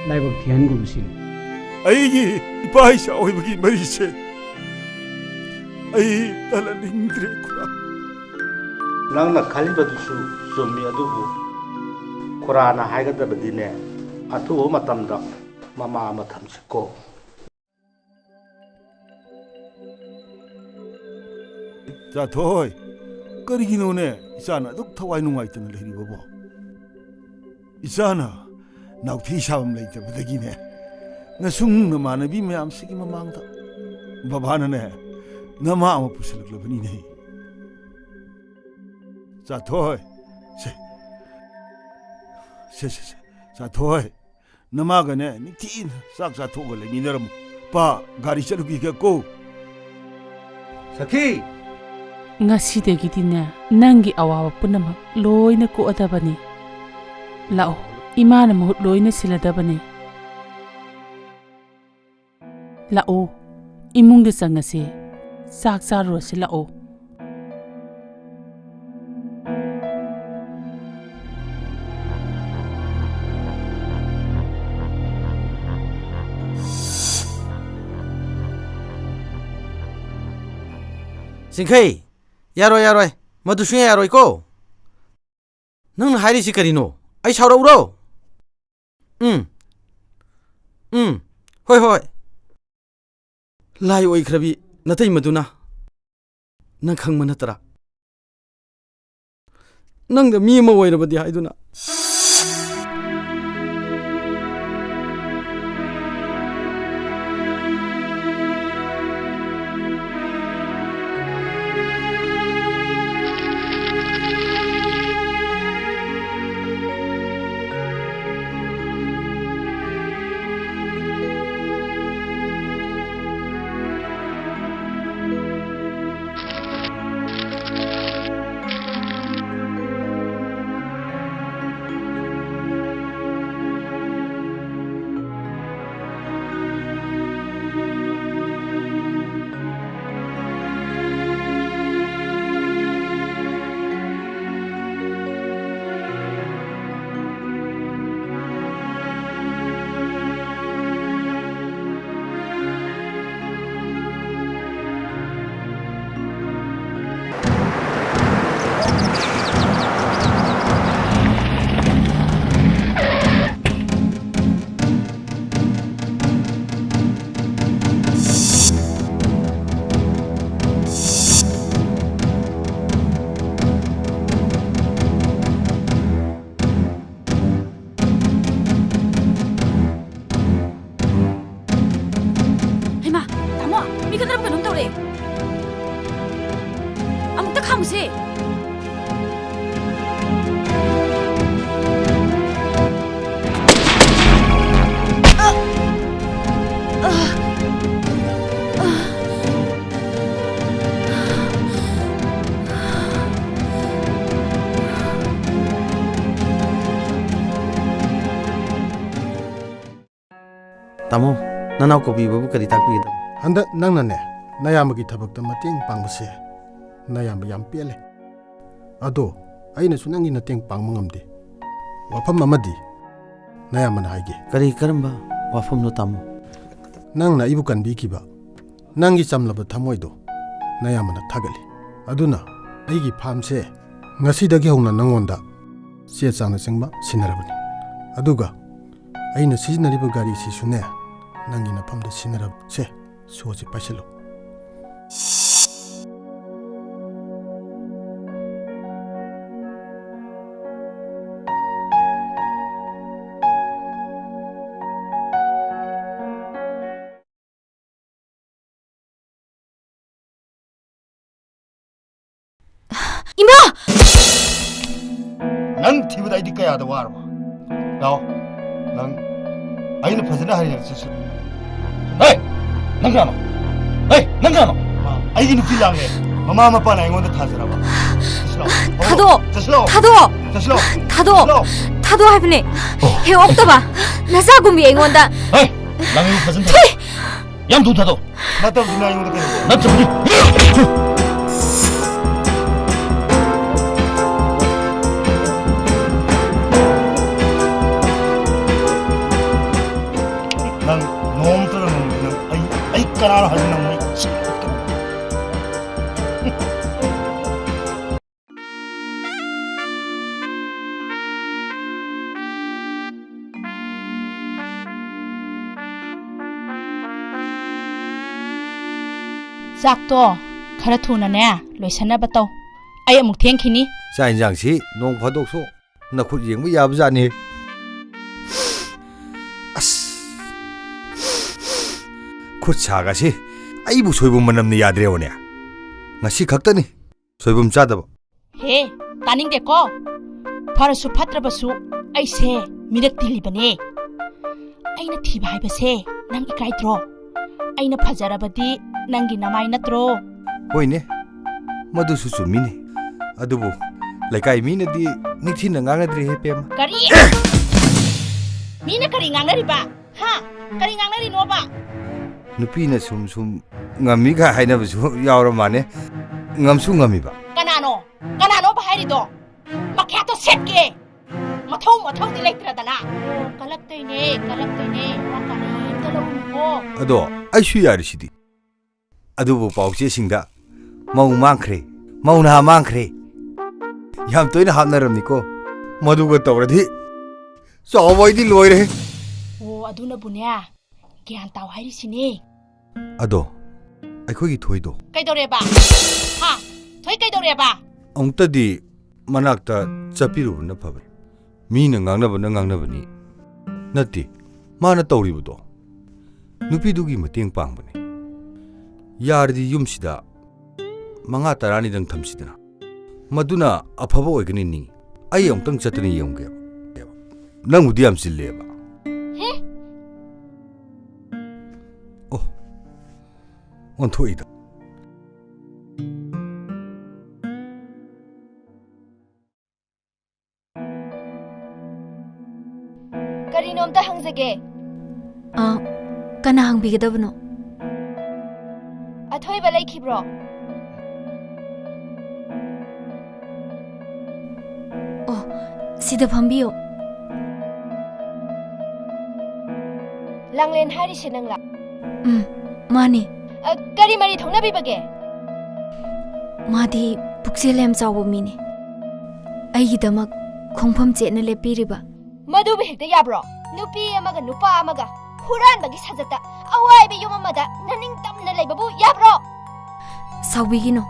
ꯂꯥꯏꯕꯛ ꯊꯤꯍꯟꯒꯨꯝꯁꯤꯅꯤ꯫ ꯑꯩꯒꯤ ꯏꯄꯥ ꯏꯆꯥ ꯑꯣꯏꯕꯒꯤ ꯃꯔꯤꯁꯦ ꯑꯩ ꯇꯠꯍꯟꯅꯤꯡꯗ꯭ꯔꯦ, ꯈꯨꯔꯥ꯫ ꯅꯪꯅ ꯈꯜꯂꯤꯕꯗꯨꯁꯨ ꯆꯨꯝꯃꯤ, ꯑꯗꯨꯕꯨ ꯈꯨꯔꯥꯅ ꯍꯥꯏꯒꯗꯕꯗꯤꯅꯦ, ꯑꯊꯨꯕ ꯃꯇꯝꯗ ꯃꯃꯥ ꯑꯃ ꯊꯝꯁꯤꯀꯣ꯫ ꯆꯥꯊꯣꯏ, ꯀꯔꯤꯒꯤꯅꯣꯅꯦ ꯏꯆꯥꯅ ꯑꯗꯨꯛ ꯊꯋꯥꯏ ꯅꯨꯡꯉꯥꯏꯇꯅ ꯂꯩꯔꯤꯕꯕꯣ? ꯏꯆꯥꯅ ꯅꯥꯎꯊꯤ ꯁꯥꯐꯝ ꯂꯩꯇꯕꯗꯒꯤꯅꯦ, ꯅꯁꯨꯡ ꯅꯃꯥꯟꯅꯕꯤ ꯃꯌꯥꯝꯁꯤꯒꯤ ꯃꯃꯥꯡꯗ ꯕꯕꯥꯅꯅꯦ, ꯅꯃꯥ ꯑꯃ ꯄꯨꯁꯜꯂꯛꯂꯕꯅꯤꯅꯦ꯫ ꯆꯥꯊꯣꯏ, ꯁꯦ, ꯁꯦ, ꯁꯦ, ꯁꯦ, ꯆꯥꯊꯣꯏ, ꯅꯃꯥꯒꯅꯦ ꯅꯤꯡꯊꯤꯅ ꯆꯥꯛ ꯆꯥꯊꯣꯛꯑꯒ ꯂꯩꯃꯤꯟꯅꯔꯝꯃꯨ꯫ ꯄꯥ, ꯒꯥꯔꯤ ꯆꯠꯂꯨꯈꯤꯒꯦꯀꯣ꯫ ꯁꯈꯤ! ꯉꯁꯤꯗꯒꯤꯗꯤꯅꯦ, ꯅꯪꯒꯤ ꯑꯋꯥꯕ ꯄꯨꯝꯅꯃꯛ ꯂꯣꯏꯅ ꯀꯣꯛꯑꯗꯕꯅꯤ꯫ ꯂꯥꯛꯑꯣ, ꯏꯃꯥꯅ ꯃꯍꯨꯠ ꯂꯣꯏꯅ ꯁꯤꯜꯂꯗꯕꯅꯤ꯫ ꯂꯥꯛꯑꯣ, ꯏꯃꯨꯡꯗ ꯆꯪꯉꯁꯦ꯫ ꯆꯥꯛ ꯆꯥꯔꯨꯔꯁꯤ, ꯂꯥꯛꯑꯣ꯫ ꯆꯤꯡꯈꯩ, ꯌꯥꯔꯣꯏ, ꯌꯥꯔꯣꯏ꯫ ꯃꯗꯨ ꯁꯨꯡꯌꯥ ꯌꯥꯔꯣꯏꯀꯣ꯫ ꯅꯪꯅ ꯍꯥꯏꯔꯤꯁꯤ ꯀꯔꯤꯅꯣ? ꯑꯩ ꯁꯥꯎꯔꯛꯎꯔꯣ? ꯎꯝ꯫ ꯎꯝ꯫ ꯍꯣꯏ, ꯍꯣꯏ꯫ ꯂꯥꯏ ꯑꯣꯏꯈ꯭ꯔꯕꯤ ꯅꯇꯩꯃꯗꯨꯅ ꯅꯪ ꯈꯪꯕ ꯅꯠꯇ꯭ꯔꯥ? ꯅꯪꯗ ꯃꯤ ꯑꯃ ꯑꯣꯏꯔꯕꯗꯤ ꯍꯥꯏꯗꯨꯅ꯫ ꯈꯠꯅꯔꯕ ꯀꯩꯅꯣꯝ ꯇꯧꯔꯦ꯫ ꯑꯃꯨꯛꯇ ꯈꯥꯝꯃꯨꯁꯦ꯫ ꯇꯥꯃꯣ, ꯅꯅꯥꯎ ꯀꯧꯕꯤꯕꯕꯨ ꯀꯔꯤ ꯇꯥꯛꯄꯤꯒꯗꯕ? ꯍꯟꯗꯛ ꯅꯪꯅꯅꯦ, ꯅꯌꯥꯝꯕꯒꯤ ꯊꯕꯛꯇ ꯃꯇꯦꯡ ꯄꯥꯡꯕꯁꯦ ꯅꯌꯥꯝꯕ ꯌꯥꯝ ꯄꯦꯜꯂꯦ꯫ ꯑꯗꯣ ꯑꯩꯅꯁꯨ ꯅꯪꯒꯤ ꯃꯇꯦꯡ ꯄꯥꯡꯕ ꯉꯝꯗꯦ꯫ ꯋꯥꯐꯝ ꯑꯃꯗꯤ ꯅꯌꯥꯝꯕꯅ ꯍꯥꯏꯒꯦ꯫ ꯀꯔꯤ, ꯀꯔꯝꯕ ꯋꯥꯐꯝꯅꯣ, ꯇꯥꯃꯣ? ꯅꯪꯅ ꯑꯩꯕꯨ ꯀꯟꯕꯤꯈꯤꯕ ꯅꯪꯒꯤ ꯆꯝꯂꯕ ꯊꯃꯣꯏꯗꯣ ꯅꯌꯥꯝꯕꯅ ꯊꯥꯒꯠꯂꯤ꯫ ꯑꯗꯨꯅ ꯑꯩꯒꯤ ꯐꯥꯝꯁꯦ ꯉꯁꯤꯗꯒꯤ ꯍꯧꯅ ꯅꯪꯉꯣꯟꯗ ꯆꯦ ꯆꯥꯡꯅꯆꯤꯡꯕ ꯁꯤꯟꯅꯔꯕꯅꯤ꯫ ꯑꯗꯨꯒ ꯑꯩꯅ ꯁꯤꯖꯤꯟꯅꯔꯤꯕ ꯒꯥꯔꯤꯁꯤꯁꯨꯅꯦ, ꯅꯪꯒꯤ ꯅꯐꯝꯗ ꯁꯤꯟꯅꯔꯕꯁꯦ꯫ ꯁꯣꯁꯤ ꯄꯥꯏꯁꯤꯜꯂꯨ꯫ ꯏꯃꯥ! ꯅꯪ ꯊꯤꯕꯗ ꯑꯩꯗꯤ ꯀꯌꯥꯗ ꯋꯥꯔꯕ? ꯂꯥꯛꯑꯣ꯫ ꯅꯪ ꯑꯩꯅ ꯐꯖꯅ ꯍꯥꯏꯔꯦ, ꯆꯠꯁꯤ꯫ ꯍꯦ! ꯅꯪ ꯀꯅꯥꯅꯣ? ꯍꯦ! ꯅꯪ ꯀꯅꯥꯅꯣ? ꯑꯩꯒꯤ ꯅꯨꯄꯤ ꯂꯥꯛꯂꯦ꯫ ꯃꯃꯥ ꯃꯄꯥꯅ ꯑꯩꯉꯣꯟꯗ ꯊꯥꯖꯔꯕ? ꯆꯠꯁꯤ ꯂꯥꯛꯑꯣ꯫ ꯊꯥꯗꯣꯛꯑꯣ! ꯆꯠꯁꯤ ꯂꯥꯛꯑꯣ꯫ ꯊꯥꯗꯣꯛꯑꯣ! ꯆꯠꯁꯤ ꯂꯥꯛꯑꯣ꯫ ꯊꯥꯗꯣꯛꯑꯣ! ꯆꯠꯁꯤ ꯂꯥꯛꯑꯣ꯫ ꯊꯥꯗꯣꯛꯑꯣ ꯍꯥꯏꯕꯅꯦ꯫ ꯑꯣ꯫ ꯍꯦ ꯑꯣꯛꯇꯕ! ꯅꯆꯥꯒꯨꯝꯕꯤ ꯑꯩꯉꯣꯟꯗ! ꯍꯦ! ꯅꯪ ꯑꯩꯕꯨ ꯐꯖꯅ ꯊꯤ! ꯌꯥꯝ ꯊꯨꯅ ꯊꯥꯗꯣꯛꯑꯣ꯫ ꯅꯠꯇꯕꯗꯨꯅ ꯑꯩꯉꯣꯟꯗ ꯀꯩꯗꯧꯕ? ꯅꯠꯇ꯭ꯔꯕꯗꯤ꯫ ꯅꯪ ꯅꯣꯡꯃꯇꯗ ꯅꯪ, ꯅꯪ ꯑꯩ, ꯑꯩ ꯀꯅꯥꯅꯣ ꯍꯥꯏꯕ ꯅꯪ ꯃꯩ ꯆꯤꯡ꯫ ꯆꯥꯛꯇꯣ ꯈꯔ ꯊꯨꯅꯅꯦ ꯂꯣꯏꯁꯟꯅꯕ ꯇꯧ꯫ ꯑꯩ ꯑꯃꯨꯛ ꯊꯦꯡꯈꯤꯅꯤ꯫ ꯆꯥꯛ ꯏꯟꯖꯥꯡꯁꯤ ꯅꯣꯡ ꯐꯥꯗꯣꯛꯁꯨ ꯅꯈꯨꯠ ꯌꯦꯡꯕ ꯌꯥꯕꯖꯥꯠꯅꯤ꯫ ꯑꯁ! ꯈꯨꯠ ꯁꯥꯒꯁꯤ ꯑꯩꯕꯨ ꯁꯣꯏꯕꯨꯝ ꯃꯅꯝꯅ ꯌꯥꯗ꯭ꯔꯦꯕꯅꯦ꯫ ꯉꯁꯤ ꯈꯛꯇꯅꯤ ꯁꯣꯏꯕꯨꯝ ꯆꯥꯗꯕ꯫ ꯍꯦ, ꯇꯥꯅꯤꯡꯗꯦꯀꯣ꯫ ꯐꯔꯁꯨ ꯐꯠꯇ꯭ꯔꯕꯁꯨ ꯑꯩꯁꯦ ꯃꯤꯔꯛ ꯇꯤꯜꯂꯤꯕꯅꯦ꯫ ꯑꯩꯅ ꯊꯤꯕ ꯍꯥꯏꯕꯁꯦ ꯅꯪ ꯏꯀꯥꯏꯗ꯭ꯔꯣ? ꯑꯩꯅ ꯐꯖꯔꯕꯗꯤ ꯅꯪꯒꯤ ꯅꯃꯥꯏ ꯅꯠꯇ꯭ꯔꯣ? ꯍꯣꯏꯅꯦ, ꯃꯗꯨꯁꯨ ꯆꯨꯝꯃꯤꯅꯦ꯫ ꯑꯗꯨꯕꯨ ꯂꯩꯀꯥꯏ ꯃꯤꯅꯗꯤ ꯅꯤꯡꯊꯤꯅ ꯉꯥꯡꯅꯗ꯭ꯔꯤꯍꯦ, ꯄꯦꯝꯃ꯫ ꯀꯔꯤ? ꯃꯤꯅ ꯀꯔꯤ ꯉꯥꯡꯅꯔꯤꯕ? ꯍꯥ? ꯀꯔꯤ ꯉꯥꯡꯅꯔꯤꯅꯣꯕ? ꯅꯨꯄꯤꯅ ꯁꯨꯝ ꯁꯨꯝ ꯉꯝꯃꯤꯒ ꯍꯥꯏꯅꯕꯁꯨ ꯌꯥꯎꯔ ꯃꯥꯅꯦ꯫ ꯉꯝꯁꯨ ꯉꯝꯃꯤꯕ꯫ ꯀꯅꯥꯅꯣ? ꯀꯅꯥꯅꯣꯕ ꯍꯥꯏꯔꯤꯗꯣ? ꯃꯈ꯭ꯌꯥꯠꯇꯣ ꯁꯦꯠꯀꯦ! ꯃꯊꯧ ꯃꯊꯧꯗꯤ ꯂꯩꯇ꯭ꯔꯗꯅ꯫ ꯑꯣ, ꯀꯜꯂꯛꯇꯣꯏꯅꯦ, ꯀꯜꯂꯛꯇꯣꯏꯅꯦ꯫ ꯋꯥ ꯀꯔꯤꯝꯇ ꯂꯧꯔꯨꯅꯨꯀꯣ꯫ ꯑꯗꯣ ꯑꯩꯁꯨ ꯌꯥꯔꯤꯁꯤꯗꯤ꯫ ꯑꯗꯨꯕꯨ ꯄꯥꯎꯆꯦꯁꯤꯡꯗ "ꯃꯧ ꯃꯥꯡꯈ꯭ꯔꯦ, ꯃꯧ ꯅꯍꯥ ꯃꯥꯡꯈ꯭ꯔꯦ" ꯌꯥꯝ ꯇꯣꯏꯅ ꯍꯥꯞꯅꯔꯝꯅꯤꯀꯣ꯫ ꯃꯗꯨꯒ ꯇꯧꯔꯗꯤ ꯆꯥꯎꯕ ꯑꯩꯗꯤ ꯂꯣꯏꯔꯦ꯫ ꯑꯣ, ꯑꯗꯨꯅꯕꯨꯅꯦ, ꯒ꯭ꯌꯥꯟ ꯇꯥꯎ ꯍꯥꯏꯔꯤꯁꯤꯅꯦ꯫ ꯑꯗꯣ ꯑꯩꯈꯣꯏꯒꯤ ꯊꯣꯏꯗꯣ? ꯀꯩꯗꯧꯔꯦꯕ? ꯍꯥ? ꯊꯣꯏ ꯀꯩꯗꯧꯔꯦꯕ? ꯑꯃꯨꯛꯇꯗꯤ ꯃꯅꯥꯛꯇ ꯆꯠꯄꯤꯔꯨꯕꯅ ꯐꯕꯅꯤ꯫ ꯃꯤꯅ ꯉꯥꯡꯅꯕꯅ ꯉꯥꯡꯅꯕꯅꯤ ꯅꯠꯇꯦ, ꯃꯥꯅ ꯇꯧꯔꯤꯕꯗꯣ ꯅꯨꯄꯤꯗꯨꯒꯤ ꯃꯇꯦꯡ ꯄꯥꯡꯕꯅꯤ꯫ ꯌꯥꯔꯗꯤ ꯌꯨꯝꯁꯤꯗ ꯃꯉꯥ ꯇꯔꯥꯅꯤꯗꯪ ꯊꯝꯁꯤꯗꯅ꯫ ꯃꯗꯨꯅ ꯑꯐꯕ ꯑꯣꯏꯒꯅꯤ ꯅꯤꯡꯏ꯫ ꯑꯩ ꯑꯃꯨꯛꯇꯪ ꯆꯠꯇꯅ ꯌꯦꯡꯉꯨꯒꯦꯕ꯫ ꯅꯪꯕꯨꯗꯤ ꯌꯥꯝ ꯆꯤꯜꯂꯦꯕ꯫ ꯍꯦ? ꯑꯣ, ꯑꯣꯟꯊꯣꯛꯏꯗ꯫ ꯀꯔꯤꯅꯣꯝꯇ ꯍꯪꯖꯒꯦ꯫ ꯑ, ꯀꯅꯥ ꯍꯪꯕꯤꯒꯗꯕꯅꯣ? ꯑꯊꯣꯏꯕ ꯂꯩꯈꯤꯕ꯭ꯔꯣ? ꯑꯣ, ꯁꯤꯗ ꯐꯝꯕꯤꯌꯣ꯫ ꯂꯥꯡꯂꯦꯟ ꯍꯥꯏꯔꯤꯁꯦ ꯅꯪꯂꯥ? ꯎꯝ, ꯃꯥꯅꯦ꯫ ꯑ, ꯀꯔꯤ ꯃꯔꯤ ꯊꯣꯛꯅꯕꯤꯕꯒꯦ? ꯃꯥꯗꯤ ꯄꯨꯛꯆꯦꯜ ꯌꯥꯝ ꯆꯥꯎꯕ ꯃꯤꯅꯦ꯫ ꯑꯩꯒꯤꯗꯃꯛ ꯈꯣꯡꯐꯝ ꯆꯦꯠꯅ ꯂꯦꯞꯄꯤꯔꯤꯕ꯫ ꯃꯗꯨꯕꯨ ꯍꯦꯛꯇ ꯌꯥꯕ꯭ꯔꯣ? ꯅꯨꯄꯤ ꯑꯃꯒ ꯅꯨꯄꯥ ꯑꯃꯒ ꯍꯨꯔꯥꯟꯕꯒꯤ ꯁꯥꯖꯠꯇ ꯑꯋꯥꯏꯕ ꯌꯨꯝ ꯑꯃꯗ ꯅꯅꯤꯡ ꯇꯝꯅ ꯂꯩꯕꯕꯨ ꯌꯥꯕ꯭ꯔꯣ? ꯁꯥꯎꯕꯤꯒꯤꯅꯣ꯫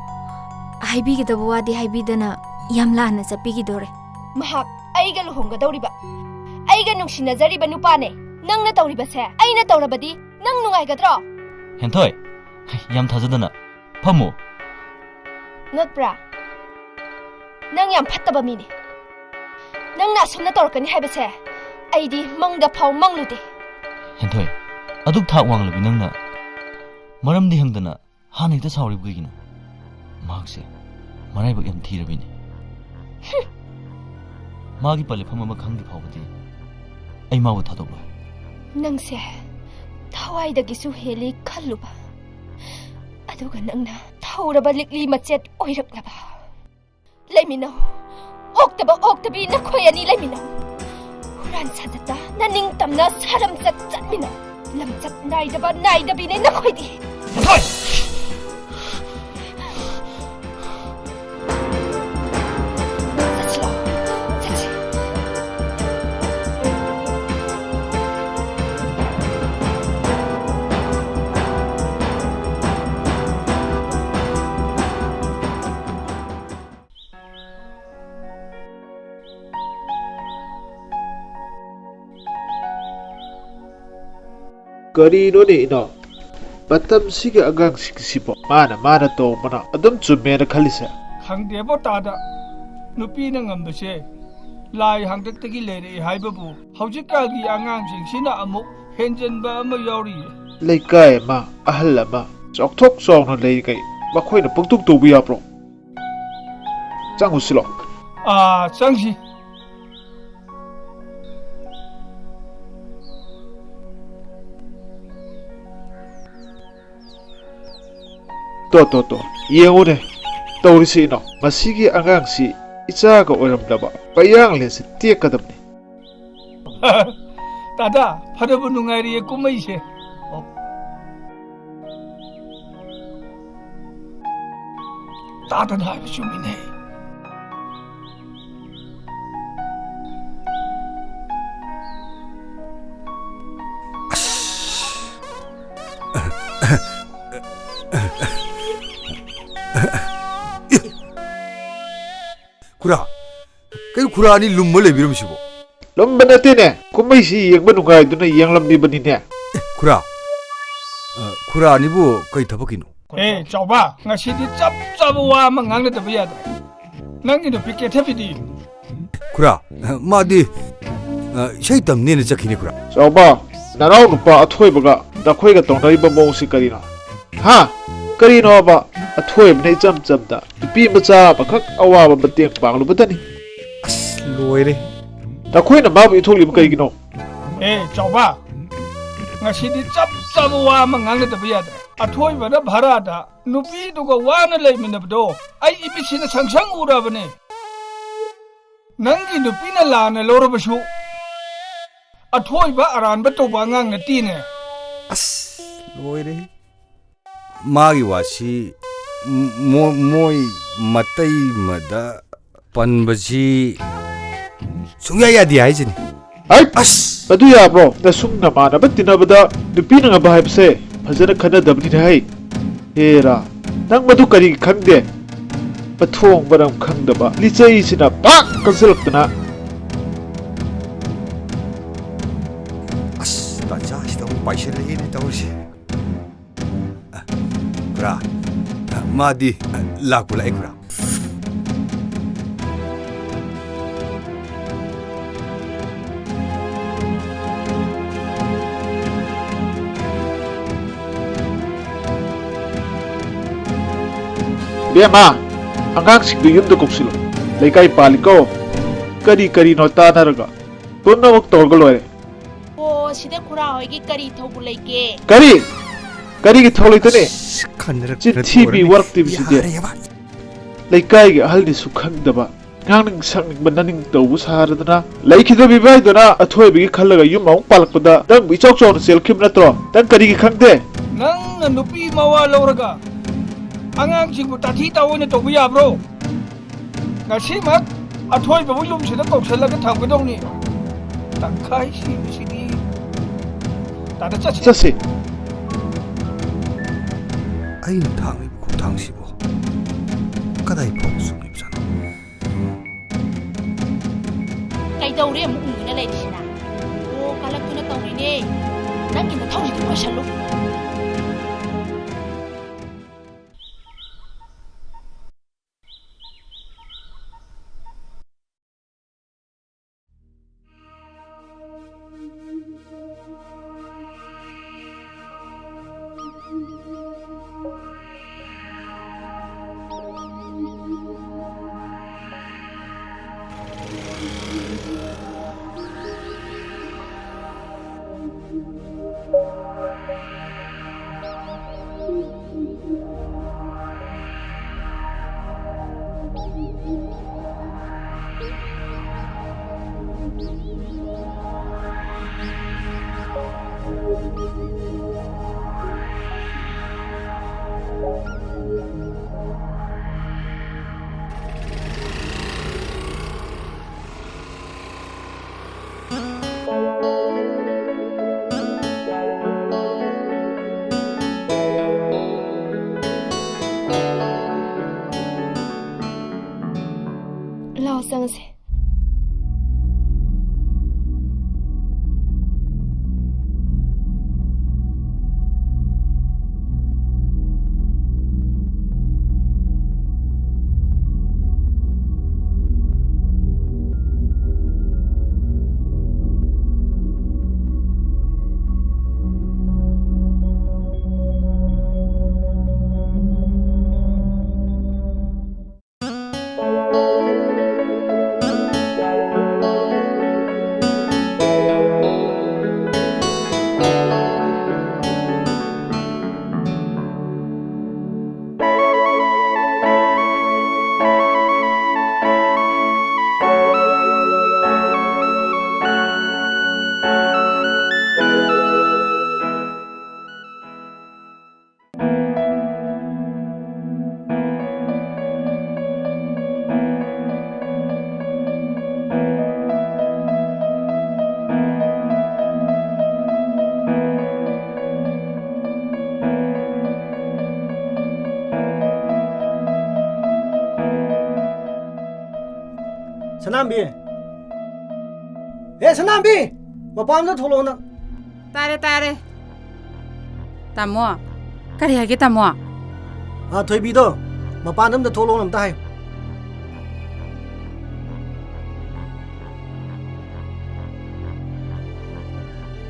ꯍꯥꯏꯕꯤꯒꯗꯕ ꯋꯥꯗꯤ ꯍꯥꯏꯕꯤꯗꯅ ꯌꯥꯝ ꯂꯥꯟꯅ ꯆꯠꯄꯤꯒꯤꯗꯣꯔꯦ꯫ ꯃꯍꯥꯛ ꯑꯩꯒ ꯂꯨꯍꯣꯡꯒꯗꯧꯔꯤꯕ, ꯑꯩꯒ ꯅꯨꯡꯁꯤꯅꯖꯔꯤꯕ ꯅꯨꯄꯥꯅꯦ꯫ ꯅꯪꯅ ꯇꯧꯔꯤꯕꯁꯦ ꯑꯩꯅ ꯇꯧꯔꯕꯗꯤ ꯅꯪ ꯅꯨꯡꯉꯥꯏꯒꯗ꯭ꯔꯣ? ꯍꯦꯟꯊꯣꯏ, ꯍꯩ, ꯌꯥꯝ ꯊꯥꯖꯗꯅ꯫ ꯐꯝꯃꯣ꯫ ꯉꯛꯄ꯭ꯔꯥ? ꯅꯪ ꯌꯥꯝ ꯐꯠꯇꯕ ꯃꯤꯅꯤ꯫ ꯅꯪꯅ ꯑꯁꯨꯝꯅ ꯇꯧꯔꯛꯀꯅꯤ ꯍꯥꯏꯕꯁꯦ ꯑꯩꯗꯤ ꯃꯪꯗ ꯐꯥꯎ ꯃꯪꯂꯨꯗꯦ꯫ ꯍꯦꯟꯊꯣꯏ, ꯑꯗꯨꯛ ꯊꯥꯛ ꯋꯥꯡꯂꯕꯤ ꯅꯪꯅ ꯃꯔꯝꯗꯤ ꯍꯪꯗꯅ ꯍꯥꯟꯅ ꯍꯦꯛꯇ ꯁꯥꯎꯔꯤꯕ ꯀꯩꯒꯤꯅꯣ? ꯃꯍꯥꯛꯁꯦ ꯃꯔꯥꯏꯕꯛ ꯌꯥꯝ ꯊꯤꯔꯕꯤꯅꯤ꯫ ꯃꯥꯒꯤ ꯄꯟꯂꯤꯐꯝ ꯑꯃ ꯈꯪꯗ꯭ꯔꯤ ꯐꯥꯎꯕꯗꯤ ꯑꯩ ꯃꯥꯕꯨ ꯊꯥꯗꯣꯛꯂꯣꯏ꯫ ꯅꯪꯁꯦ ꯊꯋꯥꯏꯗꯒꯤꯁꯨ ꯍꯦꯜꯂꯤ ꯈꯜꯂꯨꯕ, ꯑꯗꯨꯒ ꯅꯪꯅ ꯊꯧꯔꯕ ꯂꯤꯛꯂꯤ ꯃꯆꯦꯠ ꯑꯣꯏꯔꯛꯂꯕ꯫ ꯂꯩꯃꯤꯟꯅꯧ, ꯑꯣꯛꯇꯕ ꯑꯣꯛꯇꯕꯤ ꯅꯈꯣꯏ ꯑꯅꯤ ꯂꯩꯃꯤꯟꯅꯧ꯫ ꯍꯨꯔꯥꯟ ꯁꯥꯖꯠꯇ ꯅꯅꯤꯡꯇꯝꯅ ꯁꯥꯔꯝꯆꯠ ꯆꯠꯃꯤꯟꯅꯧ꯫ ꯂꯝꯆꯠ ꯅꯥꯏꯗꯕ ꯅꯥꯏꯗꯕꯤꯅꯦ ꯅꯈꯣꯏꯗꯤ꯫ ꯍꯦꯟꯊꯣꯏ! ꯆꯠꯁꯤꯂꯥꯎ, ꯆꯠꯁꯤ꯫ ꯀꯔꯤꯅꯣꯅꯦ ꯏꯅꯥꯎ? ꯃꯇꯝꯁꯤꯒꯤ ꯑꯉꯥꯡꯁꯤꯡꯁꯤꯕꯨ ꯃꯥꯅ ꯃꯥꯅ ꯇꯧꯕꯅ ꯑꯗꯨꯝ ꯆꯨꯝꯃꯦꯅ ꯈꯜꯂꯤꯁꯦ? ꯈꯪꯗꯦꯕꯣ ꯇꯥꯗ꯫ ꯅꯨꯄꯤꯅ ꯉꯝꯕꯁꯦ ꯂꯥꯏ ꯍꯥꯛꯇꯛꯇꯒꯤ ꯂꯩꯔꯛꯏ ꯍꯥꯏꯕꯕꯨ ꯍꯧꯖꯤꯛꯀꯥꯟꯒꯤ ꯑꯉꯥꯡꯁꯤꯡꯁꯤꯅ ꯑꯃꯨꯛ ꯍꯦꯟꯖꯟꯕ ꯑꯃ ꯌꯥꯎꯔꯤꯌꯦ꯫ ꯂꯩꯀꯥꯏ ꯑꯃ, ꯑꯍꯜ ꯑꯃ ꯆꯥꯎꯊꯣꯛ ꯆꯥꯎꯅ ꯂꯩꯔꯤꯉꯩ ꯃꯈꯣꯏꯅ ꯄꯪꯇꯧ ꯇꯧꯕ ꯌꯥꯕ꯭ꯔꯣ? ꯆꯪꯉꯨꯁꯤꯂꯣ꯫ ꯑꯥ, ꯆꯪꯁꯤ꯫ ꯇꯣ, ꯇꯣ, ꯇꯣ, ꯌꯦꯡꯉꯨꯅꯦ ꯇꯧꯔꯤꯁꯤ ꯏꯅꯥꯎ꯫ ꯃꯁꯤꯒꯤ ꯑꯉꯥꯡꯁꯤ ꯏꯆꯥꯒ ꯑꯣꯏꯔꯝꯂꯕ ꯄꯌꯥꯡꯂꯦꯟꯁꯤ ꯇꯦꯛꯀꯗꯕꯅꯤ꯫ ꯇꯥꯗ, ꯐꯅꯕꯨ ꯅꯨꯡꯉꯥꯏꯔꯤꯌꯦ ꯀꯨꯝꯍꯩꯁꯦ꯫ ꯇꯥꯗꯅ ꯍꯥꯏꯕ ꯆꯨꯝꯃꯤꯅꯦ꯫ ꯑꯁ꯫ ꯈꯨꯔꯥ, ꯀꯩꯅꯣ ꯈꯨꯔꯥ ꯑꯅꯤ ꯂꯨꯝꯃ ꯂꯩꯕꯤꯔꯝꯃꯤꯁꯤꯕꯣ? ꯂꯨꯝꯕ ꯅꯠꯇꯦꯅꯦ, ꯀꯨꯝꯍꯩꯁꯤ ꯌꯦꯡꯕ ꯅꯨꯡꯉꯥꯏꯗꯨꯅ ꯌꯦꯡꯂꯝꯂꯤꯕꯅꯤꯅꯦ꯫ ꯑꯦ, ꯈꯨꯔꯥ, ꯑ, ꯈꯨꯔꯥ ꯑꯅꯤꯕꯨ ꯀꯩ ꯊꯕꯛꯀꯤꯅꯣ? ꯑꯦ, ꯆꯥꯎꯕ, ꯉꯁꯤꯗꯤ ꯆꯞ ꯆꯥꯕ ꯋꯥ ꯑꯃ ꯉꯥꯡꯅꯗꯕ ꯌꯥꯗ꯭ꯔꯦ꯫ ꯅꯪꯒꯤ ꯅꯨꯄꯤ ꯀꯦꯊꯕꯤꯗꯤ? ꯈꯨꯔꯥ, ꯑ, ꯃꯥꯗꯤ, ꯑ, ꯏꯁꯩ ꯇꯝꯅꯦꯅ ꯆꯠꯈꯤꯅꯤ, ꯈꯨꯔꯥ꯫ ꯆꯥꯎꯕ, ꯅꯅꯥꯎ ꯅꯨꯄꯥ ꯑꯊꯣꯏꯕꯒ ꯅꯈꯣꯏꯒ ꯇꯧꯅꯔꯤꯕ ꯃꯑꯣꯡꯁꯤ ꯀꯔꯤꯅꯣ? ꯍꯥ? ꯀꯔꯤꯅꯣꯕ? ꯑꯊꯣꯏꯕꯅ ꯏꯆꯝ ꯆꯝꯅ ꯅꯨꯄꯤ ꯃꯆꯥ ꯑꯃꯈꯛ ꯑꯋꯥꯕ ꯃꯇꯦꯡ ꯄꯥꯡꯂꯨꯕꯗꯅꯤ꯫ ꯑꯁ, ꯂꯣꯏꯔꯦ꯫ ꯅꯈꯣꯏꯅ ꯃꯥꯕꯨ ꯏꯊꯣꯛꯂꯤꯕ ꯀꯔꯤꯒꯤꯅꯣ? ꯑꯦ, ꯆꯥꯎꯕ, ꯉꯁꯤꯗꯤ ꯆꯞ ꯆꯥꯕ ꯋꯥ ꯑꯃ ꯉꯥꯡꯅꯗꯕ ꯌꯥꯗ꯭ꯔꯦ꯫ ꯑꯊꯣꯏꯕꯅ ꯚꯔꯥꯗ ꯅꯨꯄꯤꯗꯨꯒ ꯋꯥꯅ ꯂꯩꯃꯤꯟꯅꯕꯗꯣ ꯑꯩ ꯏꯃꯤꯠꯁꯤꯅ ꯁꯪꯁꯪ ꯎꯔꯕꯅꯦ꯫ ꯅꯪꯒꯤ ꯅꯨꯄꯤꯅ ꯂꯥꯟꯅ ꯂꯧꯔꯕꯁꯨ, ꯑꯊꯣꯏꯕ ꯑꯔꯥꯟꯕ ꯇꯧꯕ ꯑꯉꯥꯡ ꯅꯠꯇꯦꯅꯦ꯫ ꯑꯁ, ꯂꯣꯏꯔꯦ꯫ ꯃꯥꯒꯤ ꯋꯥꯁꯤ ꯃꯣ-, ꯃꯣꯏ ꯃꯇꯩ ꯑꯃꯗ ꯄꯟꯕꯁꯤ ꯁꯨꯡꯌꯥ ꯌꯥꯗꯦ ꯍꯥꯏꯁꯤꯅꯤ꯫ ꯍꯩꯠ! ꯑꯁ! ꯑꯗꯨ ꯌꯥꯕ꯭ꯔꯣ? ꯅꯁꯨꯡ ꯅꯃꯥꯟꯅꯕ ꯇꯤꯟꯅꯕꯗ ꯅꯨꯄꯤꯅ ꯉꯝꯕ ꯍꯥꯏꯕꯁꯦ ꯐꯖꯅ ꯈꯟꯅꯗꯕꯅꯤꯅꯦ ꯍꯩ꯫ ꯍꯦꯔꯥ, ꯅꯪ ꯃꯗꯨ ꯀꯔꯤꯒꯤ ꯈꯪꯗꯦ? ꯃꯊꯣꯡ ꯃꯔꯝ ꯈꯪꯗꯕ ꯂꯤꯆꯩꯁꯤꯅ ꯄꯥꯛ ꯀꯟꯁꯤꯜꯂꯛꯇꯅ꯫ ꯑꯁ, ꯇꯥꯟꯖꯥꯁꯤꯗ ꯑꯃꯨꯛ ꯄꯥꯏꯁꯤꯜꯂꯛꯏꯅꯦ ꯇꯧꯔꯤꯁꯦ꯫ ꯈꯨꯔꯥ, ꯃꯥꯗꯤ ꯂꯥꯛꯄꯨ ꯂꯥꯛꯑꯦ, ꯈꯨꯔꯥ꯫ ꯕꯦꯝꯃ, ꯑꯉꯥꯡꯁꯤꯡꯗꯨ ꯌꯨꯝꯗ ꯀꯧꯁꯤꯜꯂꯨ꯫ ꯂꯩꯀꯥꯏ ꯄꯥꯜꯂꯤꯀꯣ꯫ ꯀꯔꯤ ꯀꯔꯤꯅꯣ ꯇꯥꯟꯅꯔꯒ ꯄꯨꯝꯅꯃꯛ ꯇꯧꯔꯒ ꯂꯣꯏꯔꯦ꯫ ꯑꯣ, ꯁꯤꯗ ꯈꯨꯔꯥ ꯍꯣꯏꯒꯤ ꯀꯔꯤ ꯊꯧꯕ ꯂꯩꯒꯦ? ꯀꯔꯤ? ꯀꯔꯤꯒꯤ ꯊꯧ ꯂꯩꯇꯅꯤ? ꯑꯁ, ꯈꯟꯅꯔꯛꯇꯅ ꯆꯤꯟꯊꯤꯕꯤ ꯇꯣꯛꯑꯔꯅꯤ꯫ ꯋꯥꯔꯛꯇꯤꯕꯤ ꯁꯤꯗꯤ꯫ ꯌꯥꯔꯦꯕ꯫ ꯂꯩꯀꯥꯏꯒꯤ ꯑꯍꯜꯅꯤꯁꯨ ꯈꯪꯗꯕ, ꯉꯥꯡꯅꯤꯡ ꯁꯛꯅꯤꯡꯕ ꯅꯅꯤꯡ ꯇꯧꯕ ꯁꯥꯔꯗꯅ ꯂꯩꯈꯤꯗꯕ ꯏꯕꯥꯏꯗꯨꯅ ꯑꯊꯣꯏꯕꯒꯤ ꯈꯜꯂꯒ ꯌꯨꯝ ꯑꯃꯨꯛ ꯄꯥꯜꯂꯛꯄꯗ ꯅꯪꯕꯨ ꯏꯆꯥꯎ ꯆꯥꯎꯅ ꯆꯦꯜꯂꯛꯈꯤꯕ ꯅꯠꯇ꯭ꯔꯣ? ꯅꯪ ꯀꯔꯤꯒꯤ ꯈꯪꯗꯦ? ꯅꯪꯅ ꯅꯨꯄꯤ ꯃꯋꯥ ꯂꯧꯔꯒ ꯑꯉꯥꯡꯁꯤꯡꯕꯨ ꯇꯥꯊꯤ ꯇꯥꯑꯣꯏꯅ ꯇꯧꯕ ꯌꯥꯕ꯭ꯔꯣ? ꯉꯁꯤꯃꯛ ꯑꯊꯣꯏꯕꯕꯨ ꯌꯨꯝꯁꯤꯗ ꯀꯧꯁꯜꯂꯒ ꯊꯝꯒꯗꯧꯅꯤ꯫ ꯇꯪꯈꯥꯏ ꯁꯤꯕꯁꯤꯗꯤ꯫ ꯇꯥꯗ ꯆꯠꯁꯤ꯫ ꯆꯠꯁꯤ꯫ ꯑꯩꯅ ꯊꯥꯡꯂꯤꯕ ꯈꯣꯡꯊꯥꯡꯁꯤꯕꯨ ꯀꯗꯥꯏ ꯐꯥꯎꯕ ꯆꯨꯝꯂꯤꯕꯖꯥꯠꯅꯣ? ꯀꯩꯗꯧꯔꯦ ꯑꯃꯨꯛ ꯎꯪꯗꯨꯅ ꯂꯩꯔꯤꯁꯤꯅ? ꯑꯣ, ꯀꯂꯛꯇꯨꯅ ꯇꯧꯔꯤꯅꯦ꯫ ꯅꯪꯒꯤ ꯅꯊꯧꯁꯤꯗꯤ ꯂꯣꯏꯁꯜꯂꯨ꯫ ꯆꯪꯉꯁꯦ꯫ ꯁꯅꯥꯝꯕꯤ! ꯑꯦ, ꯁꯅꯥꯝꯕꯤ! ꯃꯄꯥꯟꯗ ꯊꯣꯛꯂꯛꯑꯣ ꯅꯪ꯫ ꯇꯥꯔꯦ, ꯇꯥꯔꯦ꯫ ꯇꯥꯃꯣ, ꯀꯔꯤ ꯍꯥꯏꯒꯦ, ꯇꯥꯃꯣ? ꯑꯥ, ꯊꯣꯏꯕꯤꯗꯣ, ꯃꯄꯥꯟꯗ ꯑꯝꯇ ꯊꯣꯛꯂꯛꯑꯣꯅ ꯑꯝꯇ ꯍꯥꯏꯌꯨ꯫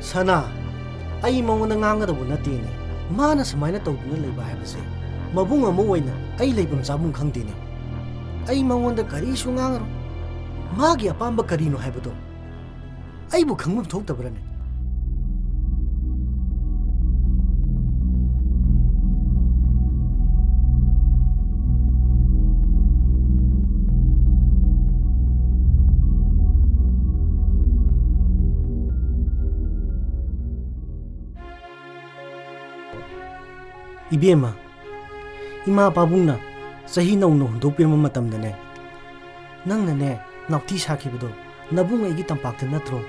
ꯁꯅꯥ, ꯑꯩ ꯃꯉꯣꯟꯗ ꯉꯥꯡꯒꯗꯧꯕ ꯅꯠꯇꯦꯅꯦ꯫ ꯃꯥꯅ ꯁꯨꯃꯥꯏꯅ ꯇꯧꯗꯨꯅ ꯂꯩꯕ ꯍꯥꯏꯕꯁꯦ, ꯃꯕꯨꯡ ꯑꯃ ꯑꯣꯏꯅ ꯑꯩ ꯂꯩꯐꯝ ꯆꯥꯐꯝ ꯈꯪꯗꯦꯅꯦ꯫ ꯑꯩ ꯃꯉꯣꯟꯗ ꯀꯔꯤꯁꯨ ꯉꯥꯡꯉꯔꯣꯏ꯫ ꯃꯥꯒꯤ ꯑꯄꯥꯝꯕ ꯀꯔꯤꯅꯣ ꯍꯥꯏꯕꯗꯣ ꯑꯩꯕꯨ ꯈꯪꯐꯝ ꯊꯣꯛꯇꯕ꯭ꯔꯅꯦ? ꯏꯕꯦꯝꯃ, ꯏꯃꯥ ꯄꯥꯕꯨꯡꯅ ꯆꯍꯤ ꯅꯧꯅ ꯍꯨꯟꯗꯣꯛꯄꯤꯔꯝꯕ ꯃꯇꯝꯗꯅꯦ, ꯅꯪꯅꯅꯦ ꯅꯥꯎꯊꯤ ꯁꯥꯈꯤꯕꯗꯣ ꯅꯕꯨꯡ ꯑꯩꯒꯤ ꯇꯝꯄꯥꯛꯇ ꯅꯠꯇ꯭ꯔꯣ?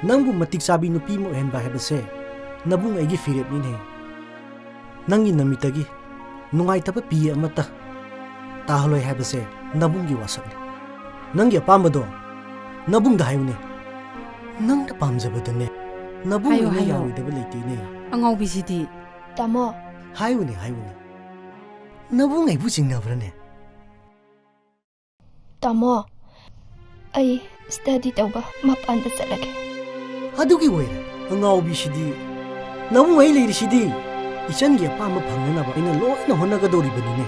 ꯅꯪꯕꯨ ꯃꯇꯤꯛ ꯆꯥꯕꯤ ꯅꯨꯄꯤ ꯑꯃ ꯑꯣꯏꯍꯟꯕ ꯍꯥꯏꯕꯁꯦ ꯅꯕꯨꯡ ꯑꯩꯒꯤ ꯐꯤꯔꯦꯞꯅꯤꯅꯦ꯫ ꯅꯪꯒꯤ ꯅꯃꯤꯠꯇꯒꯤ ꯅꯨꯡꯉꯥꯏꯇꯕ ꯄꯤ ꯑꯃꯠꯇ ꯇꯥꯍꯜꯂꯣꯏ ꯍꯥꯏꯕꯁꯦ ꯅꯕꯨꯡꯒꯤ ꯋꯥꯁꯛꯅꯤ꯫ ꯅꯪꯒꯤ ꯑꯄꯥꯝꯕꯗꯣ ꯅꯕꯨꯡꯗ ꯍꯥꯏꯌꯨꯅꯦ꯫ ꯅꯪꯅ ꯄꯥꯝꯖꯕꯗꯅꯦ, ꯅꯕꯨꯡ ꯍꯥꯏꯌꯣ, ꯑꯩꯅ ꯍꯥꯏꯌꯣ꯫ ꯌꯥꯔꯣꯏꯗꯕ ꯂꯩꯇꯦꯅꯦ꯫ ꯑꯉꯥꯎꯕꯤꯁꯤꯗꯤ꯫ ꯇꯥꯃꯣ꯫ ꯍꯥꯏꯌꯨꯅꯦ, ꯍꯥꯏꯌꯨꯅꯦ꯫ ꯅꯕꯨꯡ ꯑꯩꯕꯨ ꯆꯤꯡꯅꯕ꯭ꯔꯅꯦ? ꯇꯥꯃꯣ, ꯑꯩ study ꯇꯧꯕ ꯃꯄꯥꯟꯗ ꯆꯠꯂꯒꯦ꯫ ꯑꯗꯨꯒꯤ ꯑꯣꯏꯔꯦ, ꯑꯉꯥꯎꯕꯤꯁꯤꯗꯤ꯫ ꯅꯕꯨꯡ ꯑꯩ ꯂꯩꯔꯤꯁꯤꯗꯤ꯫ ꯏꯆꯟꯒꯤ ꯑꯄꯥꯝꯕ ꯐꯪꯅꯅꯕ ꯑꯩꯅ ꯂꯣꯏꯅ ꯍꯣꯠꯅꯒꯗꯧꯔꯤꯕꯅꯤꯅꯦ꯫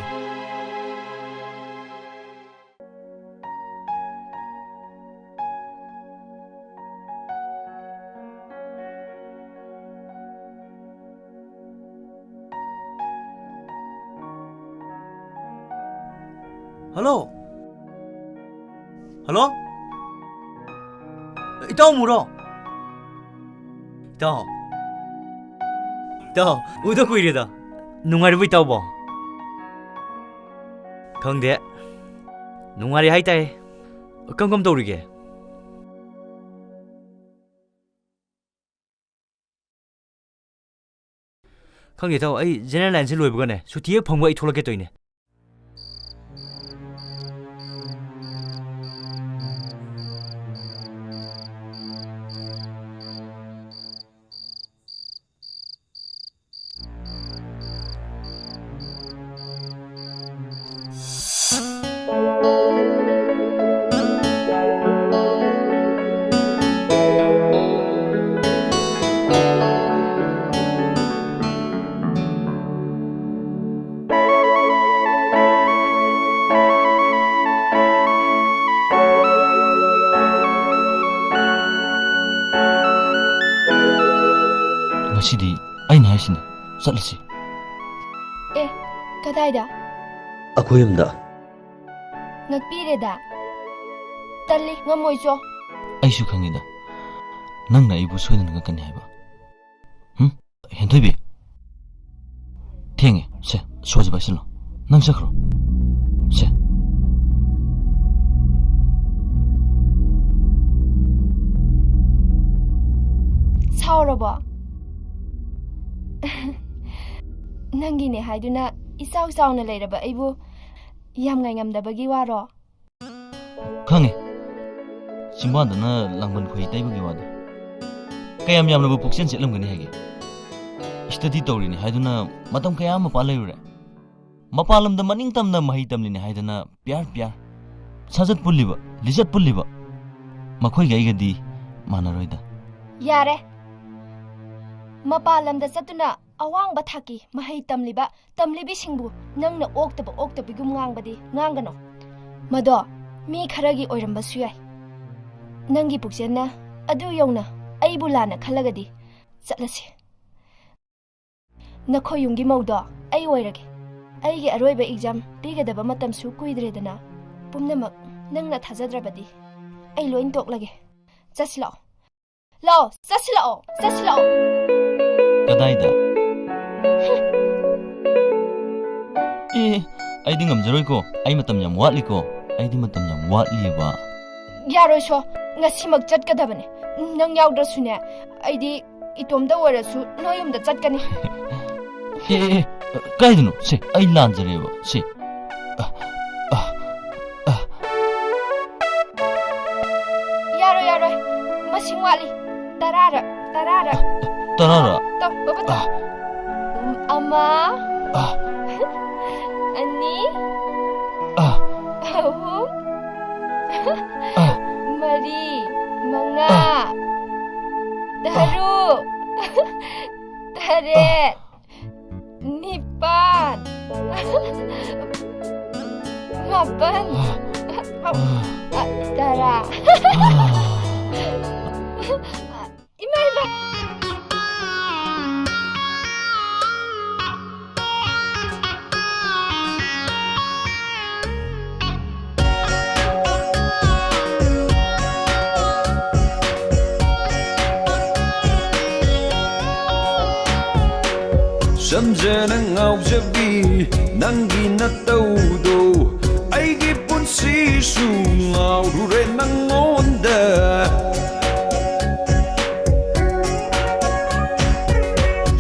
ꯍꯜꯂꯣ꯫ ꯍꯜꯂꯣ꯫ ꯏꯇꯥꯎ ꯃꯨꯔꯣ? ꯏꯇꯥꯎ꯫ ꯏꯇꯥꯎ, ꯎꯗ ꯀꯨꯏꯔꯦꯗ꯫ ꯅꯨꯡꯉꯥꯏꯔꯤꯕꯣ ꯏꯇꯥꯎꯕꯣ? ꯈꯪꯗꯦ꯫ ꯅꯨꯡꯉꯥꯏꯔꯤ ꯍꯥꯏꯇꯥꯏ꯫ ꯀꯝ ꯀꯝ ꯇꯧꯔꯤꯒꯦ? ꯈꯪꯗꯦ ꯏꯇꯥꯎ, ꯑꯩ general line ꯁꯦ ꯂꯣꯏꯕꯒꯅꯦ, ꯁꯨꯇꯤ ꯍꯦꯛ ꯐꯪꯕ ꯑꯩ ꯊꯣꯛꯂꯛꯀꯦ ꯇꯧꯔꯤꯅꯦ꯫ ꯉꯁꯤꯗꯤ ꯑꯩꯅ ꯍꯥꯏꯁꯤꯅꯦ, ꯆꯠꯂꯁꯤ꯫ ꯑꯦ, ꯀꯗꯥꯏꯗ? ꯑꯩꯈꯣꯏ ꯌꯨꯝꯗ꯫ ꯉꯛꯄꯤꯔꯦꯗ꯫ ꯇꯜꯂꯤ, ꯉꯝꯃꯣꯏ ꯆꯣ꯫ ꯑꯩꯁꯨ ꯈꯪꯉꯤꯗ, ꯅꯪꯅ ꯑꯩꯕꯨ ꯁꯣꯏꯗꯅ ꯉꯛꯀꯅꯤ ꯍꯥꯏꯕ꯫ ꯍꯨꯝ? ꯍꯦꯟꯊꯣꯏꯕꯤ꯫ ꯊꯦꯡꯉꯦ꯫ ꯁꯦ, ꯁꯣꯁꯦ ꯄꯥꯏꯁꯤꯜꯂꯣ꯫ ꯅꯪ ꯆꯠꯈ꯭ꯔꯣ꯫ ꯁꯦ꯫ ꯁꯥꯎꯔꯕꯣ? ꯅꯪꯒꯤꯅꯦ ꯍꯥꯏꯗꯨꯅ ꯏꯆꯥꯎ ꯆꯥꯎꯅ ꯂꯩꯔꯕ ꯑꯩꯕꯨ ꯌꯥꯝ ꯉꯥꯏꯉꯝꯗꯕꯒꯤ ꯋꯥꯔꯣ? ꯈꯪꯉꯦ, ꯆꯤꯝꯕꯥꯟꯗꯅ ꯂꯥꯡꯕꯟ ꯈꯣꯏꯍꯤ ꯇꯩꯕꯒꯤ ꯋꯥꯗꯣ꯫ ꯀꯌꯥꯝ ꯌꯥꯝꯂꯕ ꯄꯨꯛꯆꯦꯜ ꯆꯦꯠꯂꯝꯒꯅꯤ ꯍꯥꯏꯒꯦ? ꯁ꯭ꯇꯗꯤ ꯇꯧꯔꯤꯅꯤ ꯍꯥꯏꯗꯨꯅ ꯃꯇꯝ ꯀꯌꯥ ꯑꯃ ꯄꯥ ꯂꯩꯔꯨꯔꯦ꯫ ꯃꯄꯥꯟ ꯂꯝꯗ ꯃꯅꯤꯡ ꯇꯝꯅ ꯃꯍꯩ ꯇꯝꯂꯤꯅꯤ ꯍꯥꯏꯗꯅ ꯄꯤꯌꯥꯔ ꯄꯤꯌꯥꯔ꯫ ꯁꯥꯖꯠ ꯄꯨꯜꯂꯤꯕ, ꯂꯤꯆꯠ ꯄꯨꯜꯂꯤꯕ꯫ ꯃꯈꯣꯏꯒ ꯑꯩꯒꯗꯤ ꯃꯥꯟꯅꯔꯣꯏꯗ꯫ ꯌꯥꯔꯦ꯫ ꯃꯄꯥꯟ ꯂꯝꯗ ꯆꯠꯇꯨꯅ ꯑꯋꯥꯡꯕ ꯊꯥꯛꯀꯤ ꯃꯍꯩ ꯇꯝꯂꯤꯕ, ꯇꯝꯂꯤꯕꯤꯁꯤꯡꯕꯨ ꯅꯪꯅ ꯑꯣꯛꯇꯕ ꯑꯣꯛꯇꯕꯤꯒꯨꯝ ꯉꯥꯡꯕꯗꯤ ꯉꯥꯡꯒꯅꯨ꯫ ꯃꯗꯣ ꯃꯤ ꯈꯔꯒꯤ ꯑꯣꯏꯔꯝꯕꯁꯨ ꯌꯥꯏ꯫ ꯅꯪꯒꯤ ꯄꯨꯛꯆꯦꯜꯅ ꯑꯗꯨ ꯌꯧꯅ ꯑꯩꯕꯨ ꯂꯥꯟꯅ ꯈꯜꯂꯒꯗꯤ ꯆꯠꯂꯁꯤ꯫ ꯅꯈꯣꯏ ꯌꯨꯝꯒꯤ ꯃꯧꯗꯣ ꯑꯩ ꯑꯣꯏꯔꯒꯦ꯫ ꯑꯩꯒꯤ ꯑꯔꯣꯏꯕ ꯑꯦꯛꯖꯥꯝ ꯄꯤꯒꯗꯕ ꯃꯇꯝꯁꯨ ꯀꯨꯏꯗ꯭ꯔꯦꯗꯅ꯫ ꯄꯨꯝꯅꯃꯛ ꯅꯪꯅ ꯊꯥꯖꯗ꯭ꯔꯕꯗꯤ ꯑꯩ ꯂꯣꯏ ꯇꯣꯛꯂꯒꯦ꯫ ꯆꯠꯁꯤ ꯂꯥꯛꯑꯣ꯫ ꯂꯥꯛꯑꯣ, ꯆꯠꯁꯤ ꯂꯥꯛꯑꯣ, ꯆꯠꯁꯤ ꯂꯥꯛꯑꯣ꯫ ꯀꯗꯥꯏꯗ? ꯑꯦ, ꯑꯩꯗꯤ ꯉꯝꯖꯔꯣꯏꯀꯣ꯫ ꯑꯩ ꯃꯇꯝ ꯌꯥꯝ ꯋꯥꯠꯂꯤꯀꯣ꯫ ꯑꯩꯗꯤ ꯃꯇꯝ ꯌꯥꯝ ꯋꯥꯠꯂꯤꯑꯕ꯫ ꯌꯥꯔꯣꯏ ꯁꯣ, ꯉꯁꯤꯃꯛ ꯆꯠꯀꯗꯕꯅꯦ꯫ ꯅꯪ ꯌꯥꯎꯗ꯭ꯔꯁꯨꯅꯦ, ꯑꯩꯗꯤ ꯏꯇꯣꯝꯇ ꯑꯣꯏꯔꯁꯨ ꯅꯣꯏ ꯌꯨꯝꯗ ꯆꯠꯀꯅꯤ꯫ ꯑꯦ, ꯑꯦ, ꯑꯦ, ꯀꯥꯏꯗꯅꯣ? ꯁꯦ, ꯑꯩ ꯂꯥꯟꯖꯔꯦꯕ꯫ ꯁꯦ꯫ ꯑ, ꯑ, ꯑ꯫ ꯌꯥꯔꯣꯏ, ꯌꯥꯔꯣꯏ꯫ ꯃꯁꯤꯡ ꯋꯥꯠꯂꯤ꯫ ꯇꯔꯥꯔꯛ, ꯇꯔꯥꯔꯛ꯫ ꯇꯔꯥꯔꯛ? ꯇꯧ, ꯕꯕꯥ, ꯇꯧ꯫ ꯑ꯫ ꯑꯃ꯫ ꯑ꯫ ꯑꯅꯤ꯫ ꯑ꯫ ꯑꯍꯨꯝ꯫ ꯑ꯫ ꯃꯔꯤ꯫ ꯃꯉꯥ꯫ ꯑ꯫ ꯇꯔꯨꯛ꯫ ꯇꯔꯦꯠ꯫ ꯅꯤꯄꯥꯟ꯫ ꯃꯥꯄꯟ꯫ ꯇꯔꯥ꯫ ꯏꯃꯥ, ꯏꯃꯥ꯫ ꯆꯝꯖꯅ ꯉꯥꯎꯖꯕꯤ ꯅꯪꯒꯤ ꯅꯇꯧꯗꯣ, ꯑꯩꯒꯤ ꯄꯨꯟꯁꯤꯁꯨ ꯉꯥꯎꯔꯨꯔꯦ ꯅꯪꯉꯣꯟꯗ꯫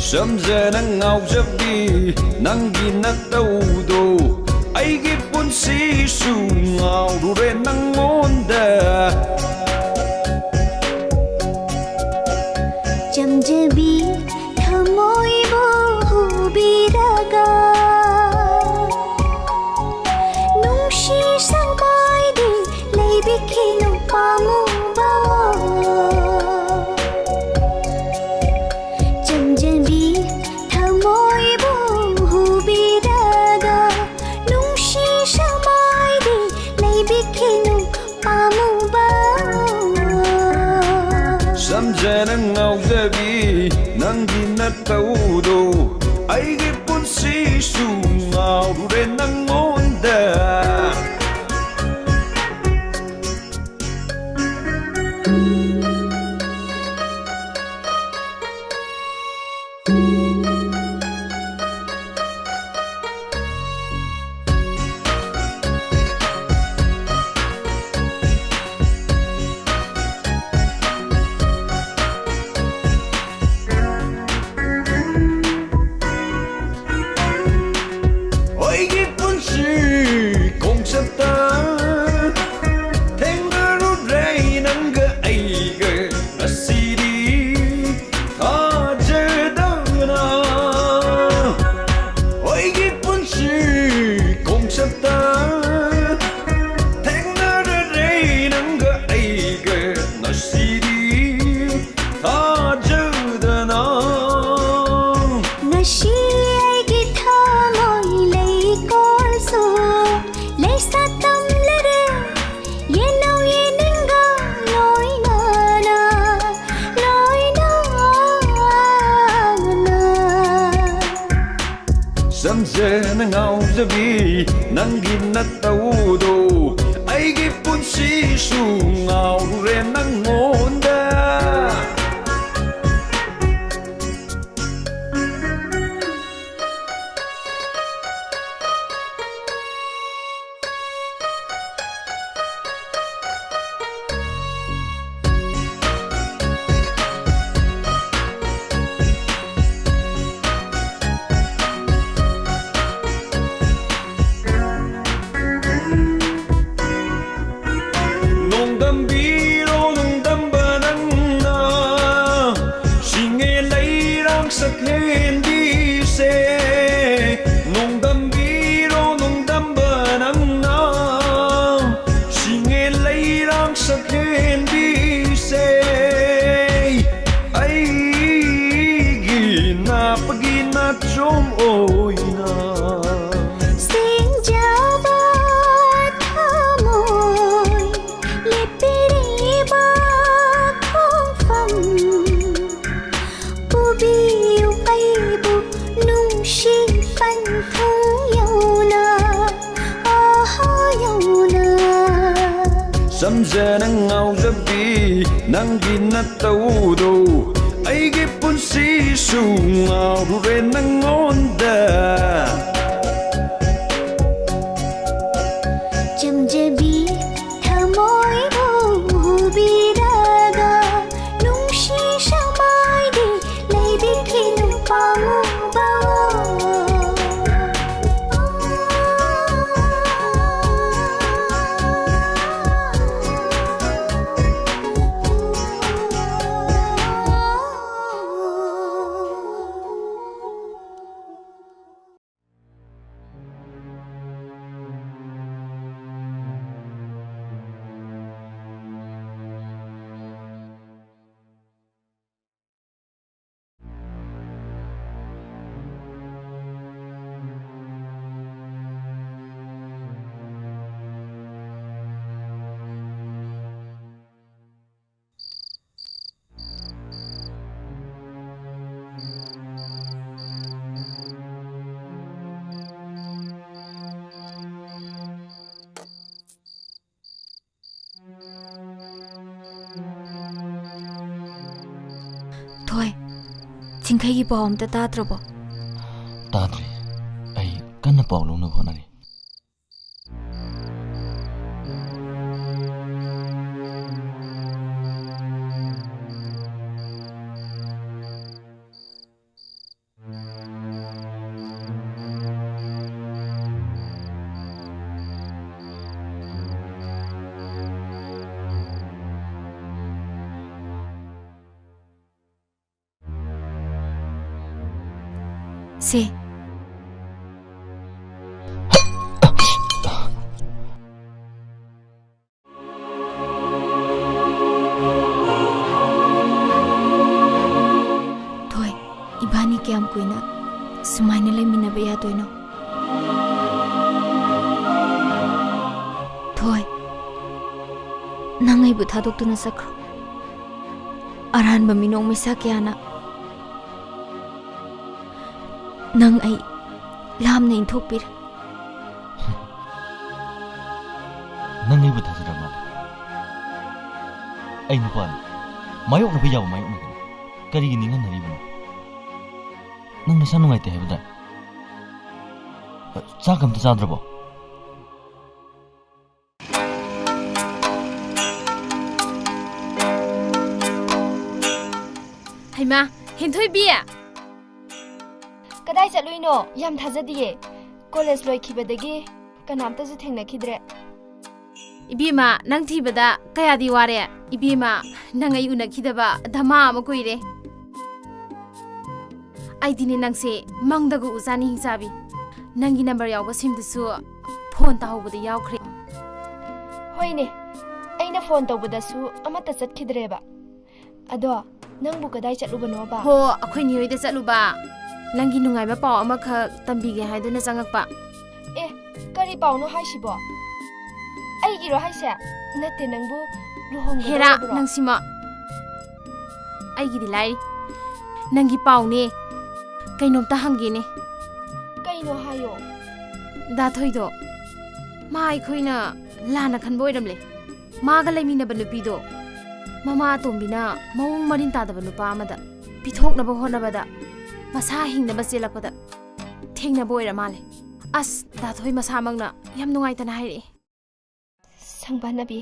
ꯆꯝꯖꯅ ꯉꯥꯎꯖꯕꯤ ꯅꯪꯒꯤ ꯅꯇꯧꯗꯣ, ꯑꯩꯒꯤ ꯄꯨꯟꯁꯤꯁꯨ ꯉꯥꯎꯔꯨꯔꯦ ꯅꯪꯉꯣꯟꯗ꯫ ꯆꯝꯖꯕꯤ ꯊꯃꯣꯏꯕꯨ ꯍꯨꯕꯤꯔꯒ, ꯅꯨꯡꯁꯤ ꯁꯃꯥꯏꯗꯤ ꯂꯩꯕꯤꯈꯤꯅꯨ ꯄꯥꯝꯃꯨꯕ꯫ ꯆꯝꯖꯕꯤ ꯊꯃꯣꯏꯕꯨ ꯍꯨꯕꯤꯔꯒ, ꯅꯨꯡꯁꯤ ꯁꯃꯥꯏꯗꯤ ꯂꯩꯕꯤꯈꯤꯅꯨ ꯄꯥꯝꯃꯨꯕ꯫ ꯁꯝꯖꯅ ꯉꯥꯎꯖꯕꯤ ꯅꯪꯒꯤ ꯅꯇꯧꯗꯣ, ꯑꯩꯒꯤ ꯄꯨꯟꯁꯤꯁꯨ ꯉꯥꯎꯔꯨꯔꯦ ꯅꯪꯉꯣꯟꯗ꯫ ꯑꯩꯒꯤ ꯄꯨꯟꯁꯤ ꯈꯣꯡꯆꯠꯇ ꯊꯦꯡꯅꯔꯨꯔꯦ ꯅꯪꯒ ꯑꯩꯒ ꯉꯁꯤꯗꯤ ꯊꯥꯖꯗꯅ꯫ ꯑꯩꯒꯤ ꯄꯨꯟꯁꯤ ꯈꯣꯡꯆꯠꯇ ꯊꯦꯡꯅꯔꯨꯔꯦ ꯅꯪꯒ ꯑꯩꯒ ꯉꯁꯤꯗꯤ ꯊꯥꯖꯗꯅ꯫ ꯉꯁꯤ ꯑꯩꯒꯤ ꯊꯃꯣꯏ ꯂꯩꯀꯣꯜꯁꯨ ꯂꯩꯁꯥ ꯇꯝꯂꯔꯦ, ꯌꯦꯟꯅꯧ ꯌꯦꯅꯤꯡꯒ ꯂꯣꯏꯅꯅ, ꯂꯣꯏꯅꯅ꯫ ꯁꯝꯖꯅ ꯉꯥꯎꯖꯕꯤ ꯅꯪꯒꯤ ꯅꯇꯧꯗꯣ, ꯑꯩꯒꯤ ꯄꯨꯟꯁꯤꯁꯨ ꯉꯥꯎꯔꯨꯔꯦ ꯅꯪꯉꯣꯟꯗ꯫ ꯆꯝꯖꯅ ꯉꯥꯎꯖꯕꯤ ꯅꯪꯒꯤ ꯅꯇꯧꯗꯣ, ꯑꯩꯒꯤ ꯄꯨꯟꯁꯤꯁꯨ ꯉꯥꯎꯔꯨꯔꯦ ꯅꯪꯉꯣꯟꯗ꯫ ꯆꯝꯖꯕꯤ ꯊꯃꯣꯏꯕꯨ ꯍꯨꯕꯤꯔꯒ ꯅꯨꯡꯁꯤ ꯁꯃꯥꯏꯗꯤ ꯂꯩꯕꯤꯈꯤꯅꯨ ꯄꯥꯝꯃꯨꯕ꯫ ꯊꯣꯏ, ꯆꯤꯡꯈꯩꯒꯤ ꯄꯥꯎ ꯑꯝꯇ ꯇꯥꯗ꯭ꯔꯕꯣ? ꯇꯥꯗ꯭ꯔꯤ꯫ ꯑꯩ ꯀꯟꯅ ꯄꯥꯎ ꯂꯧꯅꯕ ꯍꯣꯠꯅꯔꯤ꯫ ꯁꯦ꯫ ꯊꯣꯏ, ꯏꯕꯥꯅꯤ ꯀꯌꯥꯝ ꯀꯨꯏꯅ ꯁꯨꯃꯥꯏꯅ ꯂꯩꯃꯤꯟꯅꯕ ꯌꯥꯗꯣꯏꯅꯣ? ꯊꯣꯏ, ꯅꯪ ꯑꯩꯕꯨ ꯊꯥꯗꯣꯛꯇꯨꯅ ꯆꯠꯈ꯭ꯔꯣ꯫ ꯑꯔꯥꯟꯕ ꯃꯤꯅꯣꯛ ꯃꯩꯁꯥ ꯀꯌꯥꯅ ꯅꯪ ꯑꯩ ꯂꯥꯞꯅ ꯏꯟꯊꯣꯛꯄꯤꯔꯦ꯫ ꯅꯪ ꯑꯩꯕꯨ ꯊꯥꯖꯗ꯭ꯔ ꯃꯥꯜꯂꯦ꯫ ꯑꯩ ꯅꯨꯄꯥꯅꯤ꯫ ꯃꯥꯌꯣꯛꯅꯕ ꯌꯥꯕ ꯃꯥꯌꯣꯛꯅꯒꯅꯤ꯫ ꯀꯔꯤꯒꯤ ꯅꯤꯡꯍꯟꯅꯔꯤꯕꯅꯣ? ꯅꯪ ꯅꯁꯥ ꯅꯨꯡꯉꯥꯏꯇꯦ ꯍꯥꯏꯕꯗꯥꯏ? ꯆꯥꯛ ꯑꯝꯇ ꯆꯥꯗ꯭ꯔꯕꯣ? ꯍꯩꯃꯥ, ꯍꯦꯟꯊꯣꯏꯕꯤ! ꯀꯗꯥꯏ ꯆꯠꯂꯨꯏꯅꯣ? ꯌꯥꯝ ꯊꯥꯖꯗꯤꯌꯦ꯫ ꯀꯣꯂꯦꯖ ꯂꯣꯏꯈꯤꯕꯗꯒꯤ ꯀꯅꯥꯝꯇꯁꯨ ꯊꯦꯡꯅꯈꯤꯗ꯭ꯔꯦ꯫ ꯏꯕꯦꯝꯃ, ꯅꯪ ꯊꯤꯕꯗ ꯀꯌꯥꯗꯤ ꯋꯥꯔꯦ꯫ ꯏꯕꯦꯝꯃ, ꯅꯪ ꯑꯩ ꯎꯅꯈꯤꯗꯕ ꯙꯃꯥ ꯑꯃ ꯀꯨꯏꯔꯦ꯫ ꯑꯩꯗꯤꯅꯦ ꯅꯪꯁꯦ ꯃꯪꯗꯒ ꯎꯖꯥꯅꯤ, ꯍꯤꯡꯆꯥꯕꯤ꯫ ꯅꯪꯒꯤ ꯅꯝꯕꯔ ꯌꯥꯎꯕ ꯁꯤꯝꯗꯨꯁꯨ ꯐꯣꯟ ꯇꯧꯍꯧꯕꯗ ꯌꯥꯎꯈ꯭ꯔꯦ꯫ ꯍꯣꯏꯅꯦ, ꯑꯩꯅ ꯐꯣꯟ ꯇꯧꯕꯗꯁꯨ ꯑꯃꯠꯇ ꯆꯠꯈꯤꯗ꯭ꯔꯦꯕ꯫ ꯑꯗꯣ, ꯅꯪꯕꯨ ꯀꯗꯥꯏ ꯆꯠꯂꯨꯕꯅꯣꯕ? ꯍꯣ, ꯑꯩꯈꯣꯏ ꯅꯦ ꯍꯣꯏꯗ ꯆꯠꯂꯨꯕ꯫ ꯅꯪꯒꯤ ꯅꯨꯡꯉꯥꯏꯕ ꯄꯥꯎ ꯑꯃꯈꯛ ꯇꯝꯕꯤꯒꯦ ꯍꯥꯏꯗꯨꯅ ꯆꯪꯉꯛꯄ꯫ ꯑꯦ, ꯀꯔꯤ ꯄꯥꯎꯅꯣ ꯍꯥꯏꯁꯤꯕꯣ? ꯑꯩꯒꯤꯔꯣ ꯍꯥꯏꯁꯦ? ꯅꯠꯇꯦ, ꯅꯪꯕꯨ ꯂꯨꯍꯣꯡꯒꯗꯧꯔꯕ꯭ꯔꯣ? ꯍꯦꯔꯥ, ꯅꯪꯁꯤꯃ꯫ ꯑꯩꯒꯤꯗꯤ ꯂꯥꯏꯔꯤ꯫ ꯅꯪꯒꯤ ꯄꯥꯎꯅꯦ꯫ ꯀꯩꯅꯣꯝꯇ ꯍꯪꯒꯦꯅꯦ꯫ ꯀꯩꯅꯣ ꯍꯥꯏꯌꯣ꯫ ꯗꯥ ꯊꯣꯏꯗꯣ, ꯃꯥ ꯑꯩꯈꯣꯏꯅ ꯂꯥꯟꯅ ꯈꯟꯕ ꯑꯣꯏꯔꯝꯂꯦ꯫ ꯃꯥꯒ ꯂꯩꯃꯤꯟꯅꯕ ꯅꯨꯄꯤꯗꯣ, ꯃꯃꯥ ꯑꯇꯣꯝꯕꯤꯅ ꯃꯑꯣꯡ ꯃꯔꯤꯟ ꯇꯥꯗꯕ ꯅꯨꯄꯥ ꯑꯃꯗ ꯄꯤꯊꯣꯛꯅꯕ ꯍꯣꯠꯅꯕꯗ ꯃꯁꯥ ꯍꯤꯡꯅꯕ ꯆꯦꯜꯂꯛꯄꯗ ꯊꯦꯡꯅꯕ ꯑꯣꯏꯔ ꯃꯥꯜꯂꯦ꯫ ꯑꯁ, ꯗꯥ ꯊꯣꯏ ꯃꯁꯥꯃꯛꯅ ꯌꯥꯝ ꯅꯨꯡꯉꯥꯏꯇꯅ ꯍꯥꯏꯔꯛꯑꯦ꯫ ꯁꯪꯕꯥꯅꯕꯤ,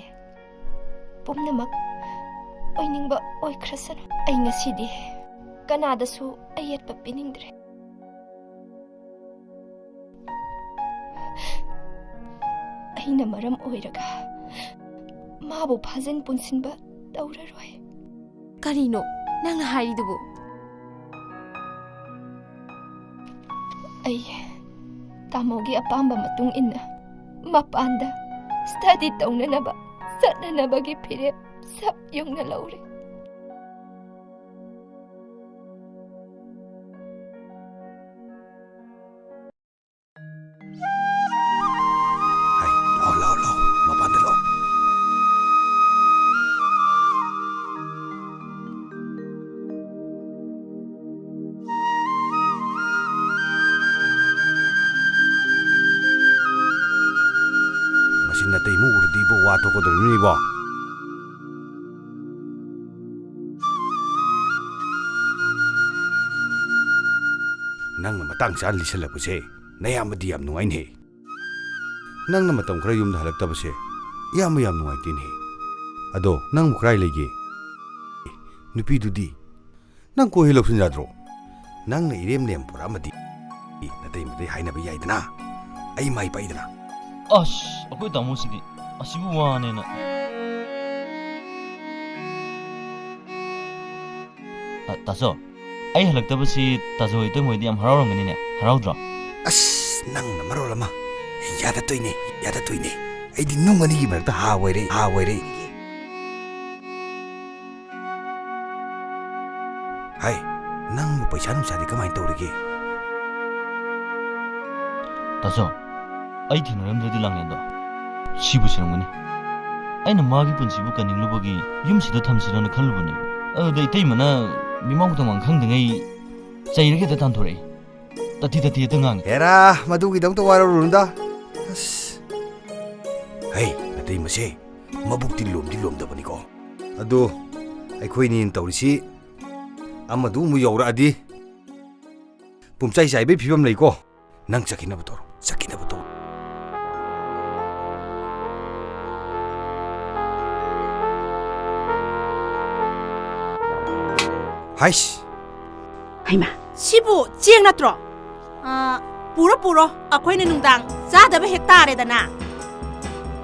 ꯄꯨꯝꯅꯃꯛ ꯑꯣꯏꯅꯤꯡꯕ ꯑꯣꯏꯈ꯭ꯔꯁꯅꯨ꯫ ꯑꯩ ꯉꯁꯤꯗꯤ ꯀꯅꯥꯗꯁꯨ ꯑꯌꯦꯠꯄ ꯄꯤꯅꯤꯡꯗ꯭ꯔꯦ꯫ ꯑꯩꯅ ꯃꯔꯝ ꯑꯣꯏꯔꯒ ꯃꯥꯕꯨ ꯐꯥꯖꯤꯟ ꯄꯨꯟꯁꯤꯟꯕ ꯇꯧꯔꯔꯣꯏ꯫ ꯀꯔꯤꯅꯣ ꯅꯪꯅ ꯍꯥꯏꯔꯤꯗꯨꯕꯨ? ꯑꯩ ꯇꯥꯃꯣꯒꯤ ꯑꯄꯥꯝꯕ ꯃꯇꯨꯡ ꯏꯟꯅ ꯃꯄꯥꯟꯗ ꯁ꯭ꯇꯗꯤ ꯇꯧꯅꯅꯕ ꯆꯠꯅꯅꯕꯒꯤ ꯐꯤꯔꯦꯞ ꯁꯞ ꯌꯧꯅ ꯂꯧꯔꯦ꯫ ꯍꯥꯏ, ꯂꯥꯛꯑꯣ, ꯂꯥꯛꯑꯣ, ꯂꯥꯛꯑꯣ, ꯃꯄꯥꯟꯗ ꯂꯥꯛꯑꯣ꯫ ꯃꯁꯤ ꯅꯥꯇꯩꯃ ꯎꯔꯗꯤ ꯏꯕꯣ, ꯋꯥ ꯊꯣꯛꯀꯗꯧꯔꯤꯕꯅꯤ ꯏꯕꯣ꯫ ꯅꯪꯅ ꯃꯇꯥꯡ ꯆꯥꯅ ꯂꯤꯁꯜꯂꯛꯄꯁꯦ ꯅꯌꯥꯝꯕꯗꯤ ꯌꯥꯝ ꯅꯨꯡꯉꯥꯏꯅꯦꯍꯦ꯫ ꯅꯪꯅ ꯃꯇꯝ ꯈꯔ ꯌꯨꯝꯗ ꯍꯜꯂꯛꯇꯕꯁꯦ ꯏꯌꯥꯝꯕ ꯌꯥꯝ ꯅꯨꯡꯉꯥꯏꯇꯦꯅꯦꯍꯦ꯫ ꯑꯗꯣ ꯅꯪꯕꯨ ꯀꯗꯥꯏ ꯂꯩꯒꯦ? ꯅꯨꯄꯤꯗꯨꯗꯤ ꯅꯪ ꯀꯣꯏ ꯂꯧꯁꯤꯟ ꯌꯥꯗ꯭ꯔꯣ? ꯅꯪꯅ ꯏꯔꯦꯝ ꯂꯦꯝ ꯄꯨꯔꯛꯑꯝꯃꯗꯤ ꯅꯇꯩ ꯃꯇꯩ ꯍꯥꯏꯅꯕ ꯌꯥꯏꯗꯅ, ꯑꯩ ꯃꯥꯏ ꯄꯥꯛꯏꯗꯅ꯫ ꯑꯁ, ꯑꯩꯈꯣꯏ ꯇꯥꯃꯣꯁꯤꯗꯤ ꯑꯁꯤꯕꯨ ꯋꯥꯅꯦꯅ꯫ ꯑ, ꯇꯥꯆꯧ, ꯑꯩ ꯍꯜꯂꯛꯇꯕꯁꯤ ꯇꯥꯆꯧ ꯏꯇꯩ ꯃꯣꯏꯗꯤ ꯌꯥꯝ ꯍꯔꯥꯎꯔꯝꯒꯅꯤꯅꯦ, ꯍꯔꯥꯎꯗ꯭ꯔꯣ? ꯑꯁ, ꯅꯪꯅ ꯃꯔꯣꯜ ꯑꯃ ꯌꯥꯗꯠꯇꯣꯏꯅꯦ, ꯌꯥꯗꯠꯇꯣꯏꯅꯦ꯫ ꯑꯩꯗꯤ ꯅꯨꯡ ꯑꯅꯤꯒꯤ ꯃꯔꯛꯇ ꯍꯥ ꯑꯣꯏꯔꯦ, ꯍꯥ ꯑꯣꯏꯔꯦ꯫ ꯍꯥꯏ, ꯅꯪꯕꯨ ꯄꯩꯁꯥ ꯅꯨꯡꯁꯥꯗꯤ ꯀꯃꯥꯏꯅ ꯇꯧꯔꯤꯒꯦ? ꯇꯥꯆꯧ, ꯑꯩ ꯊꯦꯡꯅꯔꯝꯗ꯭ꯔꯗꯤ ꯂꯥꯡꯂꯦꯟꯗꯣ ꯁꯤꯕꯨ ꯁꯤꯔꯝꯒꯅꯤ꯫ ꯑꯩꯅ ꯃꯥꯒꯤ ꯄꯨꯟꯁꯤꯕꯨ ꯀꯟꯅꯤꯡꯂꯨꯕꯒꯤ ꯌꯨꯝꯁꯤꯗ ꯊꯝꯁꯤꯔꯅ ꯈꯜꯂꯨꯕꯅꯦꯕ꯫ ꯑꯗꯨꯗ ꯏꯇꯩꯃꯅ ꯃꯤꯃꯥꯡ ꯇꯨꯃꯥꯡ ꯈꯪꯗꯉꯩ ꯆꯩꯔꯒ ꯍꯦꯛꯇ ꯇꯥꯟꯊꯣꯔꯛꯏ꯫ ꯇꯠꯊꯤ ꯇꯠꯊꯤ ꯍꯦꯛꯇ ꯉꯥꯡꯉꯤ꯫ ꯍꯦꯔꯥ, ꯃꯗꯨꯒꯤꯗꯃꯛꯇ ꯋꯥꯔꯧꯔꯨꯅꯨꯗ꯫ ꯑꯁ꯫ ꯍꯩ, ꯅꯇꯩꯃꯁꯦ ꯃꯕꯨꯛꯇꯤ ꯂꯣꯝꯗꯤ ꯂꯣꯝꯗꯕꯅꯤꯀꯣ꯫ ꯑꯗꯣ ꯑꯩꯈꯣꯏꯅꯤꯅ ꯇꯧꯔꯤꯁꯤ ꯑꯃꯗꯨ ꯑꯃꯨꯛ ꯌꯧꯔꯛꯑꯗꯤ ꯄꯨꯝꯆꯥꯏ ꯆꯥꯏꯕꯩ ꯐꯤꯕꯝ ꯂꯩꯀꯣ꯫ ꯅꯪ ꯆꯠꯈꯤꯅꯕ ꯇꯧꯔꯣ, ꯆꯠꯈꯤꯅꯕ ꯇꯧꯔꯣ꯫ ꯍꯥꯏꯁ! ꯍꯩꯃꯥ, ꯁꯤꯕꯨ ꯆꯦꯡ ꯅꯠꯇ꯭ꯔꯣ? ꯑ, ꯄꯨꯔꯣ, ꯄꯨꯔꯣ, ꯑꯩꯈꯣꯏꯅ ꯅꯨꯡꯗꯥꯡ ꯆꯥꯗꯕ ꯍꯦꯛ ꯇꯥꯔꯦꯗꯅ꯫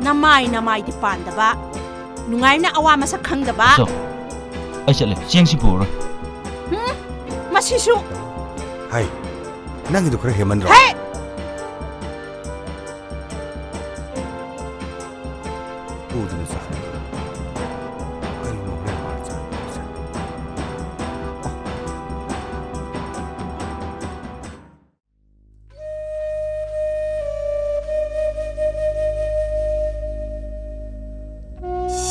ꯅꯃꯥꯏ, ꯅꯃꯥꯏꯗꯤ ꯄꯥꯟꯗꯕ, ꯅꯨꯡꯉꯥꯏꯅ ꯑꯋꯥ ꯃꯁꯛ ꯈꯪꯗꯕ꯫ ꯆꯣ, ꯑꯩ ꯆꯠꯂꯦ, ꯆꯦꯡꯁꯤ ꯄꯨꯔꯔꯣꯏ꯫ ꯍꯨꯝ, ꯃꯁꯤꯁꯨ꯫ ꯍꯥꯏ, ꯅꯪꯒꯤꯗꯣ ꯈꯔ ꯍꯦꯟꯃꯟꯗ꯭ꯔꯣ? ꯍꯦ! ꯄꯨꯗꯨꯅ ꯆꯠꯈ꯭ꯔꯦ꯫ ꯀꯔꯤꯅꯣ ꯍꯣꯔꯦꯟ ꯃꯥꯅ ꯆꯥꯔꯤꯕꯁꯦ? ꯑꯣ꯫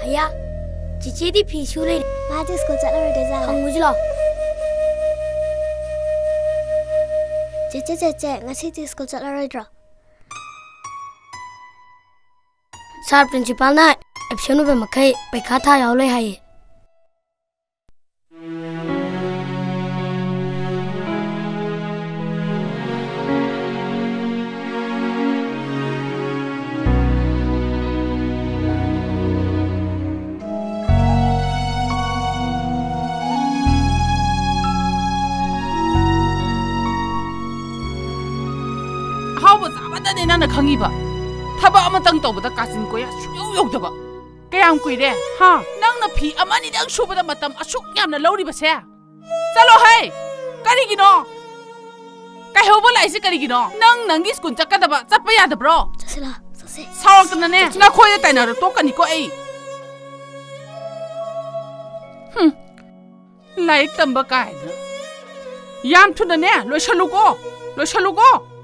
ꯍꯌꯥ, ꯆꯤꯆꯦꯗꯤ ꯐꯤ ꯁꯨ ꯂꯩꯔꯦ꯫ ꯃꯥꯗꯤ ꯁ꯭ꯀꯨꯜ ꯆꯠꯂꯔꯣꯏꯗꯣꯏ ꯖꯥꯠꯂꯥ? ꯍꯪꯉꯨꯁꯤ ꯂꯥꯎ꯫ ꯆꯦꯆꯦ, ꯆꯦꯆꯦ, ꯉꯁꯤꯗꯤ ꯁ꯭ꯀꯨꯜ ꯆꯠꯂꯔꯣꯏꯗ꯭ꯔꯣ? ꯁꯥꯔ ꯄ꯭ꯔꯤꯟꯁꯤꯄꯥꯜꯅ ꯑꯦꯕꯁꯦꯟ ꯑꯣꯏꯕ ꯃꯈꯩ ꯄꯩꯈꯥ ꯊꯥ ꯌꯥꯎꯂꯣꯏ ꯍꯥꯏꯌꯦ꯫ ꯈꯪꯉꯤꯕ? ꯊꯕꯛ ꯑꯃꯇꯪ ꯇꯧꯕꯗ ꯀꯥꯆꯤꯟ ꯀꯣꯌꯥ ꯁꯨꯡꯌꯧ ꯌꯧꯗꯕ꯫ ꯀꯌꯥꯝ ꯀꯨꯏꯔꯦ? ꯍꯥ? ꯅꯪꯅ ꯐꯤ ꯑꯃꯅꯤꯗꯪ ꯁꯨꯕꯗ ꯃꯇꯝ ꯑꯁꯨꯛ ꯌꯥꯝꯅ ꯂꯧꯔꯤꯕꯁꯦ? ꯆꯠꯂꯣ ꯍꯩ! ꯀꯔꯤꯒꯤꯅꯣ? ꯀꯩꯍꯧꯕ ꯂꯥꯛꯏꯁꯦ ꯀꯔꯤꯒꯤꯅꯣ? ꯅꯪ ꯅꯪꯒꯤ ꯁ꯭ꯀꯨꯜ ꯆꯠꯀꯗꯕ, ꯆꯠꯄ ꯌꯥꯗꯕ꯭ꯔꯣ? ꯆꯠꯁꯤꯂꯥ, ꯆꯠꯁꯦ꯫ ꯁꯥꯎꯔꯛꯇꯅꯅꯦ, ꯆꯠꯁꯦ꯫ ꯅꯈꯣꯏꯗ ꯇꯥꯏꯅꯔ ꯇꯣꯛꯀꯅꯤꯀꯣ ꯑꯩ꯫ ꯍꯨꯝ, ꯂꯥꯏꯔꯤꯛ ꯇꯝꯕ ꯀꯥꯏꯅ꯫ ꯌꯥꯝ ꯊꯨꯅꯅꯦ, ꯂꯣꯏꯁꯜꯂꯨꯀꯣ, ꯂꯣꯏꯁꯜꯂꯨꯀꯣ꯫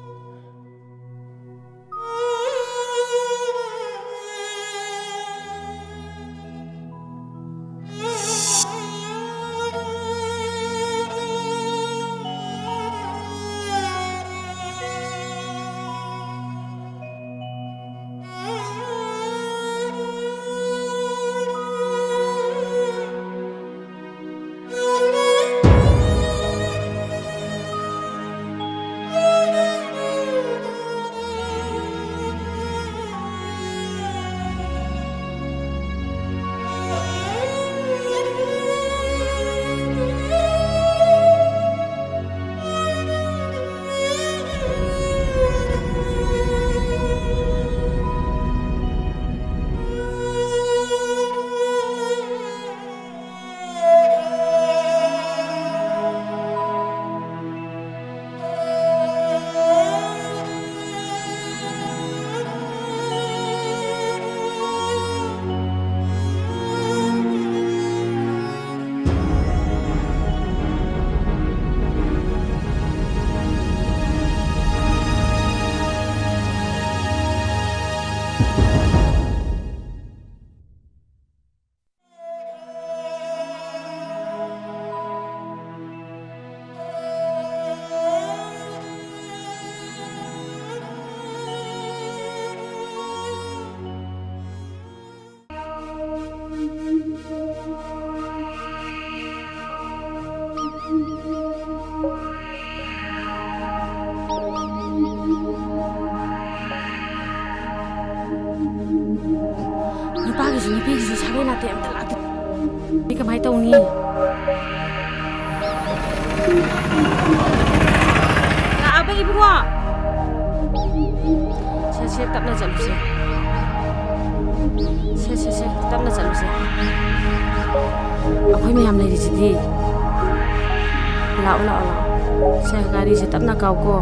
ꯅꯨꯄꯥꯒꯤꯁꯨ ꯅꯨꯄꯤꯒꯤꯁꯨ ꯁꯥꯒꯩ ꯅꯥꯇꯩ ꯑꯝꯇ ꯂꯥꯛꯇꯦ꯫ ꯑꯩ ꯀꯃꯥꯏꯅ ꯇꯧꯅꯤ? ꯂꯥꯛꯑꯕ ꯏꯕꯨꯡꯉꯣ? ꯇꯞꯅ ꯆꯠꯂꯨꯁꯦ꯫ ꯁꯦ, ꯁꯦ, ꯁꯦ, ꯇꯞꯅ ꯆꯠꯂꯨꯁꯦ꯫ ꯑꯩꯈꯣꯏ ꯃꯌꯥꯝ ꯂꯩꯔꯤꯁꯤꯗꯤ꯫ ꯂꯥꯛꯑꯣ, ꯂꯥꯛꯑꯣ, ꯂꯥꯛꯑꯣ꯫ ꯁꯦ, ꯒꯥꯔꯤꯁꯦ ꯇꯞꯅ ꯀꯥꯎꯀꯣ꯫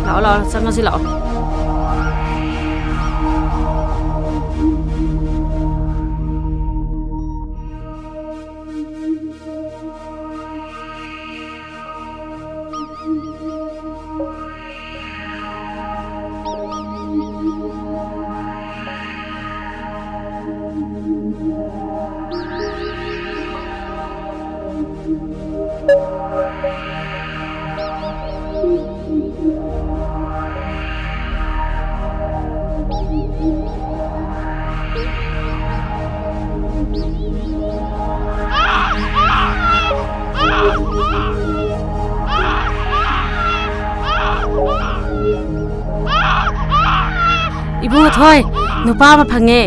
ꯂꯥꯛꯑꯣ, ꯂꯥꯛꯑꯣ, ꯆꯪꯉꯁꯤ ꯂꯥꯛꯑꯣ꯫ ꯏꯕꯨꯡꯉꯣ ꯊꯣꯏ, ꯅꯨꯄꯥ ꯑꯃ ꯐꯪꯉꯦ꯫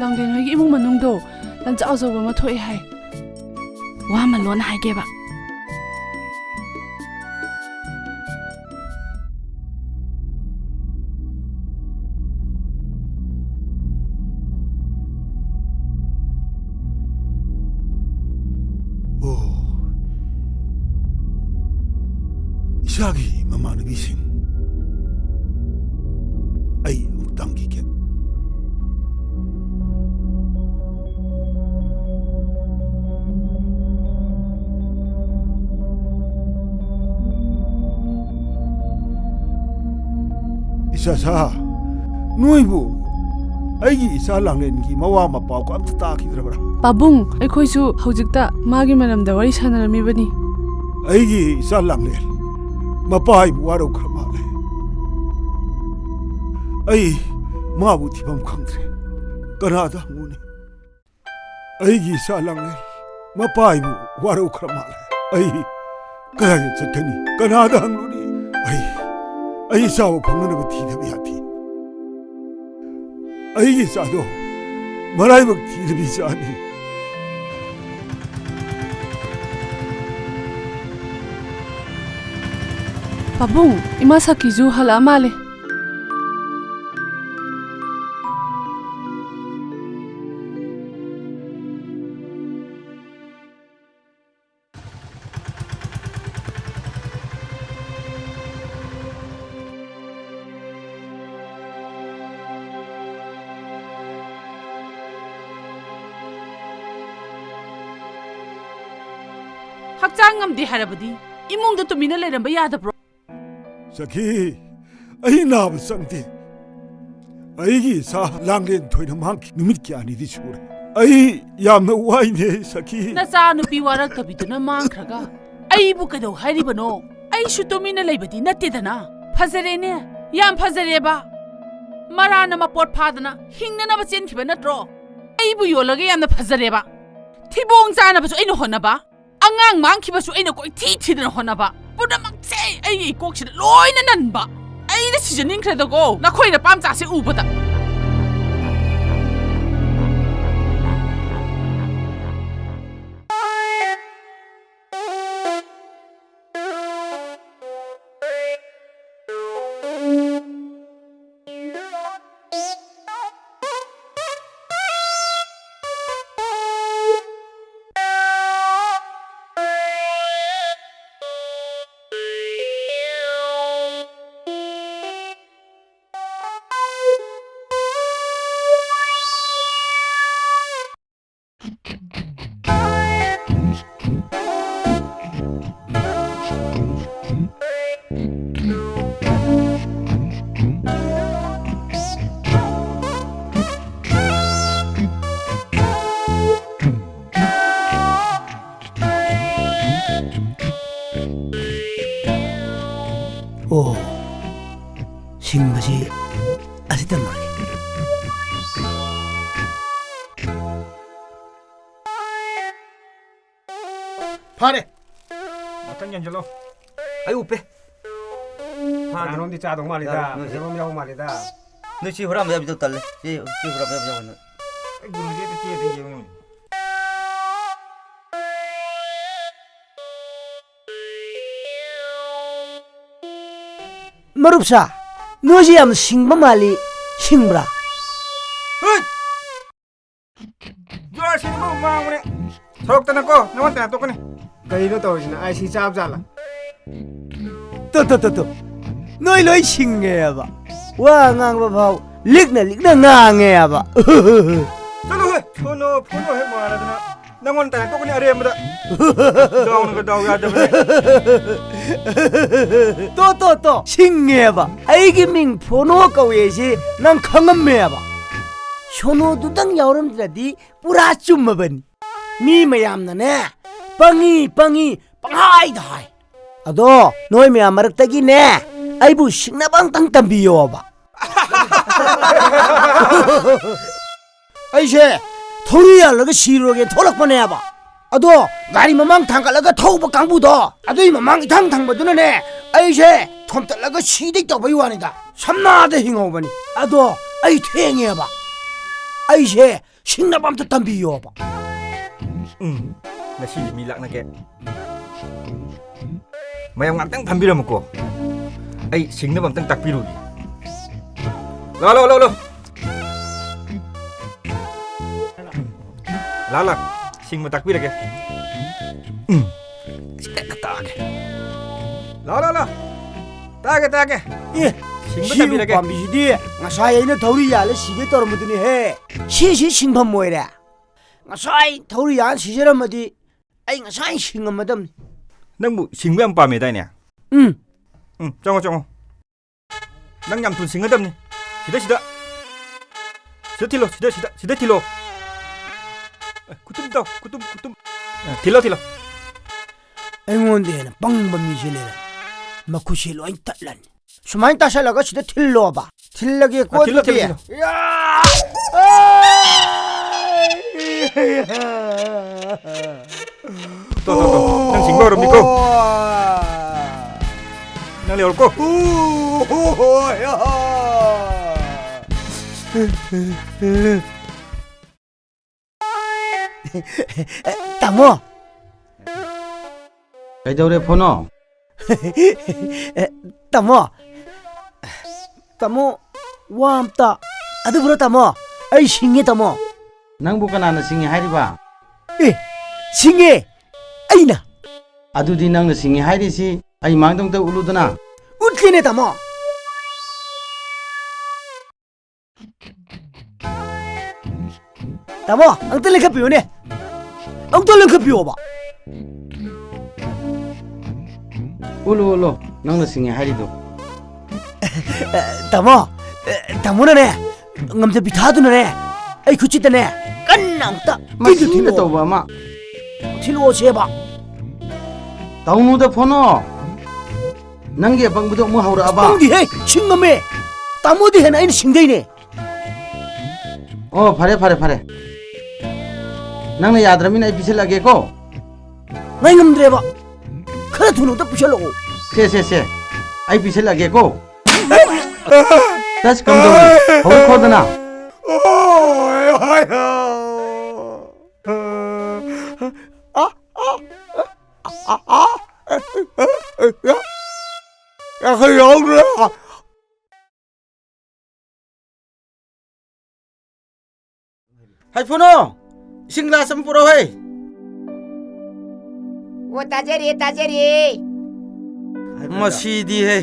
ꯂꯥꯡꯂꯦꯟ ꯍꯣꯏꯒꯤ ꯏꯃꯨꯡ ꯃꯅꯨꯡꯗꯣ ꯂꯟꯆꯥꯛ ꯑꯆꯧꯕ ꯑꯃ ꯊꯣꯛꯑꯦ ꯍꯥꯏ꯫ ꯋꯥ ꯑꯃ ꯂꯣꯟꯅ ꯍꯥꯏꯒꯦꯕ꯫ ꯏꯁꯥꯒꯤ ꯃꯃꯥꯟꯅꯕꯤꯁꯤꯡ, ꯑꯩ ꯑꯃꯨꯛ ꯇꯝꯈꯤꯒꯦ꯫ ꯏꯆꯥꯁꯥ, ꯅꯣꯏꯕꯨ ꯑꯩꯒꯤ ꯏꯆꯥ ꯂꯥꯡꯂꯦꯟꯒꯤ ꯃꯋꯥ ꯃꯄꯥꯎꯒ ꯑꯝꯇ ꯇꯥꯈꯤꯗ꯭ꯔꯕ꯭ꯔꯥ? ꯄꯥꯕꯨꯡ, ꯑꯩꯈꯣꯏꯁꯨ ꯍꯧꯖꯤꯛꯇ ꯃꯥꯒꯤ ꯃꯔꯝꯗ ꯋꯥꯔꯤ ꯁꯥꯟꯅꯔꯝꯃꯤꯕꯅꯤ꯫ ꯑꯩꯒꯤ ꯏꯆꯥ ꯂꯥꯡꯂꯦꯟ ꯃꯄꯥ ꯑꯩꯕꯨ ꯋꯥꯔꯧꯈ꯭ꯔ ꯃꯥꯜꯂꯦ꯫ ꯑꯩ ꯃꯥꯕꯨ ꯊꯤꯐꯝ ꯈꯪꯗ꯭ꯔꯦ꯫ ꯀꯅꯥꯗ ꯍꯪꯉꯨꯅꯤ? ꯑꯩꯒꯤ ꯏꯆꯥ ꯂꯥꯡꯂꯦꯟ ꯃꯄꯥ ꯑꯩꯕꯨ ꯋꯥꯔꯧꯈ꯭ꯔ ꯃꯥꯜꯂꯦ꯫ ꯑꯩ ꯀꯗꯥꯏꯗ ꯆꯠꯀꯅꯤ? ꯀꯅꯥꯗ ꯍꯪꯂꯨꯅꯤ? ꯑꯩ, ꯑꯩ ꯆꯥꯕ ꯐꯪꯅꯅꯕ ꯊꯤꯗꯕ ꯌꯥꯗꯦ꯫ ꯑꯩꯒꯤ ꯏꯆꯥꯗꯣ ꯃꯔꯥꯏꯕꯛ ꯊꯤꯔꯕꯤ ꯏꯆꯥꯅꯤ꯫ ꯄꯥꯕꯨꯡ, ꯏꯃꯥ ꯁꯈꯤꯁꯨ ꯍꯜꯂꯛꯑ ꯃꯥꯜꯂꯦ꯫ ꯍꯛꯆꯥꯡ ꯉꯝꯗꯦ ꯍꯥꯏꯔꯕꯗꯤ ꯏꯃꯨꯡꯗ ꯇꯨꯃꯤꯟꯅ ꯂꯩꯔꯝꯕ ꯌꯥꯗꯕ꯭ꯔꯣ? ꯁꯈꯤ, ꯑꯩ ꯅꯥꯕ ꯆꯪꯗꯦ꯫ ꯑꯩꯒꯤ ꯏꯆꯥ ꯂꯥꯡꯂꯦꯟ ꯊꯣꯏꯅ ꯃꯥꯡꯈꯤ ꯅꯨꯃꯤꯠ ꯀꯌꯥꯅꯤꯗꯤ ꯁꯨꯔꯦ꯫ ꯑꯩ ꯌꯥꯝꯅ ꯋꯥꯏꯅꯦ ꯁꯈꯤ꯫ ꯅꯆꯥ ꯅꯨꯄꯤ ꯋꯥꯔꯛꯇꯕꯤꯗꯨꯅ ꯃꯥꯡꯈ꯭ꯔꯒ ꯑꯩꯕꯨ ꯀꯩꯗꯧ ꯍꯥꯏꯔꯤꯕꯅꯣ? ꯑꯩꯁꯨ ꯇꯨꯃꯤꯟꯅ ꯂꯩꯕꯗꯤ ꯅꯠꯇꯦꯗꯅ꯫ ꯐꯖꯔꯦꯅꯦ, ꯌꯥꯝ ꯐꯖꯔꯦꯕ꯫ ꯃꯔꯥꯅ ꯃꯄꯣꯠ ꯐꯥꯗꯅ ꯍꯤꯡꯅꯅꯕ ꯆꯦꯟꯈꯤꯕ ꯅꯠꯇ꯭ꯔꯣ? ꯑꯩꯕꯨ ꯌꯣꯜꯂꯒ ꯌꯥꯝꯅ ꯐꯖꯔꯦꯕ꯫ ꯊꯤꯕꯣꯡ ꯆꯥꯅꯕꯁꯨ ꯑꯩꯅ ꯍꯣꯠꯅꯕ, ꯑꯉꯥꯡ ꯃꯥꯡꯈꯤꯕꯁꯨ ꯑꯩꯅ ꯀꯣꯏꯊꯤ ꯊꯤꯗꯅ ꯍꯣꯠꯅꯕ, ꯄꯨꯝꯅꯃꯛꯁꯦ ꯑꯩꯒꯤ ꯏꯀꯣꯛꯁꯤꯗ ꯂꯣꯏꯅ ꯅꯟꯕ꯫ ꯑꯩꯅ ꯁꯤꯖꯅꯤꯡꯈ꯭ꯔꯦꯗꯀꯣ, ꯅꯈꯣꯏꯅ ꯄꯥꯝꯆꯥꯁꯦ ꯎꯕꯗ꯫ ꯑꯣ, ꯁꯤꯡꯕꯁꯤ ꯑꯁꯤꯗ ꯃꯥꯜꯂꯤ꯫ ꯐꯔꯦ꯫ ꯃꯊꯪ ꯌꯦꯡꯁꯤꯜꯂꯣ꯫ ꯑꯩ ꯎꯞꯄꯦ꯫ ꯐꯔꯦ꯫ ꯀꯅꯥꯅꯣꯝꯗꯤ ꯆꯥꯗꯧ ꯃꯥꯜꯂꯤꯗ꯫ ꯌꯥꯔꯦ, ꯅꯣꯏꯁꯦ꯫ ꯐꯖꯕ ꯑꯃ ꯌꯥꯎꯕ ꯃꯥꯜꯂꯤꯗ꯫ ꯅꯣꯏ ꯆꯦ ꯍꯨꯔꯥꯟꯕ ꯌꯥꯕꯤꯗꯣ ꯇꯜꯂꯦ꯫ ꯆꯦ, ꯆꯦ ꯍꯨꯔꯥꯟꯕ ꯌꯥꯕꯤꯗꯣ ꯇꯜꯂꯦ꯫ ꯑꯩ ꯒꯨꯔꯨꯁꯦ ꯑꯝꯇ ꯆꯦ ꯑꯝꯇ ꯌꯦꯡꯉꯨ꯫ ꯃꯔꯨꯞꯁꯥ, ꯅꯣꯏꯁꯤ ꯌꯥꯝ ꯁꯤꯡꯕ ꯃꯥꯜꯂꯤ, ꯁꯤꯡꯕ꯭ꯔꯥ? ꯍꯨꯏꯠ! ꯖꯣꯔ ꯁꯤꯡꯕ ꯃꯥꯡꯕꯅꯦ꯫ ꯁꯣꯔꯣꯛꯇꯅꯀꯣ, ꯅꯉꯣꯟꯗ ꯇꯥꯟꯅ ꯇꯣꯛꯀꯅꯤ꯫ ꯀꯩꯅꯣ ꯇꯧꯔꯤꯁꯤꯅ? ꯑꯥꯏ ꯁꯤ ꯆꯥꯕ ꯖꯥꯠꯂ? ꯇꯣ, ꯇꯣ, ꯇꯣ, ꯇꯣ꯫ ꯅꯣꯏ ꯂꯣꯏ ꯁꯤꯡꯉꯦꯕ꯫ ꯋꯥ ꯉꯥꯡꯕ ꯐꯥꯎ ꯂꯤꯛꯅ ꯂꯤꯛꯅ ꯉꯥꯡꯉꯦꯕ꯫ ꯆꯠꯂꯣꯍꯦ, ꯐꯣꯟꯅꯣ, ꯐꯣꯟꯅꯣ ꯍꯦꯛ ꯃꯥꯟꯅꯗꯅ꯫ ꯅꯪꯉꯣꯟꯗ ꯇꯥꯏ ꯇꯣꯛꯀꯅꯤ ꯑꯔꯦꯝꯕꯗ꯫ ꯗꯥꯎꯅꯒ ꯗꯥꯎ ꯌꯥꯗꯕꯅꯦ꯫ ꯇꯣ, ꯇꯣ, ꯇꯣ, ꯁꯤꯡꯉꯦꯕ꯫ ꯑꯩꯒꯤ ꯃꯤꯡ ꯐꯣꯅꯣ ꯀꯧꯋꯦ ꯍꯥꯏꯁꯤ ꯅꯪ ꯈꯪꯉꯝꯃꯦꯕ꯫ ꯁꯣꯅꯣꯗꯨꯗꯪ ꯌꯥꯎꯔꯝꯗ꯭ꯔꯗꯤ ꯄꯨꯔꯥ ꯆꯨꯝꯃꯕꯅꯤ꯫ ꯃꯤ ꯃꯌꯥꯝꯅꯅꯦ, ꯄꯪꯉꯤ, ꯄꯪꯉꯤ, ꯄꯪꯍꯥꯏꯗ ꯍꯥꯏ꯫ ꯑꯗꯣ ꯅꯣꯏ ꯃꯌꯥꯝ ꯃꯔꯛꯇꯒꯤꯅꯦ, ꯑꯩꯕꯨ ꯁꯤꯡꯅꯕ ꯑꯝꯇꯪ ꯇꯝꯕꯤꯌꯣꯕ꯫ ꯑꯩꯁꯦ ꯊꯧꯔꯤ ꯌꯥꯜꯂꯒ ꯁꯤꯔꯨꯔꯒꯦ ꯊꯣꯛꯂꯛꯄꯅꯦꯕ꯫ ꯑꯗꯣ ꯒꯥꯔꯤ ꯃꯃꯥꯡ ꯊꯥꯡꯒꯠꯂꯒ ꯊꯧꯕ ꯀꯥꯡꯕꯨꯗꯣ, ꯑꯗꯨꯏ ꯃꯃꯥꯡ ꯏꯊꯪ ꯊꯪꯕꯗꯨꯅꯅꯦ, ꯑꯩꯁꯦ ꯊꯣꯝꯇꯠꯂꯒ ꯁꯤꯗꯩ ꯇꯧꯕꯩ ꯋꯥꯅꯤꯗ꯫ ꯁꯝꯅꯥꯗ ꯍꯤꯡꯍꯧꯕꯅꯤ꯫ ꯑꯗꯣ ꯑꯩ ꯊꯦꯡꯉꯦꯕ꯫ ꯑꯩꯁꯦ ꯁꯤꯡꯅꯕ ꯑꯝꯇ ꯇꯝꯕꯤꯌꯣꯕ꯫ ꯎꯝ, ꯉꯁꯤꯗꯤ ꯃꯤ ꯂꯥꯛꯅꯒꯦ꯫ ꯃꯌꯥꯝ ꯉꯥꯛꯇꯪ ꯐꯝꯕꯤꯔꯝꯃꯨꯀꯣ꯫ ꯑꯩ ꯁꯤꯡꯅꯕ ꯑꯝꯇꯪ ꯇꯥꯛꯄꯤꯔꯨꯒꯦ꯫ ꯂꯥꯛꯑꯣ, ꯂꯥꯛꯑꯣ, ꯂꯥꯛꯑꯣ, ꯂꯥꯛꯑꯣ꯫ ꯂꯥꯛꯑꯣ, ꯂꯥꯛꯑꯣ꯫ ꯁꯤꯡꯕ ꯇꯥꯛꯄꯤꯔꯒꯦ꯫ ꯎꯝ꯫ ꯁꯤꯗ ꯇꯥꯛꯑꯒꯦ꯫ ꯂꯥꯛꯑꯣ, ꯂꯥꯛꯑꯣ, ꯂꯥꯛꯑꯣ꯫ ꯇꯥꯛꯑꯒꯦ, ꯇꯥꯛꯑꯒꯦ꯫ ꯑꯦ, ꯁꯤꯡꯕ ꯁꯤ ꯇꯝꯕꯤꯔꯒꯦ꯫ ꯎꯄꯥꯝꯕꯤꯁꯤꯗꯤ ꯉꯁꯥꯏ ꯑꯩꯅ ꯊꯧꯔꯤ ꯌꯥꯜꯂ ꯁꯤꯒꯦ ꯇꯧꯔꯝꯕꯗꯨꯅꯤꯍꯦ꯫ ꯁꯤꯁꯤ ꯁꯤꯡꯐꯝ ꯑꯣꯏꯔꯦ꯫ ꯉꯁꯥꯏ ꯊꯧꯔꯤ ꯌꯥꯜ ꯁꯤꯖꯔꯝꯃꯗꯤ ꯑꯩ ꯉꯁꯥꯏ ꯁꯤꯡꯉꯝꯃꯗꯝꯅꯤ꯫ ꯅꯪꯕꯨ ꯁꯤꯡꯕ ꯌꯥꯝ ꯄꯥꯝꯃꯦꯗꯥꯏꯅꯦ? ꯎꯝ꯫ ꯎꯝ, ꯆꯪꯉꯣ, ꯆꯪꯉꯣ꯫ ꯅꯪ ꯌꯥꯝ ꯊꯨꯅ ꯁꯤꯡꯒꯗꯕꯅꯤ꯫ ꯁꯤꯗ, ꯁꯤꯗ꯫ ꯁꯤꯗ ꯊꯤꯜꯂꯣ, ꯁꯤꯗ, ꯁꯤꯗ, ꯁꯤꯗ ꯊꯤꯜꯂꯣ꯫ ꯑꯦ, ꯈꯨꯇꯨꯝ ꯇꯧ, ꯈꯨꯇꯨꯝ, ꯈꯨꯇꯨꯝ꯫ ꯑꯦ, ꯊꯤꯜꯂꯣ, ꯊꯤꯜꯂꯣ꯫ ꯑꯩꯉꯣꯟꯗ ꯍꯦꯟꯅ ꯄꯪꯕ ꯃꯤꯁꯦ ꯂꯩꯔꯦ꯫ ꯃꯈꯨꯠꯁꯦ ꯂꯣꯏ ꯇꯠꯂꯅꯤ꯫ ꯁꯨꯃꯥꯏꯅ ꯇꯥꯁꯜꯂꯒ ꯁꯤꯗ ꯊꯤꯜꯂꯣꯕ꯫ ꯊꯤꯜꯂꯒꯦꯀꯣ, ꯑ, ꯊꯤꯜꯂꯣ, ꯑꯗꯨꯗꯤ꯫ ꯊꯤꯜꯂꯣ, ꯊꯤꯜꯂꯣ꯫ ꯌꯥ! ꯇꯣ, ꯇꯣ, ꯇꯣ꯫ ꯅꯪ ꯁꯤꯡꯕ ꯍꯧꯔꯝꯅꯤꯀꯣ꯫ ꯅꯪ ꯂꯩꯍꯧꯔꯣꯀꯣ꯫ ꯇꯥꯃꯣ꯫ ꯀꯩꯗꯧꯔꯦ, ꯐꯣꯅꯣ? ꯇꯥꯃꯣ꯫ ꯇꯥꯃꯣ, ꯋꯥ ꯑꯝꯇ꯫ ꯑꯗꯨꯕꯨꯔꯣ, ꯇꯥꯃꯣ? ꯑꯩ ꯁꯤꯡꯉꯦ, ꯇꯥꯃꯣ꯫ ꯅꯪꯕꯨ ꯀꯅꯥꯅ ꯁꯤꯡꯉꯦ ꯍꯥꯏꯔꯤꯕ? ꯑꯦ, ꯁꯤꯡꯉꯦ꯫ ꯑꯩꯅ꯫ ꯑꯗꯨꯗꯤ ꯅꯪꯅ ꯁꯤꯡꯉꯦ ꯍꯥꯏꯔꯤꯁꯤ ꯑꯩ ꯃꯥꯡꯗ ꯑꯝꯇ ꯎꯠꯂꯨꯗꯅ꯫ ꯎꯠꯀꯦꯅꯦ, ꯇꯥꯃꯣ꯫ ꯇꯥꯃꯣ, ꯑꯝꯇ ꯂꯦꯡꯈꯠꯄꯤꯌꯨꯅꯦ꯫ ꯑꯝꯇ ꯂꯦꯡꯈꯠꯄꯤꯌꯣꯕ꯫ ꯎꯠꯂꯨ, ꯎꯠꯂꯨ, ꯅꯪꯅ ꯁꯤꯡꯉꯦ ꯍꯥꯏꯔꯤꯗꯣ꯫ ꯇꯥꯃꯣ, ꯇꯥꯃꯣꯅꯅꯦ, ꯉꯝꯖꯕꯤ ꯊꯥꯗꯨꯅꯅꯦ, ꯑꯩ ꯈꯨꯠꯁꯤꯗꯅꯦ, ꯀꯟꯅ ꯑꯃꯨꯛꯇ ꯃꯁꯤꯅ ꯊꯤꯜꯂꯛꯑꯣ꯫ ꯇꯧꯕ ꯑꯃ꯫ ꯊꯤꯜꯂꯛꯑꯣꯁꯦꯕ꯫ ꯇꯧꯅꯨꯗ, ꯐꯣꯅꯣ꯫ ꯅꯪꯒꯤ ꯑꯄꯪꯕꯗꯣ ꯑꯃꯨꯛ ꯍꯧꯔꯛꯑꯕ? ꯈꯪꯗꯦꯍꯦ, ꯁꯤꯡꯉꯝꯃꯦ꯫ ꯇꯥꯃꯣꯗꯤ ꯍꯦꯟꯅ ꯑꯩꯅ ꯁꯤꯡꯗꯣꯏꯅꯦ꯫ ꯑꯣ, ꯐꯔꯦ, ꯐꯔꯦ, ꯐꯔꯦ꯫ ꯅꯪꯅ ꯌꯥꯗ꯭ꯔꯃꯤꯅ ꯑꯩ ꯄꯤꯁꯜꯂꯒꯦꯀꯣ꯫ ꯉꯥꯏ ꯉꯝꯗ꯭ꯔꯦꯕ꯫ ꯈꯔ ꯊꯨꯅ ꯑꯝꯇ ꯄꯤꯁꯜꯂꯛꯑꯣ꯫ ꯁꯦ, ꯁꯦ, ꯁꯦ꯫ ꯑꯩ ꯄꯤꯁꯜꯂꯒꯦꯀꯣ꯫ ꯇꯁ ꯀꯝꯗꯧꯔꯤ? ꯍꯧꯔꯛꯈꯣꯗꯅ꯫ ꯌꯥꯡꯈꯩ ꯌꯥꯎꯗ꯭ꯔꯦ꯫ ꯍꯥꯏ ꯐꯨꯅꯣ! ꯏꯁꯤꯡ ꯒ꯭ꯂꯥꯁ ꯑꯃ ꯄꯨꯔꯛꯑꯣ ꯍꯦ! ꯑꯣ, ꯇꯥꯖꯔꯦ, ꯇꯥꯖꯔꯦ꯫ ꯃꯁꯤꯗꯤ ꯍꯦ,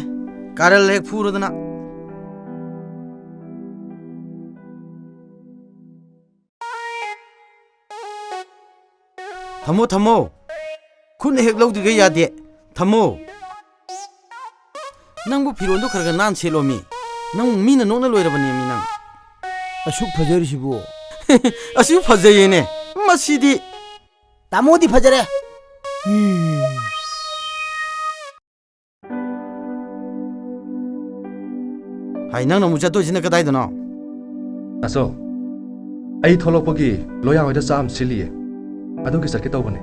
ꯀꯥꯔꯜ ꯍꯦꯛ ꯐꯨꯔꯗꯅ꯫ ꯊꯝꯃꯣ, ꯊꯝꯃꯣ꯫ ꯈꯨꯠꯅ ꯍꯦꯛ ꯂꯧꯗ꯭ꯔꯤꯈꯩ ꯌꯥꯗꯦ꯫ ꯊꯝꯃꯣ꯫ ꯅꯪꯕꯨ ꯐꯤꯔꯣꯟꯗꯣ ꯈꯔ ꯈꯔ ꯅꯥꯟ ꯁꯦꯠꯂꯣꯃꯤ꯫ ꯅꯪ ꯃꯤꯅ ꯅꯣꯛꯅ ꯂꯣꯏꯔꯕꯅꯦꯃꯤ ꯅꯪ꯫ ꯑꯁꯨꯛ ꯐꯖꯔꯤꯁꯤꯕꯨ꯫ ꯑꯁꯨꯛ ꯐꯖꯩꯌꯦꯅꯦ꯫ ꯃꯁꯤꯗꯤ꯫ ꯇꯥꯃꯣꯗꯤ ꯐꯖꯔꯦ꯫ ꯍꯥꯏ, ꯅꯪꯅ ꯑꯃꯨꯛ ꯆꯠꯇꯣꯏꯁꯤꯅ ꯀꯗꯥꯏꯗꯅꯣ? ꯑꯆꯧ, ꯑꯩ ꯊꯣꯛꯂꯛꯄꯒꯤ ꯂꯣꯌꯥ ꯍꯣꯏꯗ ꯆꯥꯛ ꯑꯃ ꯁꯤꯜꯂꯤꯌꯦ, ꯑꯗꯨꯒꯤ ꯆꯠꯀꯦ ꯇꯧꯕꯅꯦ꯫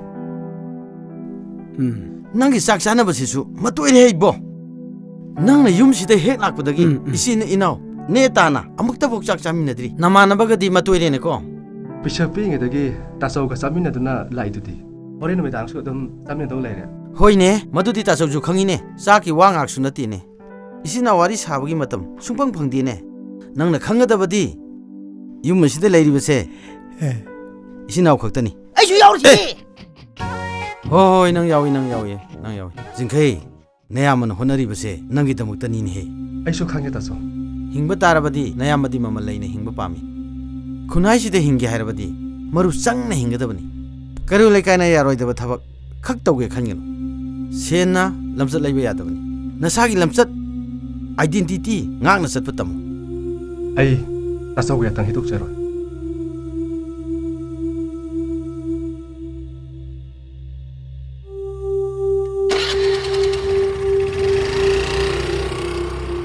ꯎꯝ꯫ ꯅꯪꯒꯤ ꯆꯥꯛ ꯆꯥꯅꯕꯁꯤꯁꯨ ꯃꯇꯣꯏꯔꯦ ꯏꯕꯣ꯫ ꯅꯪꯅ ꯌꯨꯝꯁꯤꯗ ꯍꯦꯛ ꯂꯥꯛꯄꯗꯒꯤ ꯎꯝ, ꯎꯝ꯫ ꯏꯆꯤꯟ ꯏꯅꯥꯎ ꯅꯦ ꯇꯥꯅ ꯑꯃꯨꯛꯇꯐꯥꯎ ꯆꯥꯛ ꯆꯥꯃꯤꯟꯅꯗ꯭ꯔꯤ꯫ ꯅꯃꯥꯟꯅꯕꯒꯗꯤ ꯃꯇꯣꯏꯔꯦꯅꯦꯀꯣ? ꯄꯤꯁꯛ ꯄꯤꯛꯏꯉꯩꯗꯒꯤ ꯇꯥꯆꯧꯒ ꯆꯥꯃꯤꯟꯅꯗꯨꯅ ꯂꯥꯛꯏꯗꯨꯗꯤ꯫ ꯍꯣꯔꯦꯟ ꯅꯨꯃꯤꯗꯥꯡꯁꯨ ꯑꯗꯨꯝ ꯆꯥꯃꯤꯟꯅꯗꯧ ꯂꯩꯔꯦ꯫ ꯍꯣꯏꯅꯦ, ꯃꯗꯨꯗꯤ ꯇꯥꯆꯧꯁꯨ ꯈꯪꯉꯤꯅꯦ꯫ ꯆꯥꯛꯀꯤ ꯋꯥ ꯉꯥꯛꯁꯨ ꯅꯠꯇꯦꯅꯦ꯫ ꯏꯆꯤꯟ ꯏꯅꯥꯎ ꯋꯥꯔꯤ ꯁꯥꯕꯒꯤ ꯃꯇꯝ ꯁꯨꯡꯐꯪ ꯐꯪꯗꯦꯅꯦ꯫ ꯅꯪꯅ ꯈꯪꯒꯗꯕꯗꯤ ꯌꯨꯝ ꯑꯁꯤꯗ ꯂꯩꯔꯤꯕꯁꯦ ꯑꯦ꯫ ꯏꯆꯤꯟ ꯏꯅꯥꯎ ꯈꯛꯇꯅꯤ꯫ ꯑꯩꯁꯨ ꯌꯥꯎꯔꯤꯁꯤꯗꯤ꯫ ꯑꯦ! ꯍꯣꯏ, ꯍꯣꯏ, ꯅꯪ ꯌꯥꯎꯏ, ꯅꯪ ꯌꯥꯎꯏ, ꯅꯪ ꯌꯥꯎꯏ꯫ ꯖꯤꯡꯈꯩ, ꯅꯌꯥꯝꯕꯅ ꯍꯣꯠꯅꯔꯤꯕꯁꯦ ꯅꯪꯒꯤꯗꯃꯛꯇꯅꯤꯅꯦꯍꯦ꯫ ꯑꯩꯁꯨ ꯈꯪꯉꯦ, ꯇꯥꯆꯧ꯫ ꯍꯤꯡꯕ ꯇꯥꯔꯕꯗꯤ ꯅꯌꯥꯝꯕꯗꯤ ꯃꯃꯜ ꯂꯩꯅ ꯍꯤꯡꯕ ꯄꯥꯝꯃꯤ꯫ ꯈꯨꯟꯅꯥꯏꯁꯤꯗ ꯍꯤꯡꯒꯦ ꯍꯥꯏꯔꯕꯗꯤ ꯃꯔꯨ ꯆꯪꯅ ꯍꯤꯡꯒꯗꯕꯅꯤ꯫ ꯀꯩꯔꯣꯜ ꯂꯩꯀꯥꯏꯅ ꯌꯥꯔꯣꯏꯗꯕ ꯊꯕꯛ ꯈꯛ ꯇꯧꯒꯦ ꯈꯟꯒꯅꯨ꯫ ꯁꯦꯟꯅ ꯂꯝꯆꯠ ꯂꯩꯕ ꯌꯥꯗꯕꯅꯤ꯫ ꯅꯁꯥꯒꯤ ꯂꯝꯆꯠ, identity ꯉꯥꯛꯅ ꯆꯠꯄ ꯇꯝꯃꯨ꯫ ꯑꯩ ꯇꯥꯆꯧꯒꯤ ꯌꯥꯊꯪ ꯍꯦꯛꯇ ꯍꯦꯛꯇꯣꯛꯆꯔꯣꯏ꯫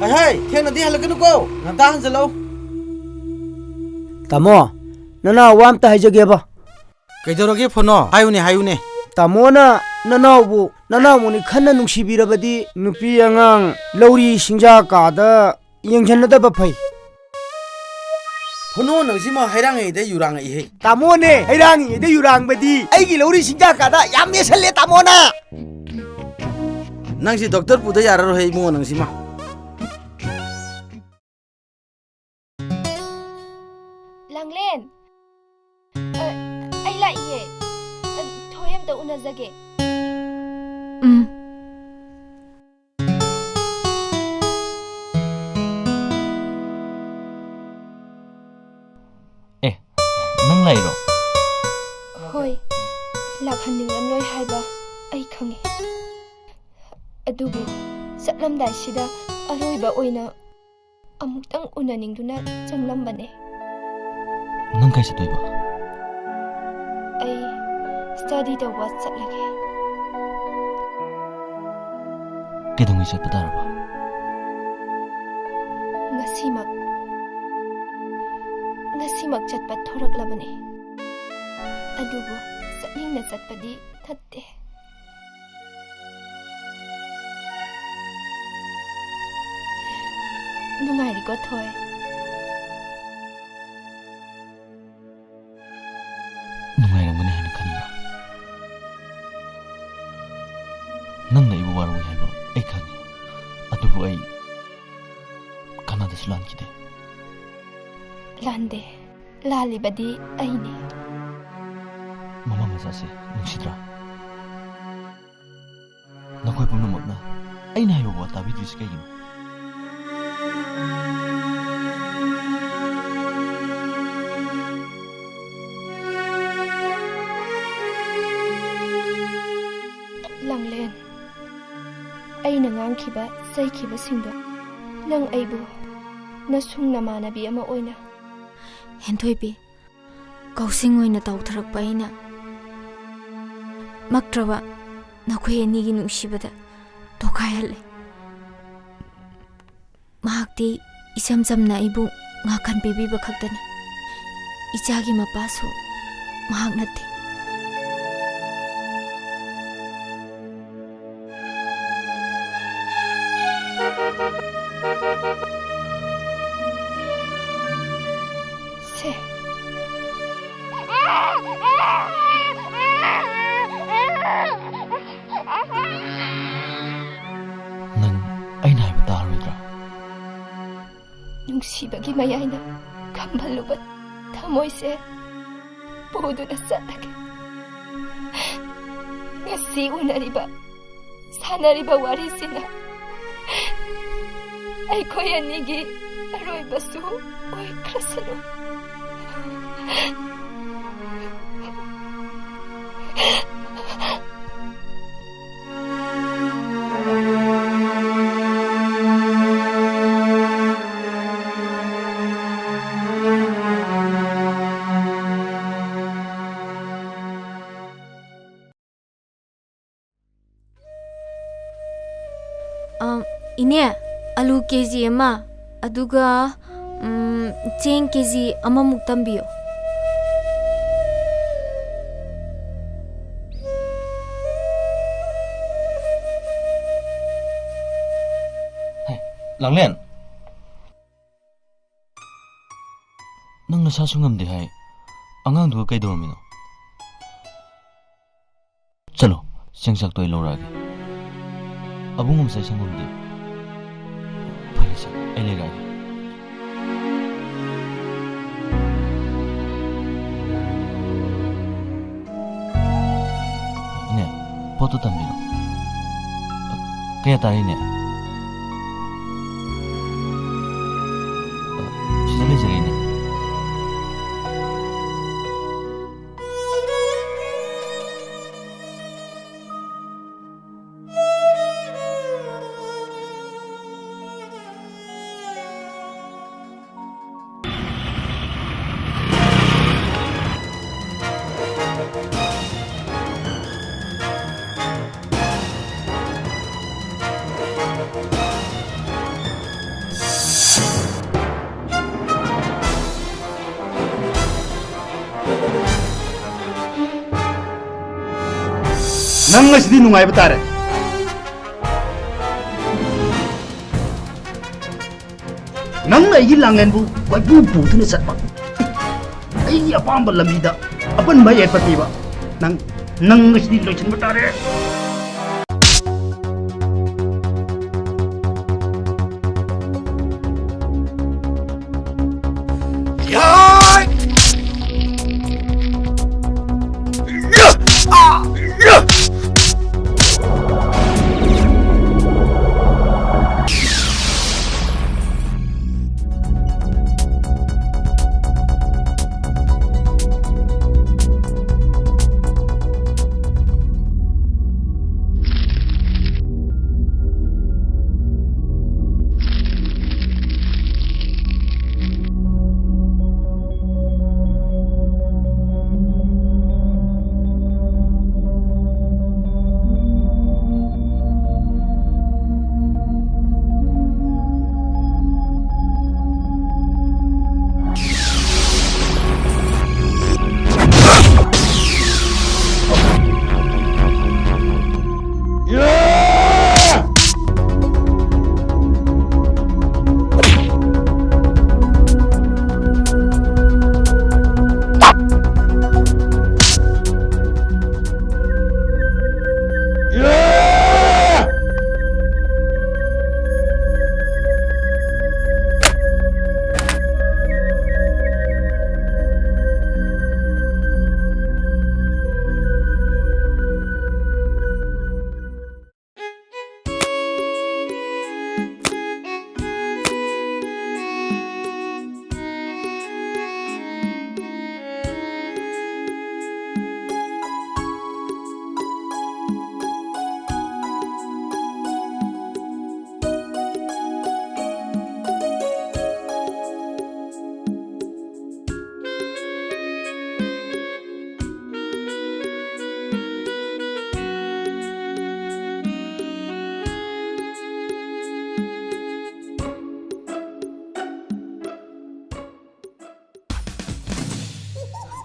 ꯍꯩ, ꯍꯩ, ꯊꯦꯡꯅꯗꯤ ꯍꯜꯂꯛꯀꯅꯨꯀꯣ, ꯉꯟꯇꯥ ꯍꯟꯖꯜꯂꯛꯎ꯫ ꯇꯥꯃꯣ, ꯅꯅꯥꯎ ꯋꯥ ꯑꯝꯇ ꯍꯥꯏꯖꯒꯦꯕ꯫ ꯀꯩꯗꯧꯔꯒꯦ ꯐꯣꯅꯣ? ꯍꯥꯏꯌꯨꯅꯦ, ꯍꯥꯏꯌꯨꯅꯦ꯫ ꯇꯥꯃꯣꯅ ꯅꯅꯥꯎꯕꯨ, ꯅꯅꯥꯎꯃꯨꯅꯤ ꯈꯟꯅ ꯅꯨꯡꯁꯤꯕꯤꯔꯕꯗꯤ ꯅꯨꯄꯤ ꯑꯉꯥꯡ ꯂꯧꯔꯤ ꯁꯤꯡꯖꯥ ꯀꯥꯗ ꯌꯦꯡꯁꯤꯟꯅꯗꯕ ꯐꯩ꯫ ꯐꯣꯅꯣ ꯅꯪꯁꯤꯃ ꯍꯩꯔꯥꯡꯉꯩꯗ ꯌꯨꯔꯥꯡꯉꯛꯏꯍꯦ꯫ ꯇꯥꯃꯣꯅꯦ, ꯍꯩꯔꯥꯡꯉꯩꯗ ꯌꯨꯔꯥꯡꯕꯗꯤ ꯑꯩꯒꯤ ꯂꯧꯔꯤ ꯁꯤꯡꯖꯥ ꯀꯥꯗ ꯌꯥꯝ ꯌꯦꯠꯁꯜꯂꯦ ꯇꯥꯃꯣꯅ꯫ ꯅꯪꯁꯤ ꯗꯣꯛꯇꯔ ꯄꯨꯗ ꯌꯥꯔꯔꯣꯏꯍꯦ ꯏꯕꯨꯡꯉꯣ ꯅꯪꯁꯤꯃ꯫ ꯂꯥꯡꯂꯦꯟ! ꯑ, ꯑꯩ ꯂꯥꯛꯏꯌꯦ꯫ ꯑ, ꯊꯣꯏ ꯑꯝꯇ ꯎꯅꯖꯒꯦ꯫ ꯎꯝ꯫ ꯑꯦ, ꯅꯪ ꯂꯥꯛꯏꯔꯣ? ꯍꯣꯏ, ꯂꯥꯛꯍꯟꯅꯤꯡꯂꯝꯂꯣꯏ ꯍꯥꯏꯕ ꯑꯩ ꯈꯪꯉꯤ꯫ ꯑꯗꯨꯕꯨ ꯆꯠꯂꯝꯗꯥꯏꯁꯤꯗ ꯑꯔꯣꯏꯕ ꯑꯣꯏꯅ ꯑꯃꯨꯛꯇꯪ ꯎꯅꯅꯤꯡꯗꯨꯅ ꯆꯪꯂꯝꯕꯅꯦ꯫ ꯅꯪ ꯀꯥꯏ ꯆꯠꯇꯣꯏꯕ? ꯑꯩ ꯁ꯭ꯇꯗꯤ ꯇꯧꯕ ꯆꯠꯂꯒꯦ꯫ ꯀꯩꯗꯧꯉꯩ ꯆꯠꯄ ꯇꯥꯔꯕ? ꯉꯁꯤꯃꯛ, ꯉꯁꯤꯃꯛ ꯆꯠꯄ ꯊꯣꯔꯛꯂꯕꯅꯦ꯫ ꯑꯗꯨꯕꯨ ꯆꯠꯅꯤꯡꯅ ꯆꯠꯄꯗꯤ ꯅꯠꯇꯦ꯫ ꯅꯨꯡꯉꯥꯏꯔꯤꯀꯣ, ꯊꯣꯏ? ꯅꯨꯡꯉꯥꯏꯔꯝꯒꯅꯤ ꯍꯥꯏꯅ ꯈꯟꯕ꯭ꯔꯥ? ꯅꯪꯅ ꯑꯩꯕꯨ ꯋꯥꯔꯧꯏ ꯍꯥꯏꯕ ꯑꯩ ꯈꯪꯉꯤ꯫ ꯑꯗꯨꯕꯨ ꯑꯩ ꯀꯅꯥꯗꯁꯨ ꯂꯥꯟꯈꯤꯗꯦ꯫ ꯂꯥꯟꯗꯦ꯫ ꯂꯥꯜꯂꯤꯕꯗꯤ ꯑꯩꯅꯤ꯫ ꯃꯃꯥ ꯃꯆꯥꯁꯦ ꯅꯨꯡꯁꯤꯗ꯭ꯔꯥ? ꯅꯈꯣꯏ ꯄꯨꯝꯅꯃꯛꯅ ꯑꯩꯅ ꯍꯥꯏꯕ ꯋꯥ ꯇꯥꯕꯤꯗ꯭ꯔꯤꯁꯤ ꯀꯩꯒꯤꯅꯣ? ꯂꯥꯡꯂꯦꯟ, ꯑꯩꯅ ꯉꯥꯡꯈꯤꯕ, ꯆꯩꯈꯤꯕꯁꯤꯡꯗꯣ ꯅꯪ ꯑꯩꯕꯨ ꯅꯁꯨꯡ ꯅꯃꯥꯟꯅꯕꯤ ꯑꯃ ꯑꯣꯏꯅ ꯍꯦꯟꯊꯣꯏꯕꯤ, ꯀꯥꯎꯁꯤꯡ ꯑꯣꯏꯅ ꯇꯥꯎꯊꯔꯛꯄ ꯑꯩꯅ ꯃꯛꯇ꯭ꯔꯕ ꯅꯈꯣꯏ ꯑꯅꯤꯒꯤ ꯅꯨꯡꯁꯤꯕꯗ ꯇꯣꯈꯥꯏꯍꯜꯂꯦ꯫ ꯃꯍꯥꯛꯇꯤ ꯏꯆꯝ ꯆꯝꯅ ꯑꯩꯕꯨ ꯉꯥꯛꯀꯟ ꯄꯤꯕꯤꯕ ꯈꯛꯇꯅꯤ꯫ ꯏꯆꯥꯒꯤ ꯃꯄꯥꯁꯨ ꯃꯍꯥꯛ ꯅꯠꯇꯦ꯫ ꯁꯦ꯫ ꯅꯪ ꯑꯩꯅ ꯍꯥꯏꯕ ꯇꯥꯔꯣꯏꯗ꯭ꯔꯥ? ꯅꯨꯡꯁꯤꯕꯒꯤ ꯃꯌꯥꯏꯅ ꯈꯝꯕꯜꯂꯨꯕ ꯊꯃꯣꯏꯁꯦ ꯄꯨꯗꯨꯅ ꯆꯠꯂꯒꯦ꯫ ꯉꯁꯤ ꯎꯅꯔꯤꯕ, ꯁꯥꯟꯅꯔꯤꯕ ꯋꯥꯔꯤꯁꯤꯅ ꯑꯩꯈꯣꯏ ꯑꯅꯤꯒꯤ ꯑꯔꯣꯏꯕꯁꯨ ꯑꯣꯏꯈ꯭ꯔꯁꯅꯨ꯫ ꯑ, ꯏꯅꯦ, ꯑꯂꯨ ꯀꯦ ꯖꯤ ꯑꯃ, ꯑꯗꯨꯒ, ꯎꯝ, ꯆꯦꯡ ꯀꯦ ꯖꯤ ꯑꯃꯃꯨꯛ ꯇꯝꯕꯤꯌꯨ꯫ ꯍꯦ, ꯂꯥꯡꯂꯦꯟ꯫ ꯅꯪ ꯅꯁꯥꯁꯨ ꯉꯝꯗꯦ ꯍꯥꯏ꯫ ꯑꯉꯥꯡꯗꯨꯒ ꯀꯩꯗꯧꯔꯝꯃꯤꯅꯣ? ꯆꯠꯂꯣ, ꯆꯦꯡ ꯆꯥꯛꯇꯣ ꯑꯩ ꯂꯧꯔꯛꯑꯒꯦ꯫ ꯑꯕꯨꯡ ꯉꯁꯥꯏ ꯁꯪꯒꯣꯝꯗꯤ? ꯐꯔꯦꯁꯦ, ꯑꯩ ꯂꯩꯔꯛꯑꯒꯦ꯫ ꯏꯅꯦ, ꯄꯣꯠꯇꯣ ꯇꯝꯕꯤꯔꯣ꯫ ꯀꯌꯥ ꯇꯥꯔꯤꯅꯦ? ꯁꯤꯗ ꯂꯩꯖꯔꯦ, ꯏꯅꯦ꯫ ꯅꯪ ꯉꯁꯤꯗꯤ ꯅꯨꯡꯉꯥꯏꯕ ꯇꯥꯔꯦ꯫ ꯅꯪꯅ ꯑꯩꯒꯤ ꯂꯥꯡꯂꯦꯟꯕꯨ ꯀꯣꯏꯄꯨ ꯄꯨꯗꯨꯅ ꯆꯠꯄ, ꯑꯩꯒꯤ ꯑꯄꯥꯝꯕ ꯂꯝꯕꯤꯗ ꯑꯄꯟꯕ ꯌꯥꯏꯐꯠ ꯄꯤꯕ, ꯅꯪ, ꯅꯪ ꯉꯁꯤꯗꯤ ꯂꯣꯏꯁꯤꯟꯕ ꯇꯥꯔꯦ꯫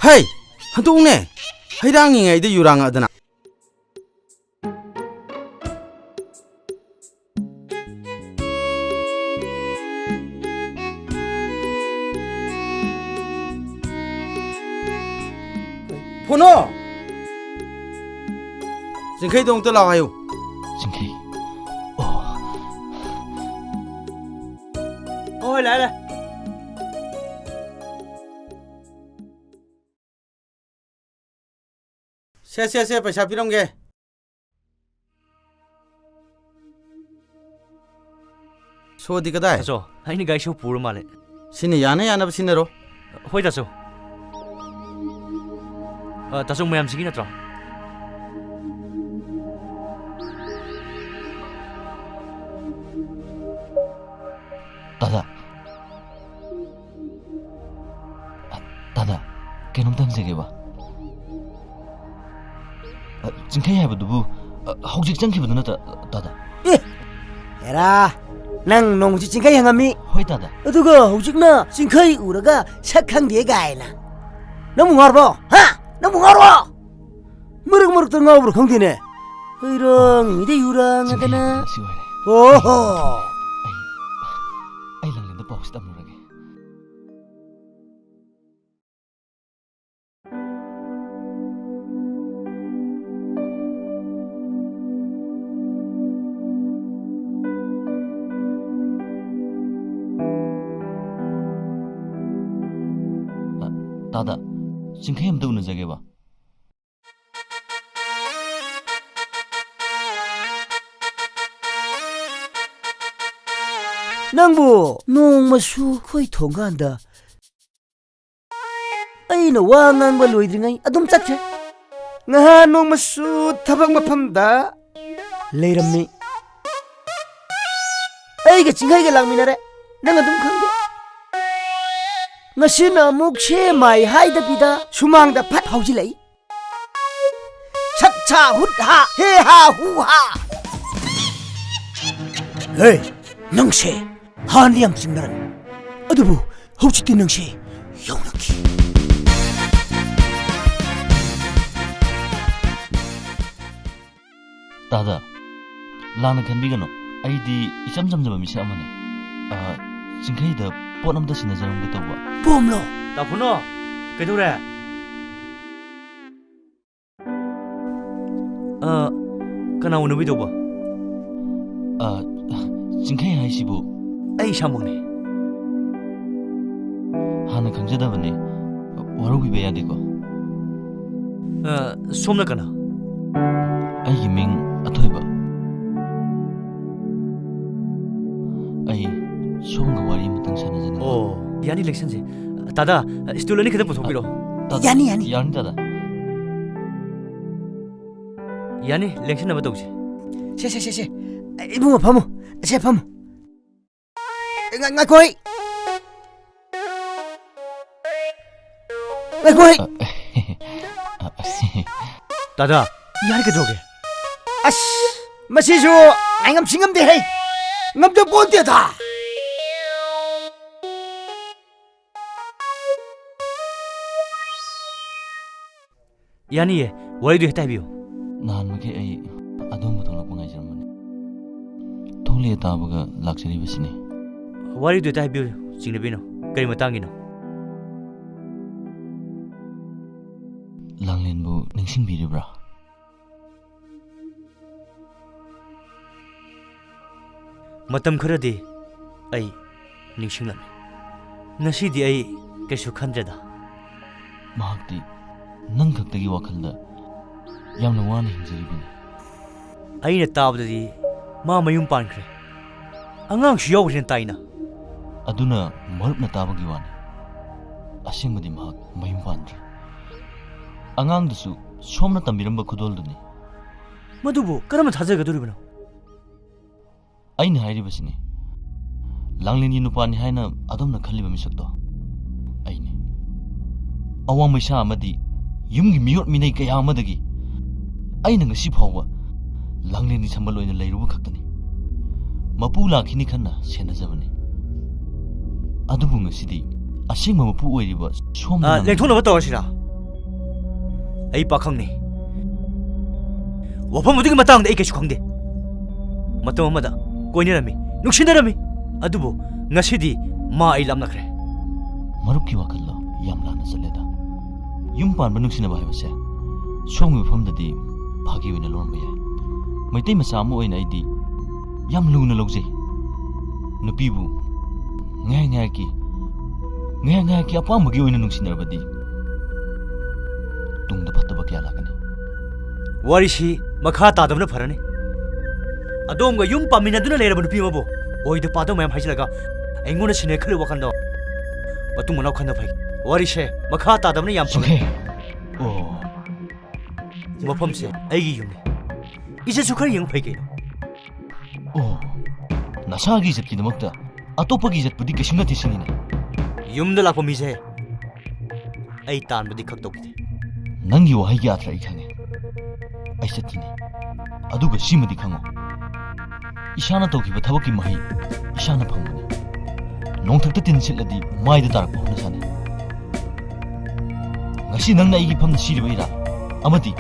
ꯍꯩ! ꯍꯟꯗꯣꯛꯎꯅꯦ! ꯍꯩꯔꯥꯡꯉꯤꯉꯩꯗ ꯌꯨꯔꯥꯡꯉꯛꯑꯗꯅ꯫ ꯐꯨꯅꯣ! ꯆꯤꯡꯈꯩꯗꯣ ꯑꯃꯨꯛꯇ ꯂꯥꯛꯑꯣ ꯍꯥꯏꯌꯨ꯫ ꯆꯤꯡꯈꯩ꯫ ꯑꯣ꯫ ꯍꯣꯏ, ꯂꯥꯛꯑꯦ, ꯂꯥꯛꯑꯦ꯫ ꯁꯦ, ꯁꯦ, ꯁꯦ, ꯄꯩꯁꯥ ꯄꯤꯔꯝꯒꯦ꯫ ꯁꯣꯗꯤ ꯀꯗꯥꯏ? ꯇꯥꯆꯧ, ꯑꯩꯅ ꯒꯥꯔꯤ ꯁꯣ ꯄꯨꯔ ꯃꯥꯜꯂꯦ꯫ ꯁꯤꯅ ꯌꯥꯅ ꯌꯥꯅꯕ ꯁꯤꯟꯅꯔꯣ꯫ ꯍꯣꯏ, ꯇꯥꯆꯧ꯫ ꯑ, ꯇꯥꯆꯧ, ꯃꯌꯥꯝꯁꯤꯒꯤ ꯅꯠꯇ꯭ꯔꯣ? ꯇꯥꯗ꯫ ꯇꯥꯗ, ꯀꯩꯅꯣꯝꯇ ꯍꯪꯖꯒꯦꯕ꯫ ꯑ, ꯆꯤꯡꯈꯩ ꯍꯥꯏꯕꯗꯨꯕꯨ, ꯑ, ꯍꯧꯖꯤꯛ ꯆꯪꯈꯤꯕꯗꯨ ꯅꯠꯇ꯭ꯔ, ꯇꯥꯗ? ꯑꯦ! ꯍꯦꯔꯥ, ꯅꯪ ꯅꯣꯡꯃꯁꯨ ꯆꯤꯡꯈꯩ ꯍꯪꯉꯝꯃꯤ꯫ ꯍꯣꯏ, ꯇꯥꯗ꯫ ꯑꯗꯨꯒ ꯍꯧꯖꯤꯛꯅ ꯆꯤꯡꯈꯩ ꯎꯔꯒ ꯁꯛ ꯈꯪꯗꯦ ꯀꯥꯏꯅ꯫ ꯅꯪꯕꯨ ꯉꯥꯎꯔꯕꯣ? ꯍꯥ? ꯅꯪꯕꯨ ꯉꯥꯎꯔꯕꯣ? ꯃꯔꯛ ꯃꯔꯛꯇ ꯉꯥꯎꯕ꯭ꯔꯥ ꯈꯪꯗꯦꯅꯦ꯫ ꯍꯩꯔꯥꯡ ꯃꯤꯗ ꯌꯨꯔꯥꯡ ꯑꯗꯅ꯫ ꯆꯤꯡꯈꯩ ꯍꯥꯏꯕꯗꯨ ꯁꯤ ꯑꯣꯏꯔꯦ꯫ ꯑꯣꯍꯣ! ꯑꯩ, ꯑꯩ ꯂꯪꯂꯦꯟꯗ ꯄꯥꯎꯁꯤ ꯇꯝꯂꯨꯔꯒꯦ꯫ ꯑ, ꯇꯥꯗ, ꯆꯤꯡꯈꯩ ꯑꯝꯇ ꯎꯅꯖꯒꯦꯕ꯫ ꯅꯪꯕꯨ ꯅꯣꯡꯃꯁꯨ ꯑꯩꯈꯣꯏ ꯊꯣꯡꯒꯥꯟꯗ ꯑꯩꯅ ꯋꯥ ꯉꯥꯡꯕ ꯂꯣꯏꯗ꯭ꯔꯤꯉꯩ ꯑꯗꯨꯝ ꯆꯠꯈ꯭ꯔꯦ꯫ ꯉꯍꯥꯟ ꯅꯣꯡꯃꯁꯨ ꯊꯕꯛ ꯃꯐꯝꯗ ꯂꯩꯔꯝꯃꯤ꯫ ꯑꯩꯒ ꯆꯤꯡꯈꯩꯒ ꯂꯥꯛꯃꯤꯟꯅꯔꯦ꯫ ꯅꯪ ꯑꯗꯨꯝ ꯈꯪꯗꯦ꯫ ꯉꯁꯤꯅ ꯑꯃꯨꯛ ꯁꯦ ꯃꯥꯏ ꯍꯥꯏꯗꯕꯤꯗ ꯁꯨꯃꯥꯡꯗ ꯐꯠ ꯍꯧꯖꯤꯜꯂꯛꯏ꯫ ꯁꯠ ꯁꯥ ꯍꯨꯠ ꯍꯥ ꯍꯦ ꯍꯥ ꯍꯨ ꯍꯥ꯫ ꯍꯦ, ꯅꯪꯁꯦ ꯍꯥꯟꯅ ꯌꯥꯝ ꯆꯤꯡꯅꯔꯝꯃꯤ꯫ ꯑꯗꯨꯕꯨ ꯍꯧꯖꯤꯛꯇꯤ ꯅꯪꯁꯦ ꯌꯧꯅꯈꯤ꯫ ꯇꯥꯗ, ꯂꯥꯟꯅ ꯈꯟꯕꯤꯒꯅꯨ꯫ ꯑꯩꯗꯤ ꯏꯆꯝ ꯆꯝꯖꯕ ꯃꯤꯁꯛ ꯑꯃꯅꯤ꯫ ꯑ, ꯆꯤꯡꯈꯩꯗ ꯄꯣꯠ ꯑꯝꯇ ꯁꯤꯟꯅꯖꯔꯝꯒꯦ ꯇꯧꯕ꯫ ꯄꯣꯝꯂꯣ! ꯇꯥꯈꯨꯅꯣ, ꯀꯩꯗꯧꯔꯦ? ꯑ, ꯀꯅꯥ ꯎꯅꯕꯤꯗꯧꯕ? ꯑ, ꯆꯤꯡꯈꯩ ꯍꯥꯏꯁꯤꯕꯨ? ꯑꯩ ꯏꯁꯥꯃꯛꯅꯤ꯫ ꯍꯥꯟꯅ ꯈꯪꯖꯗꯕꯅꯤ꯫ ꯋꯥꯔꯧꯕꯤꯕ ꯌꯥꯗꯦꯀꯣ꯫ ꯑ, ꯁꯣꯝꯅ ꯀꯅꯥ? ꯑꯩꯒꯤ ꯃꯤꯡ ꯑꯊꯣꯏꯕ꯫ ꯑꯩ ꯁꯣꯝꯒ ꯋꯥꯔꯤ ꯑꯃꯇꯪ ꯁꯥꯟꯅꯖꯅꯤꯡꯕ꯫ ꯑꯣ, ꯌꯥꯅꯤ, ꯂꯦꯡꯁꯟꯁꯦ꯫ ꯇꯥꯗꯥ, ꯁ꯭ꯇꯨꯜ ꯑꯅꯤ ꯈꯛꯇ ꯄꯨꯊꯣꯛꯄꯤꯔꯣ꯫ ꯇꯥꯗꯥ, ꯌꯥꯅꯤ, ꯌꯥꯅꯤ꯫ ꯌꯥꯅꯤ, ꯇꯥꯗꯥ꯫ ꯌꯥꯅꯤ, ꯂꯦꯡꯁꯟꯅꯕ ꯇꯧꯁꯤ꯫ ꯁꯦ, ꯁꯦ, ꯁꯦ, ꯁꯦ꯫ ꯏꯕꯨꯡꯉꯣ, ꯐꯝꯃꯨ꯫ ꯁꯦ, ꯐꯝꯃꯨ꯫ ꯉ-, ꯉꯥꯏꯈꯣ, ꯑꯩ꯫ ꯉꯥꯏꯈꯣ, ꯑꯩ꯫ ꯇꯥꯗꯥ, ꯌꯥꯔꯦ, ꯀꯩꯗꯧꯔꯒꯦ? ꯑꯁ, ꯃꯁꯤꯁꯨ ꯉꯥꯏꯉꯝ ꯁꯤꯉꯝꯗꯦ ꯍꯩ꯫ ꯉꯝꯖ ꯄꯣꯟꯇꯦꯗ꯫ ꯌꯥꯅꯤꯌꯦ, ꯋꯥꯔꯤꯗꯨ ꯍꯦꯛꯇ ꯍꯥꯏꯕꯤꯌꯨ꯫ ꯅꯍꯥꯟ ꯃꯈꯩ ꯑꯩ ꯑꯗꯣꯝꯕꯨ ꯊꯣꯛꯂꯛꯄ ꯉꯥꯏꯖꯔꯝꯕꯅꯤ꯫ ꯊꯣꯛꯂꯛꯑꯦ ꯇꯥꯕꯒ ꯂꯥꯛꯆꯔꯤꯕꯁꯤꯅꯤ꯫ ꯋꯥꯔꯤꯗꯨ ꯍꯦꯛꯇ ꯍꯥꯏꯕꯤꯌꯨ, ꯆꯤꯡꯅꯕꯤꯅꯨ꯫ ꯀꯔꯤ ꯃꯇꯥꯡꯒꯤꯅꯣ? ꯂꯥꯡꯂꯦꯟꯕꯨ ꯅꯤꯡꯁꯤꯡꯕꯤꯔꯤꯕ꯭ꯔꯥ? ꯃꯇꯝ ꯈꯔꯗꯤ ꯑꯩ ꯅꯤꯡꯁꯤꯡꯂꯝꯃꯤ꯫ ꯉꯁꯤꯗꯤ ꯑꯩ ꯀꯩꯁꯨ ꯈꯟꯗ꯭ꯔꯦꯗ꯫ ꯃꯍꯥꯛꯇꯤ ꯅꯪ ꯈꯛꯇꯒꯤ ꯋꯥꯈꯜꯗ ꯌꯥꯝꯅ ꯋꯥꯅ ꯍꯤꯡꯖꯔꯤꯕꯅꯤ꯫ ꯑꯩꯅ ꯇꯥꯕꯗꯗꯤ ꯃꯥ ꯃꯌꯨꯝ ꯄꯥꯟꯈ꯭ꯔꯦ꯫ ꯑꯉꯥꯡꯁꯨ ꯌꯥꯎꯈ꯭ꯔꯦꯅ ꯇꯥꯏꯅ꯫ ꯑꯗꯨꯅ ꯃꯔꯨꯞꯅ ꯇꯥꯕꯒꯤ ꯋꯥꯅꯤ꯫ ꯑꯁꯦꯡꯕꯗꯤ ꯃꯍꯥꯛ ꯃꯌꯨꯝ ꯄꯥꯟꯗ꯭ꯔꯤ꯫ ꯑꯉꯥꯡꯗꯨꯁꯨ ꯁꯣꯝꯅ ꯇꯝꯕꯤꯔꯝꯕ ꯈꯨꯗꯣꯜꯗꯨꯅꯤ꯫ ꯃꯗꯨꯕꯨ ꯀꯔꯝꯅ ꯊꯥꯖꯒꯗꯧꯔꯤꯕꯅꯣ? ꯑꯩꯅ ꯍꯥꯏꯔꯤꯕꯁꯤꯅꯤ, ꯂꯥꯡꯂꯦꯟꯒꯤ ꯅꯨꯄꯥꯅꯤ ꯍꯥꯏꯅ ꯑꯗꯣꯝꯅ ꯈꯜꯂꯤꯕ ꯃꯤꯁꯛꯇꯣ ꯑꯩꯅꯤ꯫ ꯑꯋꯥꯡ ꯃꯩꯁꯥ ꯑꯃꯗꯤ ꯌꯨꯝꯒꯤ ꯃꯤꯑꯣꯠ ꯃꯤꯅꯩ ꯀꯌꯥ ꯑꯃꯗꯒꯤ ꯑꯩꯅ ꯉꯁꯤ ꯐꯥꯎꯕ ꯂꯥꯡꯂꯦꯟꯒꯤ ꯁꯝꯕꯜ ꯑꯣꯏꯅ ꯂꯩꯔꯨꯕ ꯈꯛꯇꯅꯤ꯫ ꯃꯄꯨ ꯂꯥꯛꯈꯤꯅꯤ ꯈꯟꯅ ꯁꯦꯟꯅꯖꯕꯅꯤ꯫ ꯑꯗꯨꯕꯨ ꯉꯁꯤꯗꯤ ꯑꯁꯦꯡꯕ ꯃꯄꯨ ꯑꯣꯏꯔꯤꯕ ꯁꯣꯝꯅ ꯑ, ꯂꯥꯡꯂꯦꯟ ꯂꯦꯡꯊꯣꯛꯅꯕ ꯇꯧꯔꯁꯤꯔꯥ? ꯑꯩ ꯄꯥꯈꯪꯅꯤ꯫ ꯋꯥꯐꯝ ꯑꯗꯨꯒꯤ ꯃꯇꯥꯡꯗ ꯑꯩ ꯀꯩꯁꯨ ꯈꯪꯗꯦ꯫ ꯃꯇꯝ ꯑꯃꯗ ꯀꯣꯏꯅꯔꯝꯃꯤ, ꯅꯨꯡꯁꯤꯅꯔꯝꯃꯤ, ꯑꯗꯨꯕꯨ ꯉꯁꯤꯗꯤ ꯃꯥ ꯑꯩ ꯂꯥꯞꯅꯈ꯭ꯔꯦ꯫ ꯃꯔꯨꯞꯀꯤ ꯋꯥꯈꯜꯗꯣ ꯌꯥꯝ ꯂꯥꯟꯅ ꯆꯠꯂꯦꯗ꯫ ꯌꯨꯝ ꯄꯥꯟꯕ ꯅꯨꯡꯁꯤꯅꯕ ꯍꯥꯏꯕꯁꯦ ꯁꯣꯝꯒꯤ ꯃꯐꯝꯗꯗꯤ ꯐꯥꯒꯤ ꯑꯣꯏꯅ ꯂꯧꯔꯝꯕ ꯌꯥꯏ꯫ ꯃꯩꯇꯩ ꯃꯆꯥ ꯑꯃ ꯑꯣꯏꯅ ꯑꯩꯗꯤ ꯌꯥꯝ ꯂꯨꯅ ꯂꯧꯖꯩ꯫ ꯅꯨꯄꯤꯕꯨ ꯉꯥꯏꯍꯥꯛ ꯉꯥꯏꯍꯥꯛꯀꯤ, ꯉꯥꯏꯍꯥꯛ ꯉꯥꯏꯍꯥꯛꯀꯤ ꯑꯄꯥꯝꯕꯒꯤ ꯑꯣꯏꯅ ꯅꯨꯡꯁꯤꯅꯔꯕꯗꯤ ꯇꯨꯡꯗ ꯐꯠꯇꯕ ꯀꯌꯥ ꯂꯥꯛꯀꯅꯤ꯫ ꯋꯥꯔꯤꯁꯤ ꯃꯈꯥ ꯇꯥꯗꯕꯅ ꯐꯔꯅꯤ꯫ ꯑꯗꯣꯝꯒ ꯌꯨꯝ ꯄꯥꯟꯃꯤꯟꯅꯗꯨꯅ ꯂꯩꯔꯕ ꯅꯨꯄꯤ ꯑꯃꯕꯨ ꯑꯣꯏꯗ ꯄꯥꯗꯕ ꯃꯌꯥꯝ ꯍꯥꯏꯖꯤꯜꯂꯒ ꯑꯩꯉꯣꯟꯗ ꯁꯤꯟꯅꯩ ꯈꯜꯂꯤ ꯋꯥꯈꯜꯗꯣ ꯃꯇꯨꯡ ꯃꯅꯥꯎ ꯈꯟꯕ ꯐꯩ꯫ ꯋꯥꯔꯤꯁꯦ ꯃꯈꯥ ꯇꯥꯗꯕꯅ ꯌꯥꯝ ꯐꯔꯅꯤ꯫ ꯁꯤꯡꯈꯩ꯫ ꯑꯣ꯫ ꯃꯐꯝꯁꯦ ꯑꯩꯒꯤ ꯌꯨꯝꯅꯤ꯫ ꯏꯖꯠꯁꯨ ꯈꯔ ꯌꯦꯡꯕ ꯐꯩ ꯀꯩꯅꯣ꯫ ꯑꯣ, ꯅꯁꯥꯒꯤ ꯏꯖꯠꯀꯤꯗꯃꯛꯇ ꯑꯇꯣꯞꯄꯒꯤ ꯏꯖꯠꯄꯨꯗꯤ ꯀꯩꯁꯨ ꯅꯠꯇꯦ ꯁꯤꯅꯤꯅꯦ꯫ ꯌꯨꯝꯗ ꯂꯥꯛꯄ ꯃꯤꯁꯦ ꯑꯩ ꯇꯥꯟꯕꯗꯤ ꯈꯛ ꯇꯧꯈꯤꯗꯦ꯫ ꯅꯪꯒꯤ ꯋꯥꯍꯩꯒꯤ ꯑꯥꯔꯊ ꯑꯩ ꯈꯪꯉꯦ꯫ ꯑꯩ ꯆꯠꯈꯤꯅꯤ꯫ ꯑꯗꯨꯒ ꯁꯤꯃꯗꯤ ꯈꯪꯉꯨ, ꯏꯁꯥꯅ ꯇꯧꯈꯤꯕ ꯊꯕꯛꯀꯤ ꯃꯍꯩ ꯏꯁꯥꯅ ꯐꯪꯕꯅꯤ꯫ ꯅꯣꯡꯊꯛꯇ ꯇꯤꯟ ꯁꯤꯠꯂꯗꯤ ꯃꯥꯏꯗ ꯇꯥꯔꯛꯄ ꯍꯧꯅꯁꯥꯅꯤ꯫ ꯉꯁꯤ ꯅꯪꯅ ꯑꯩꯒꯤ ꯐꯝꯗ ꯁꯤꯔꯤꯕ ꯏꯔꯥ ꯑꯃꯗꯤ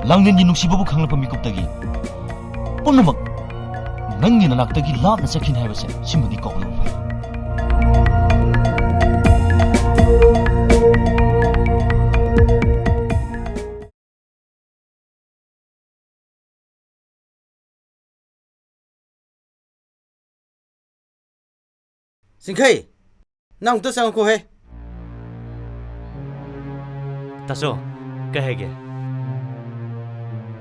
ꯂꯥꯡꯂꯦꯟꯒꯤ ꯅꯨꯡꯁꯤꯕꯕꯨ ꯈꯪꯂꯛꯄ ꯃꯤꯀꯨꯞꯇꯒꯤ ꯄꯨꯝꯅꯃꯛ ꯅꯪꯒꯤ ꯅꯅꯥꯛꯇꯒꯤ ꯂꯥꯞꯅ ꯆꯠꯈꯤꯅꯤ ꯍꯥꯏꯕꯁꯦ ꯁꯤꯃꯗꯤ ꯀꯥꯎꯗꯕ ꯐꯩ꯫ ꯁꯤꯡꯈꯩ, ꯅꯪ ꯑꯃꯨꯛꯇ ꯆꯪꯉꯛꯈꯣꯍꯦ꯫ ꯇꯥꯆꯧ, ꯀꯩ ꯍꯥꯏꯒꯦ?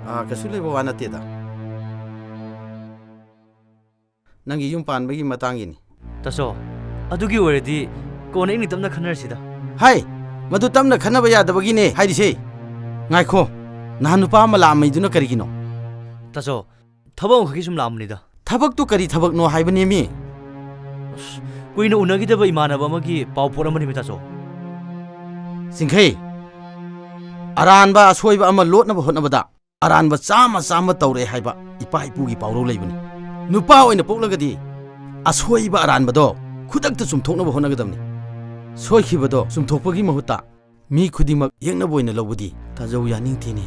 ꯑꯥ, ꯀꯩꯁꯨ ꯂꯩꯕ ꯋꯥ ꯅꯠꯇꯦꯗ꯫ ꯅꯪꯒꯤ ꯌꯨꯝ ꯄꯥꯟꯕꯒꯤ ꯃꯇꯥꯡꯒꯤꯅꯤ꯫ ꯇꯥꯆꯧ, ꯑꯗꯨꯒꯤ ꯑꯣꯏꯔꯗꯤ ꯀꯣꯟꯅ ꯏꯪꯅ ꯇꯞꯅ ꯈꯟꯅꯔꯁꯤꯗ꯫ ꯍꯥꯏ, ꯃꯗꯨ ꯇꯞꯅ ꯈꯟꯅꯕ ꯌꯥꯗꯕꯒꯤꯅꯦ ꯍꯥꯏꯔꯤꯁꯦ꯫ ꯉꯥꯏꯈꯣ, ꯅꯍꯥꯟ ꯅꯨꯄꯥ ꯑꯃ ꯂꯥꯛꯑꯝꯃꯤꯗꯨꯅ ꯀꯔꯤꯒꯤꯅꯣ? ꯇꯥꯆꯧ, ꯊꯕꯛ ꯑꯃꯈꯛꯀꯤ ꯁꯨꯝ ꯂꯥꯛꯑꯝꯕꯅꯤꯗ꯫ ꯊꯕꯛꯇꯨ ꯀꯔꯤ ꯊꯕꯛꯅꯣ ꯍꯥꯏꯕꯅꯦꯃꯤ? ꯑꯁ, ꯀꯨꯏꯅ ꯎꯅꯈꯤꯗꯕ ꯏꯃꯥꯟꯅꯕ ꯑꯃꯒꯤ ꯄꯥꯎ ꯄꯣꯠ ꯑꯃꯅꯦꯃꯤ, ꯇꯥꯆꯧ꯫ ꯁꯤꯡꯈꯩ, ꯑꯔꯥꯟꯕ ꯑꯁꯣꯏꯕ ꯑꯃ ꯂꯣꯠꯅꯕ ꯍꯣꯠꯅꯕꯗ ꯑꯔꯥꯟꯕ ꯆꯥꯝꯃ ꯆꯥꯝꯃ ꯇꯧꯔꯛꯑꯦ ꯍꯥꯏꯕ ꯏꯄꯥ ꯏꯄꯨꯒꯤ ꯄꯥꯎꯔꯧ ꯂꯩꯕꯅꯤ꯫ ꯅꯨꯄꯥ ꯑꯣꯏꯅ ꯄꯣꯛꯂꯒꯗꯤ ꯑꯁꯣꯏꯕ ꯑꯔꯥꯟꯕꯗꯣ ꯈꯨꯗꯛꯇ ꯆꯨꯝꯊꯣꯛꯅꯕ ꯍꯣꯠꯅꯒꯗꯕꯅꯤ꯫ ꯁꯣꯏꯈꯤꯕꯗꯣ ꯆꯨꯝꯊꯣꯛꯄꯒꯤ ꯃꯍꯨꯠꯇ ꯃꯤ ꯈꯨꯗꯤꯡꯃꯛ ꯌꯦꯛꯅꯕ ꯑꯣꯏꯅ ꯂꯧꯕꯗꯤ ꯇꯥꯖꯧ ꯌꯥꯅꯤꯡꯗꯦꯅꯦ꯫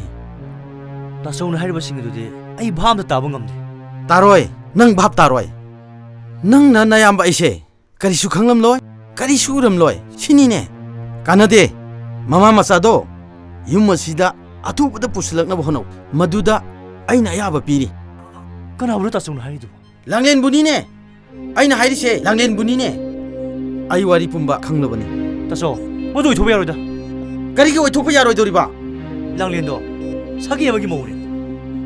ꯇꯥꯆꯧꯅ ꯍꯥꯏꯔꯤꯕꯁꯤꯡ ꯑꯗꯨꯗꯤ ꯑꯩ ꯚꯥꯞ ꯑꯝꯇ ꯇꯥꯕ ꯉꯝꯗꯦ꯫ ꯇꯥꯔꯣꯏ, ꯅꯪ ꯚꯥꯞ ꯇꯥꯔꯣꯏ꯫ ꯅꯪꯅ ꯅꯌꯥꯝꯕ ꯑꯩꯁꯦ ꯀꯔꯤꯁꯨ ꯈꯪꯂꯝꯂꯣꯏ, ꯀꯔꯤꯁꯨ ꯎꯔꯝꯂꯣꯏ, ꯁꯤꯅꯤꯅꯦ꯫ ꯀꯥꯟꯅꯗꯦ꯫ ꯃꯃꯥ ꯃꯆꯥꯗꯣ ꯌꯨꯝ ꯑꯁꯤꯗ ꯑꯊꯨꯕꯗ ꯄꯨꯁꯤꯜꯂꯛꯅꯕ ꯍꯣꯠꯅꯧ꯫ ꯃꯗꯨꯗ ꯑꯩꯅ ꯑꯌꯥꯕ ꯄꯤꯔꯤ꯫ ꯀꯅꯥꯕꯨꯅꯣ ꯇꯥꯆꯧꯅ ꯍꯥꯏꯔꯤꯗꯨꯕꯨ? ꯂꯥꯡꯂꯦꯟꯕꯨꯅꯤꯅꯦ꯫ ꯑꯩꯅ ꯍꯥꯏꯔꯤꯁꯦ ꯂꯥꯡꯂꯦꯟꯕꯨꯅꯤꯅꯦ꯫ ꯑꯩ ꯋꯥꯔꯤ ꯄꯨꯝꯕ ꯈꯪꯂꯕꯅꯤ꯫ ꯇꯥꯆꯧ, ꯃꯗꯨ ꯑꯣꯏꯊꯣꯛꯄ ꯌꯥꯔꯣꯏꯗ꯫ ꯀꯔꯤꯒꯤ ꯑꯣꯏꯊꯣꯛꯄ ꯌꯥꯔꯣꯏꯗꯧꯔꯤꯕ? ꯂꯥꯡꯂꯦꯟꯗꯣ ꯁꯥꯒꯩ ꯑꯃꯒꯤ ꯃꯧꯅꯦ꯫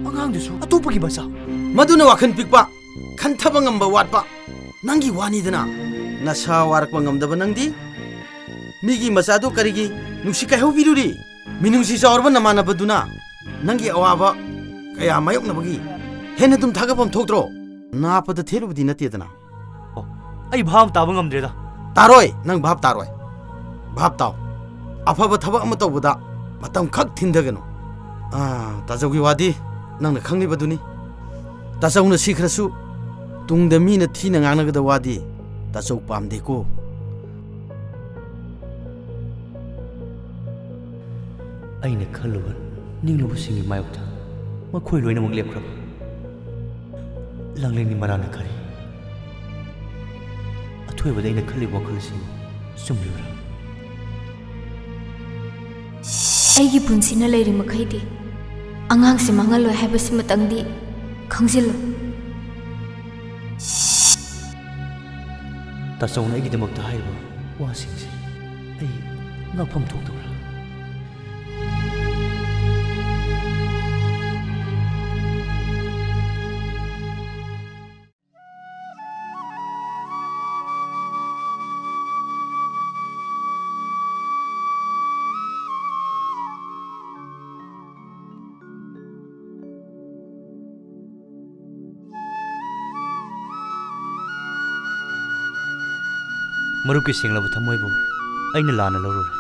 ꯑꯉꯥꯡꯗꯨꯁꯨ ꯑꯇꯣꯞꯄꯒꯤ ꯃꯆꯥ꯫ ꯃꯗꯨꯅ ꯋꯥꯈꯜ ꯄꯤꯛꯄ, ꯈꯟꯊꯕ ꯉꯝꯕ ꯋꯥꯠꯄ ꯅꯪꯒꯤ ꯋꯥꯅꯤꯗꯅ꯫ ꯅꯁꯥ ꯋꯥꯔꯛꯄ ꯉꯝꯗꯕ ꯅꯪꯗꯤ ꯃꯤꯒꯤ ꯃꯆꯥꯗꯨ ꯀꯔꯤꯒꯤ ꯅꯨꯡꯁꯤ ꯀꯥꯏꯍꯧꯕꯤꯔꯨꯔꯤ? ꯃꯤꯅꯨꯡꯁꯤ ꯆꯥꯎꯔꯕ ꯅꯃꯥꯟꯅꯕꯗꯨꯅ ꯅꯪꯒꯤ ꯑꯋꯥꯕ ꯀꯌꯥ ꯃꯥꯌꯣꯛꯅꯕꯒꯤ ꯍꯦꯟꯅ ꯑꯗꯨꯝ ꯊꯥꯒꯠꯐꯝ ꯊꯣꯛꯇ꯭ꯔꯣ? ꯅꯥꯄꯗ ꯊꯦꯠꯂꯨꯕꯗꯤ ꯅꯠꯇꯦꯗꯅ꯫ ꯑꯣ, ꯑꯩ ꯚꯥꯞ ꯇꯥꯕ ꯉꯝꯗ꯭ꯔꯦꯗ꯫ ꯇꯥꯔꯣꯏ, ꯅꯪ ꯚꯥꯞ ꯇꯥꯔꯣꯏ꯫ ꯚꯥꯞ ꯇꯥꯎ꯫ ꯑꯐꯕ ꯊꯕꯛ ꯑꯃ ꯇꯧꯕꯗ ꯃꯇꯝ ꯈꯛ ꯊꯤꯟꯊꯒꯅꯨ꯫ ꯑꯥ, ꯇꯥꯆꯧꯒꯤ ꯋꯥꯗꯤ ꯅꯪꯅ ꯈꯪꯂꯤꯕꯗꯨꯅꯤ꯫ ꯇꯥꯆꯧꯅ ꯁꯤꯈ꯭ꯔꯁꯨ ꯇꯨꯡꯗ ꯃꯤꯅ ꯊꯤꯅ ꯉꯥꯡꯅꯒꯗꯕ ꯋꯥꯗꯤ ꯇꯥꯆꯧ ꯄꯥꯝꯗꯦꯀꯣ꯫ ꯑꯩꯅ ꯈꯜꯂꯨꯕ ꯅꯤꯡꯂꯨꯕꯁꯤꯡꯒꯤ ꯃꯥꯌꯣꯛꯇ ꯃꯈꯣꯏ ꯂꯣꯏꯅꯃꯛ ꯂꯦꯞꯈ꯭ꯔꯕ꯫ ꯂꯥꯡꯂꯦꯟꯒꯤ ꯃꯔꯥꯜꯅ ꯀꯔꯤ? ꯑꯊꯣꯏꯕꯗ ꯑꯩꯅ ꯈꯜꯂꯤꯕ ꯋꯥꯈꯜ ꯑꯁꯤꯕꯨ ꯆꯨꯝꯂꯤꯕ꯭ꯔꯥ? ꯑꯩꯒꯤ ꯄꯨꯟꯁꯤꯅ ꯂꯩꯔꯤ ꯃꯈꯩꯗꯤ ꯑꯉꯥꯡꯁꯦ ꯃꯥꯡꯍꯜꯂꯣꯏ ꯍꯥꯏꯕꯁꯤꯃꯇꯪꯗꯤ ꯈꯪꯖꯤꯜꯂꯨ꯫ ꯇꯥꯆꯧꯅ ꯑꯩꯒꯤꯗꯃꯛꯇ ꯍꯥꯏꯔꯤꯕ ꯋꯥꯁꯤꯡꯁꯦ ꯑꯩ ꯉꯛꯐꯝ ꯊꯣꯛꯇꯕ꯭ꯔꯥ? ꯃꯔꯨꯞꯀꯤ ꯁꯦꯡꯂꯕ ꯊꯃꯣꯏꯕꯨ ꯑꯩꯅ ꯂꯥꯟꯅ ꯂꯧꯔꯨꯔꯦ꯫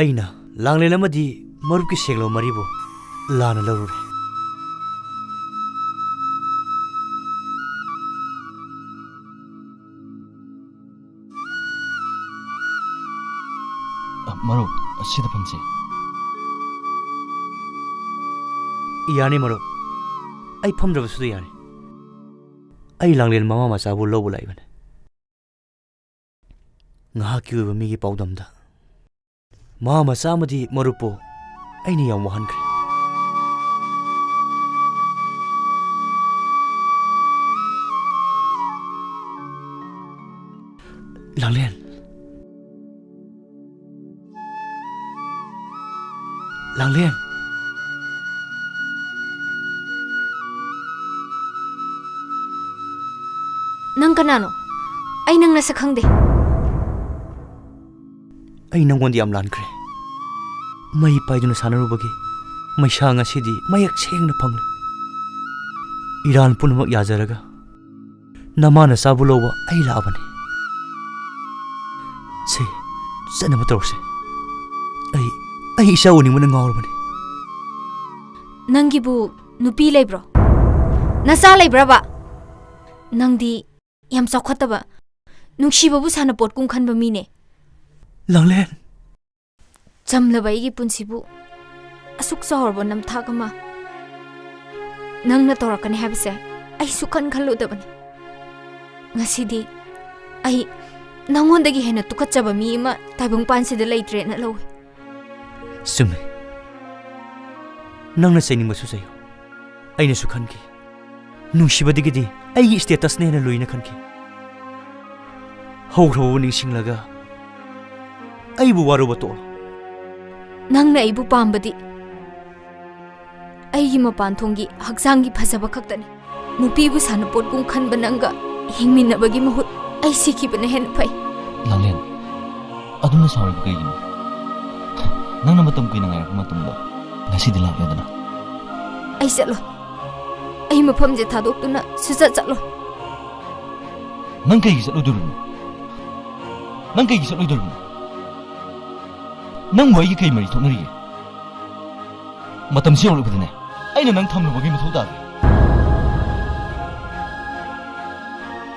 ꯑꯩꯅ ꯂꯥꯡꯂꯦꯟ ꯑꯃꯗꯤ ꯃꯔꯨꯞꯀꯤ ꯁꯦꯡꯂꯕ ꯃꯔꯤꯕꯨ ꯂꯥꯟꯅ ꯂꯧꯔꯨꯔꯦ꯫ ꯃꯔꯨꯞ, ꯑꯁꯤꯗ ꯐꯝꯁꯤ꯫ ꯌꯥꯅꯤ ꯃꯔꯨꯞ, ꯑꯩ ꯐꯝꯗ꯭ꯔꯕꯁꯨ ꯌꯥꯅꯤ꯫ ꯑꯩ ꯂꯥꯡꯂꯦꯟ ꯃꯃꯥ ꯃꯆꯥꯕꯨ ꯂꯧꯕ ꯂꯥꯛꯏꯕꯅꯤ꯫ ꯉꯥꯏꯍꯥꯛꯀꯤ ꯑꯣꯏꯕ ꯃꯤꯒꯤ ꯄꯥꯎꯗꯝꯗ ꯃꯃꯥ ꯃꯆꯥ ꯑꯃꯗꯤ ꯃꯔꯨꯞꯄꯨ ꯑꯩꯅ ꯌꯥꯝ ꯋꯥꯍꯟꯈ꯭ꯔꯦ꯫ ꯂꯥꯡꯂꯦꯟ꯫ ꯂꯥꯡꯂꯦꯟ꯫ ꯅꯪ ꯀꯅꯥꯅꯣ? ꯑꯩ ꯅꯪ ꯅꯁꯛ ꯈꯪꯗꯦ꯫ ꯑꯩ ꯅꯪꯉꯣꯟꯗ ꯌꯥꯝ ꯂꯥꯟꯈ꯭ꯔꯦ꯫ ꯃꯩ ꯄꯥꯏꯗꯨꯅ ꯁꯥꯟꯅꯔꯨꯕꯒꯤ ꯃꯩꯁꯥ ꯉꯁꯤꯗꯤ ꯃꯌꯦꯛ ꯁꯦꯡꯅ ꯐꯪꯂꯦ꯫ ꯏꯔꯥꯟ ꯄꯨꯝꯅꯃꯛ ꯌꯥꯖꯔꯒ ꯅꯃꯥ ꯅꯆꯥꯕꯨ ꯂꯧꯕ ꯑꯩ ꯂꯥꯛꯑꯕꯅꯤ꯫ ꯁꯦ, ꯆꯠꯅꯕ ꯇꯧꯔꯁꯦ꯫ ꯑꯩ, ꯑꯩ ꯏꯆꯥ ꯎꯅꯤꯡꯕꯅ ꯉꯥꯎꯔꯕꯅꯤ꯫ ꯅꯪꯒꯤꯕꯨ ꯅꯨꯄꯤ ꯂꯩꯕ꯭ꯔꯣ? ꯅꯆꯥ ꯂꯩꯕ꯭ꯔꯕ? ꯅꯪꯗꯤ ꯌꯥꯝ ꯆꯥꯎꯈꯠꯇꯕ, ꯅꯨꯡꯁꯤꯕꯕꯨ ꯁꯥꯟꯅꯄꯣꯠꯀꯨꯝ ꯈꯟꯕ ꯃꯤꯅꯦ꯫ ꯂꯥꯡꯂꯦꯟ꯫ ꯆꯝꯂꯕ ꯑꯩꯒꯤ ꯄꯨꯟꯁꯤꯕꯨ ꯑꯁꯨꯛ ꯆꯥꯎꯔꯕ ꯅꯝꯊꯥꯛ ꯑꯃ ꯅꯪꯅ ꯇꯧꯔꯛꯀꯅꯤ ꯍꯥꯏꯕꯁꯦ ꯑꯩ ꯁꯨꯛꯈꯟ ꯈꯜꯂꯨꯗꯕꯅꯤ꯫ ꯉꯁꯤꯗꯤ ꯑꯩ ꯅꯪꯉꯣꯟꯗꯒꯤ ꯍꯦꯟꯅ ꯇꯨꯀꯠꯆꯕ ꯃꯤ ꯑꯃ ꯇꯥꯏꯕꯪꯄꯥꯟꯁꯤꯗ ꯂꯩꯇ꯭ꯔꯦꯅ ꯂꯧꯏ꯫ ꯆꯨꯝꯃꯤ꯫ ꯅꯪꯅ ꯆꯩꯅꯤꯡꯕꯁꯨ ꯆꯩꯌꯨ꯫ ꯑꯩꯅꯁꯨ ꯈꯟꯈꯤ꯫ ꯅꯨꯡꯁꯤꯕꯗꯒꯤꯗꯤ ꯑꯩꯒꯤ statusꯅ ꯍꯦꯟꯅ ꯂꯨꯏꯅ ꯈꯟꯈꯤ꯫ ꯍꯧꯈ꯭ꯔꯕꯕꯨ ꯅꯤꯡꯁꯤꯡꯂꯒ ꯑꯩꯕꯨ ꯋꯥꯔꯧꯕ ꯇꯣꯛꯑꯣ꯫ ꯅꯪꯅ ꯑꯩꯕꯨ ꯄꯥꯝꯕꯗꯤ ꯑꯩꯒꯤ ꯃꯄꯥꯟ ꯊꯣꯡꯒꯤ ꯍꯛꯆꯥꯡꯒꯤ ꯐꯖꯕ ꯈꯛꯇꯅꯤ꯫ ꯅꯨꯄꯤꯕꯨ ꯁꯥꯟꯅꯄꯣꯠꯀꯨꯝ ꯈꯟꯕ ꯅꯪꯒ ꯍꯤꯡꯃꯤꯟꯅꯕꯒꯤ ꯃꯍꯨꯠ ꯑꯩ ꯁꯤꯈꯤꯕꯅ ꯍꯦꯟꯅ ꯐꯩ꯫ ꯂꯥꯡꯂꯦꯟ, ꯑꯗꯨꯝꯅ ꯁꯥꯎꯔꯤꯕ ꯀꯩꯒꯤꯅꯣ? ꯅꯪꯅ ꯃꯇꯝ ꯀꯨꯏꯅ ꯉꯥꯏꯔꯛꯄ ꯃꯇꯝꯗꯣ ꯉꯁꯤꯗꯤ ꯂꯥꯛꯂꯦꯗꯅ꯫ ꯑꯩ ꯆꯠꯂꯣꯏ꯫ ꯑꯩ ꯃꯐꯝꯁꯦ ꯊꯥꯗꯣꯛꯇꯨꯅ ꯁꯨꯆꯠ ꯆꯠꯂꯣꯏ꯫ ꯅꯪ ꯀꯩꯒꯤ ꯆꯠꯂꯣꯏꯗꯧꯔꯤꯕꯅꯣ? ꯅꯪ ꯀꯩꯒꯤ ꯆꯠꯂꯣꯏꯗꯧꯔꯤꯕꯅꯣ? ꯅꯪꯕꯨ ꯑꯩꯒꯤ ꯀꯩ ꯃꯔꯤ ꯊꯣꯛꯅꯔꯤꯒꯦ? ꯃꯇꯝꯁꯤ ꯌꯧꯔꯛꯄꯗꯅꯦ, ꯑꯩꯅ ꯅꯪ ꯊꯝꯂꯨꯕꯒꯤ ꯃꯊꯧ ꯇꯥꯗꯦ꯫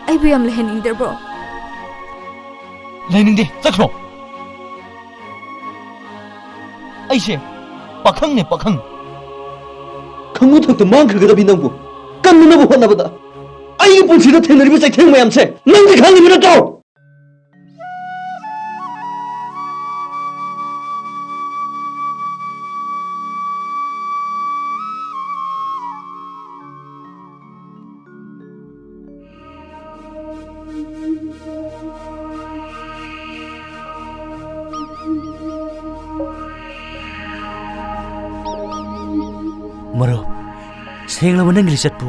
ꯑꯩꯕꯨ ꯌꯥꯝ ꯂꯩꯍꯟꯅꯤꯡꯗ꯭ꯔꯕ꯭ꯔꯣ? ꯂꯩꯅꯤꯡꯗꯦ, ꯆꯠꯈ꯭ꯔꯣ꯫ ꯑꯩꯁꯦ ꯄꯥꯈꯪꯅꯦ, ꯄꯥꯈꯪ꯫ ꯈꯪꯕ ꯊꯛꯇ ꯃꯥꯡꯈ꯭ꯔꯒꯗꯕꯤ ꯅꯪꯕꯨ ꯀꯟꯅꯅꯕ ꯍꯣꯠꯅꯕꯗ ꯑꯩꯒꯤ ꯄꯨꯟꯁꯤꯗ ꯊꯦꯡꯅꯔꯤꯕ ꯆꯩꯊꯦꯡ ꯃꯌꯥꯝꯁꯦ ꯅꯪꯗꯤ ꯈꯪꯉꯤꯕ ꯅꯠꯇ꯭ꯔꯣ? ꯃꯔꯨꯞ, ꯁꯦꯡꯂꯕ ꯅꯪꯒꯤ ꯂꯤꯆꯠꯄꯨ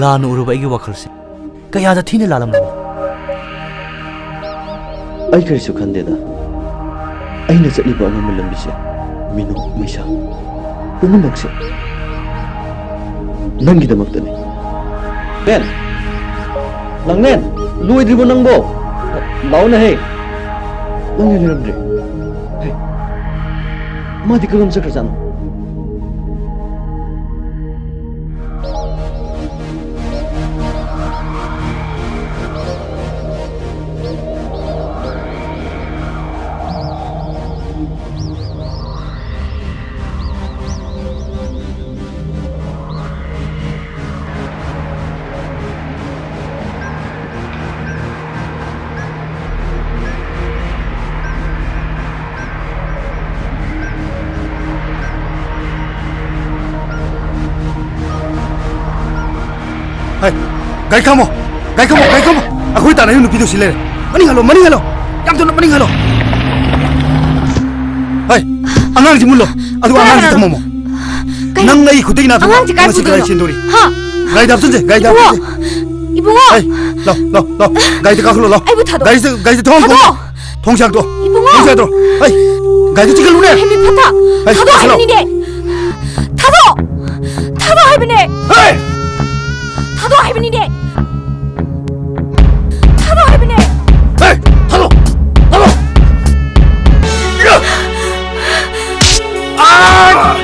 ꯂꯥꯟꯅ ꯎꯔꯨꯕ ꯑꯩꯒꯤ ꯋꯥꯈꯜꯁꯦ ꯀꯌꯥꯗ ꯊꯤꯅ ꯂꯥꯜꯂꯝꯂꯕ? ꯑꯩ ꯀꯔꯤꯁꯨ ꯈꯟꯗꯦꯗ꯫ ꯑꯩꯅ ꯆꯠꯂꯤꯕ ꯑꯉꯝꯕ ꯂꯝꯕꯤꯁꯦ, ꯃꯤꯅꯣꯛ ꯃꯩꯁꯥ ꯄꯨꯝꯅꯃꯛꯁꯦ ꯅꯪꯒꯤꯗꯃꯛꯇꯅꯤ꯫ ꯃꯦꯟ! ꯂꯥꯡꯂꯦꯟ! ꯂꯣꯏꯗ꯭ꯔꯤꯕꯣ ꯅꯪꯕꯣ? ꯂꯥꯛꯑꯣꯅꯦꯍꯦ! ꯂꯥꯡꯂꯦꯟ ꯂꯩꯔꯝꯗ꯭ꯔꯦ꯫ ꯍꯦ! ꯃꯥꯗꯤ ꯀꯔꯣꯝ ꯆꯠꯈ꯭ꯔꯖꯥꯠꯅꯣ? ꯍꯩ, ꯒꯥꯔꯤ ꯈꯥꯝꯃꯣ! ꯒꯥꯔꯤ ꯈꯥꯝꯃꯣ! ꯒꯥꯔꯤ ꯈꯥꯝꯃꯣ! ꯑꯩꯈꯣꯏ ꯇꯥꯟꯅꯔꯤꯕ ꯅꯨꯄꯤꯗꯣ ꯁꯤ ꯂꯩꯔꯦ꯫ ꯃꯅꯤꯡ ꯍꯜꯂꯣ! ꯃꯅꯤꯡ ꯍꯜꯂꯣ! ꯌꯥꯝ ꯊꯨꯅ ꯃꯅꯤꯡ ꯍꯜꯂꯣ! ꯍꯩ, ꯑꯉꯥꯡꯁꯤ ꯃꯨꯜꯂꯣ! ꯑꯗꯨꯒ ꯀꯅꯥ ꯑꯉꯥꯡꯁꯤ ꯀꯅꯥꯅꯣ? ꯊꯝꯃꯝꯃꯣ꯫ ꯀꯩꯅꯣ? ꯅꯪ ꯑꯩ ꯈꯨꯠꯇꯒꯤ ꯅꯥꯊꯣꯛ꯫ ꯑꯉꯥꯡꯁꯦ ꯀꯥꯏ ꯉꯁꯤ ꯀꯗꯥꯏ ꯄꯨꯗꯣꯏꯅꯣ? ꯆꯦꯟꯗꯣꯔꯤ? ꯍꯥ? ꯒꯥꯔꯤꯗ ꯍꯥꯞꯆꯤꯟꯁꯦ, ꯒꯥꯔꯤꯗ ꯏꯕꯨꯡꯉꯣ! ꯍꯥꯞꯆꯤꯟꯁꯦ꯫ ꯏꯕꯨꯡꯉꯣ! ꯍꯩ, ꯂꯥꯎ, ꯂꯥꯎ, ꯂꯥꯎ꯫ ꯒꯥꯔꯤꯗ ꯀꯥꯈꯠꯂꯣ, ꯂꯥꯎ꯫ ꯑꯩꯕꯨ ꯊꯥꯗꯣꯛꯑꯣ! ꯒꯥꯔꯤꯁꯦ, ꯒꯥꯔꯤꯁꯦ ꯊꯣꯡ ꯍꯥꯡꯗꯣꯛꯑꯣ꯫ ꯊꯥꯗꯣꯛꯑꯣ! ꯊꯣꯡꯁꯦ ꯍꯥꯡꯗꯣꯛꯑꯣ꯫ ꯏꯕꯨꯡꯉꯣ! ꯊꯣꯡꯁꯦ ꯍꯥꯡꯗꯣꯛꯑꯣ꯫ ꯍꯩ, ꯒꯥꯔꯤꯗꯣ ꯆꯤꯛꯍꯜꯂꯨꯅꯦ꯫ ꯍꯦꯃꯤ ꯐꯠꯇ! ꯍꯩ, ꯊꯥꯗꯣꯛꯑꯣ ꯀꯥꯈꯠꯂꯣ꯫ ꯍꯥꯏꯕꯅꯤꯅꯦ! ꯊꯥꯗꯣꯛꯑꯣ! ꯊꯥꯗꯣꯛꯑꯣ ꯍꯥꯏꯕꯅꯦ! ꯍꯩ! ꯊꯥꯗꯣꯛꯑꯣ ꯍꯥꯏꯕꯅꯤꯅꯦ! ꯊꯥꯗꯣꯛꯑꯣ ꯍꯥꯏꯕꯅꯦ! ꯍꯩ! ꯊꯥꯗꯣꯛꯑꯣ! ꯊꯥꯗꯣꯛꯑꯣ! ꯏꯌꯥ! ꯑꯥ!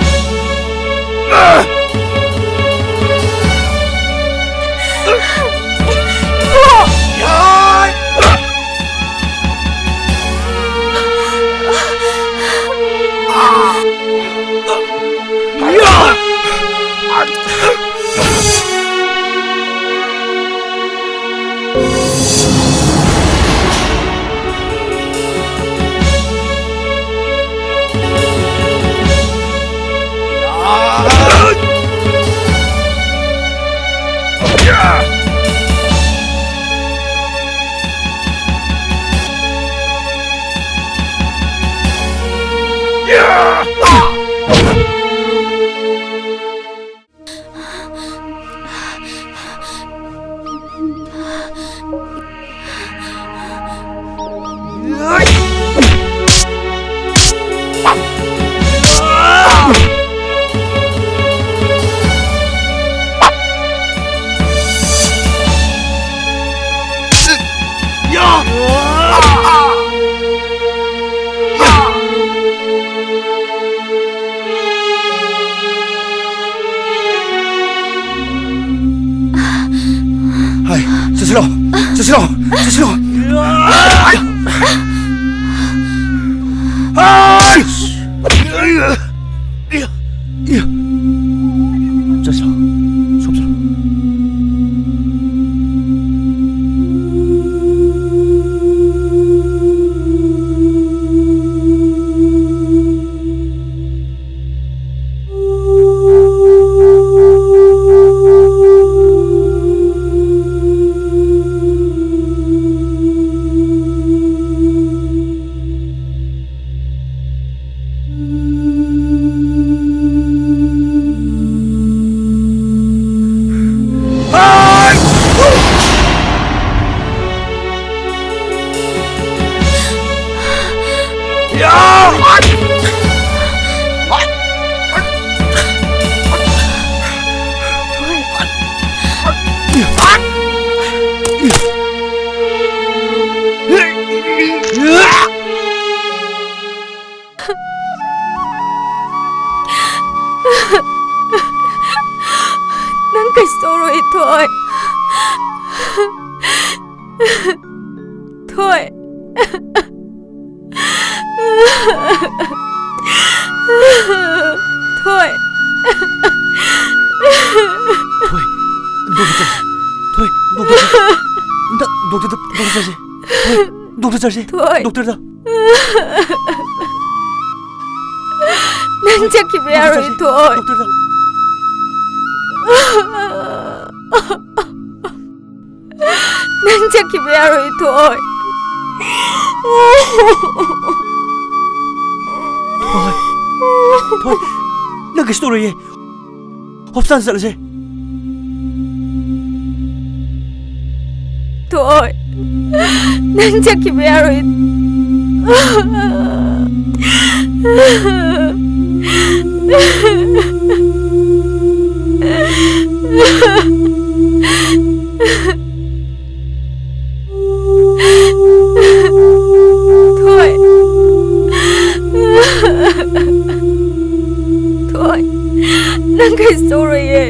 ꯏꯕꯨꯡꯉꯣ! ꯌꯥꯏ! ꯍꯥꯏ, ꯆꯠꯁꯤꯜꯂꯣ, ꯆꯠꯁꯤꯜꯂꯣ, ꯆꯠꯁꯤꯜꯂꯣ꯫ ꯍꯥꯏ! ꯏꯌꯥ! ꯏꯌꯥ! ꯆꯠꯁꯤꯜꯂꯣ, ꯁꯣꯝ ꯆꯠꯂꯣ꯫ ꯅꯪ ꯀꯩꯁꯨ ꯇꯧꯔꯣꯏ, ꯊꯣꯏ꯫ ꯊꯣꯏ꯫ ꯊꯣꯏ꯫ ꯊꯣꯏ, ꯗꯣꯛꯇꯔ ꯆꯠꯁꯦ꯫ ꯊꯣꯏ, ꯗꯣꯛꯇꯔ ꯆꯠꯁꯦ꯫ ꯗ-, ꯗꯣꯛꯇꯔꯗ, ꯗꯣꯛꯇꯔ ꯆꯠꯁꯦ꯫ ꯊꯣꯏ, ꯗꯣꯛꯇꯔ ꯆꯠꯁꯦ꯫ ꯊꯣꯏ꯫ ꯗꯣꯛꯇꯔꯗ꯫ ꯅꯪ ꯆꯠꯈꯤꯕ ꯌꯥꯔꯣꯏ, ꯊꯣꯏ꯫ ꯗꯣꯛꯇꯔꯗ꯫ ꯅꯪ ꯆꯠꯈꯤꯕ ꯌꯥꯔꯣꯏ, ꯊꯣꯏ꯫ ꯊꯣꯏ, ꯊꯣꯏ, ꯅꯪ ꯀꯩꯁꯨ ꯇꯧꯔꯣꯏꯌꯦ꯫ ꯍꯣꯁꯄꯤꯇꯥꯜ ꯆꯠꯂꯁꯦ꯫ ꯊꯣꯏ, ꯅꯪ ꯆꯠꯈꯤꯕ ꯌꯥꯔꯣꯏ꯫ ꯊꯣꯏ꯫ ꯊꯣꯏ꯫ ꯅꯪ ꯀꯩꯁꯨ ꯇꯧꯔꯣꯏꯌꯦ꯫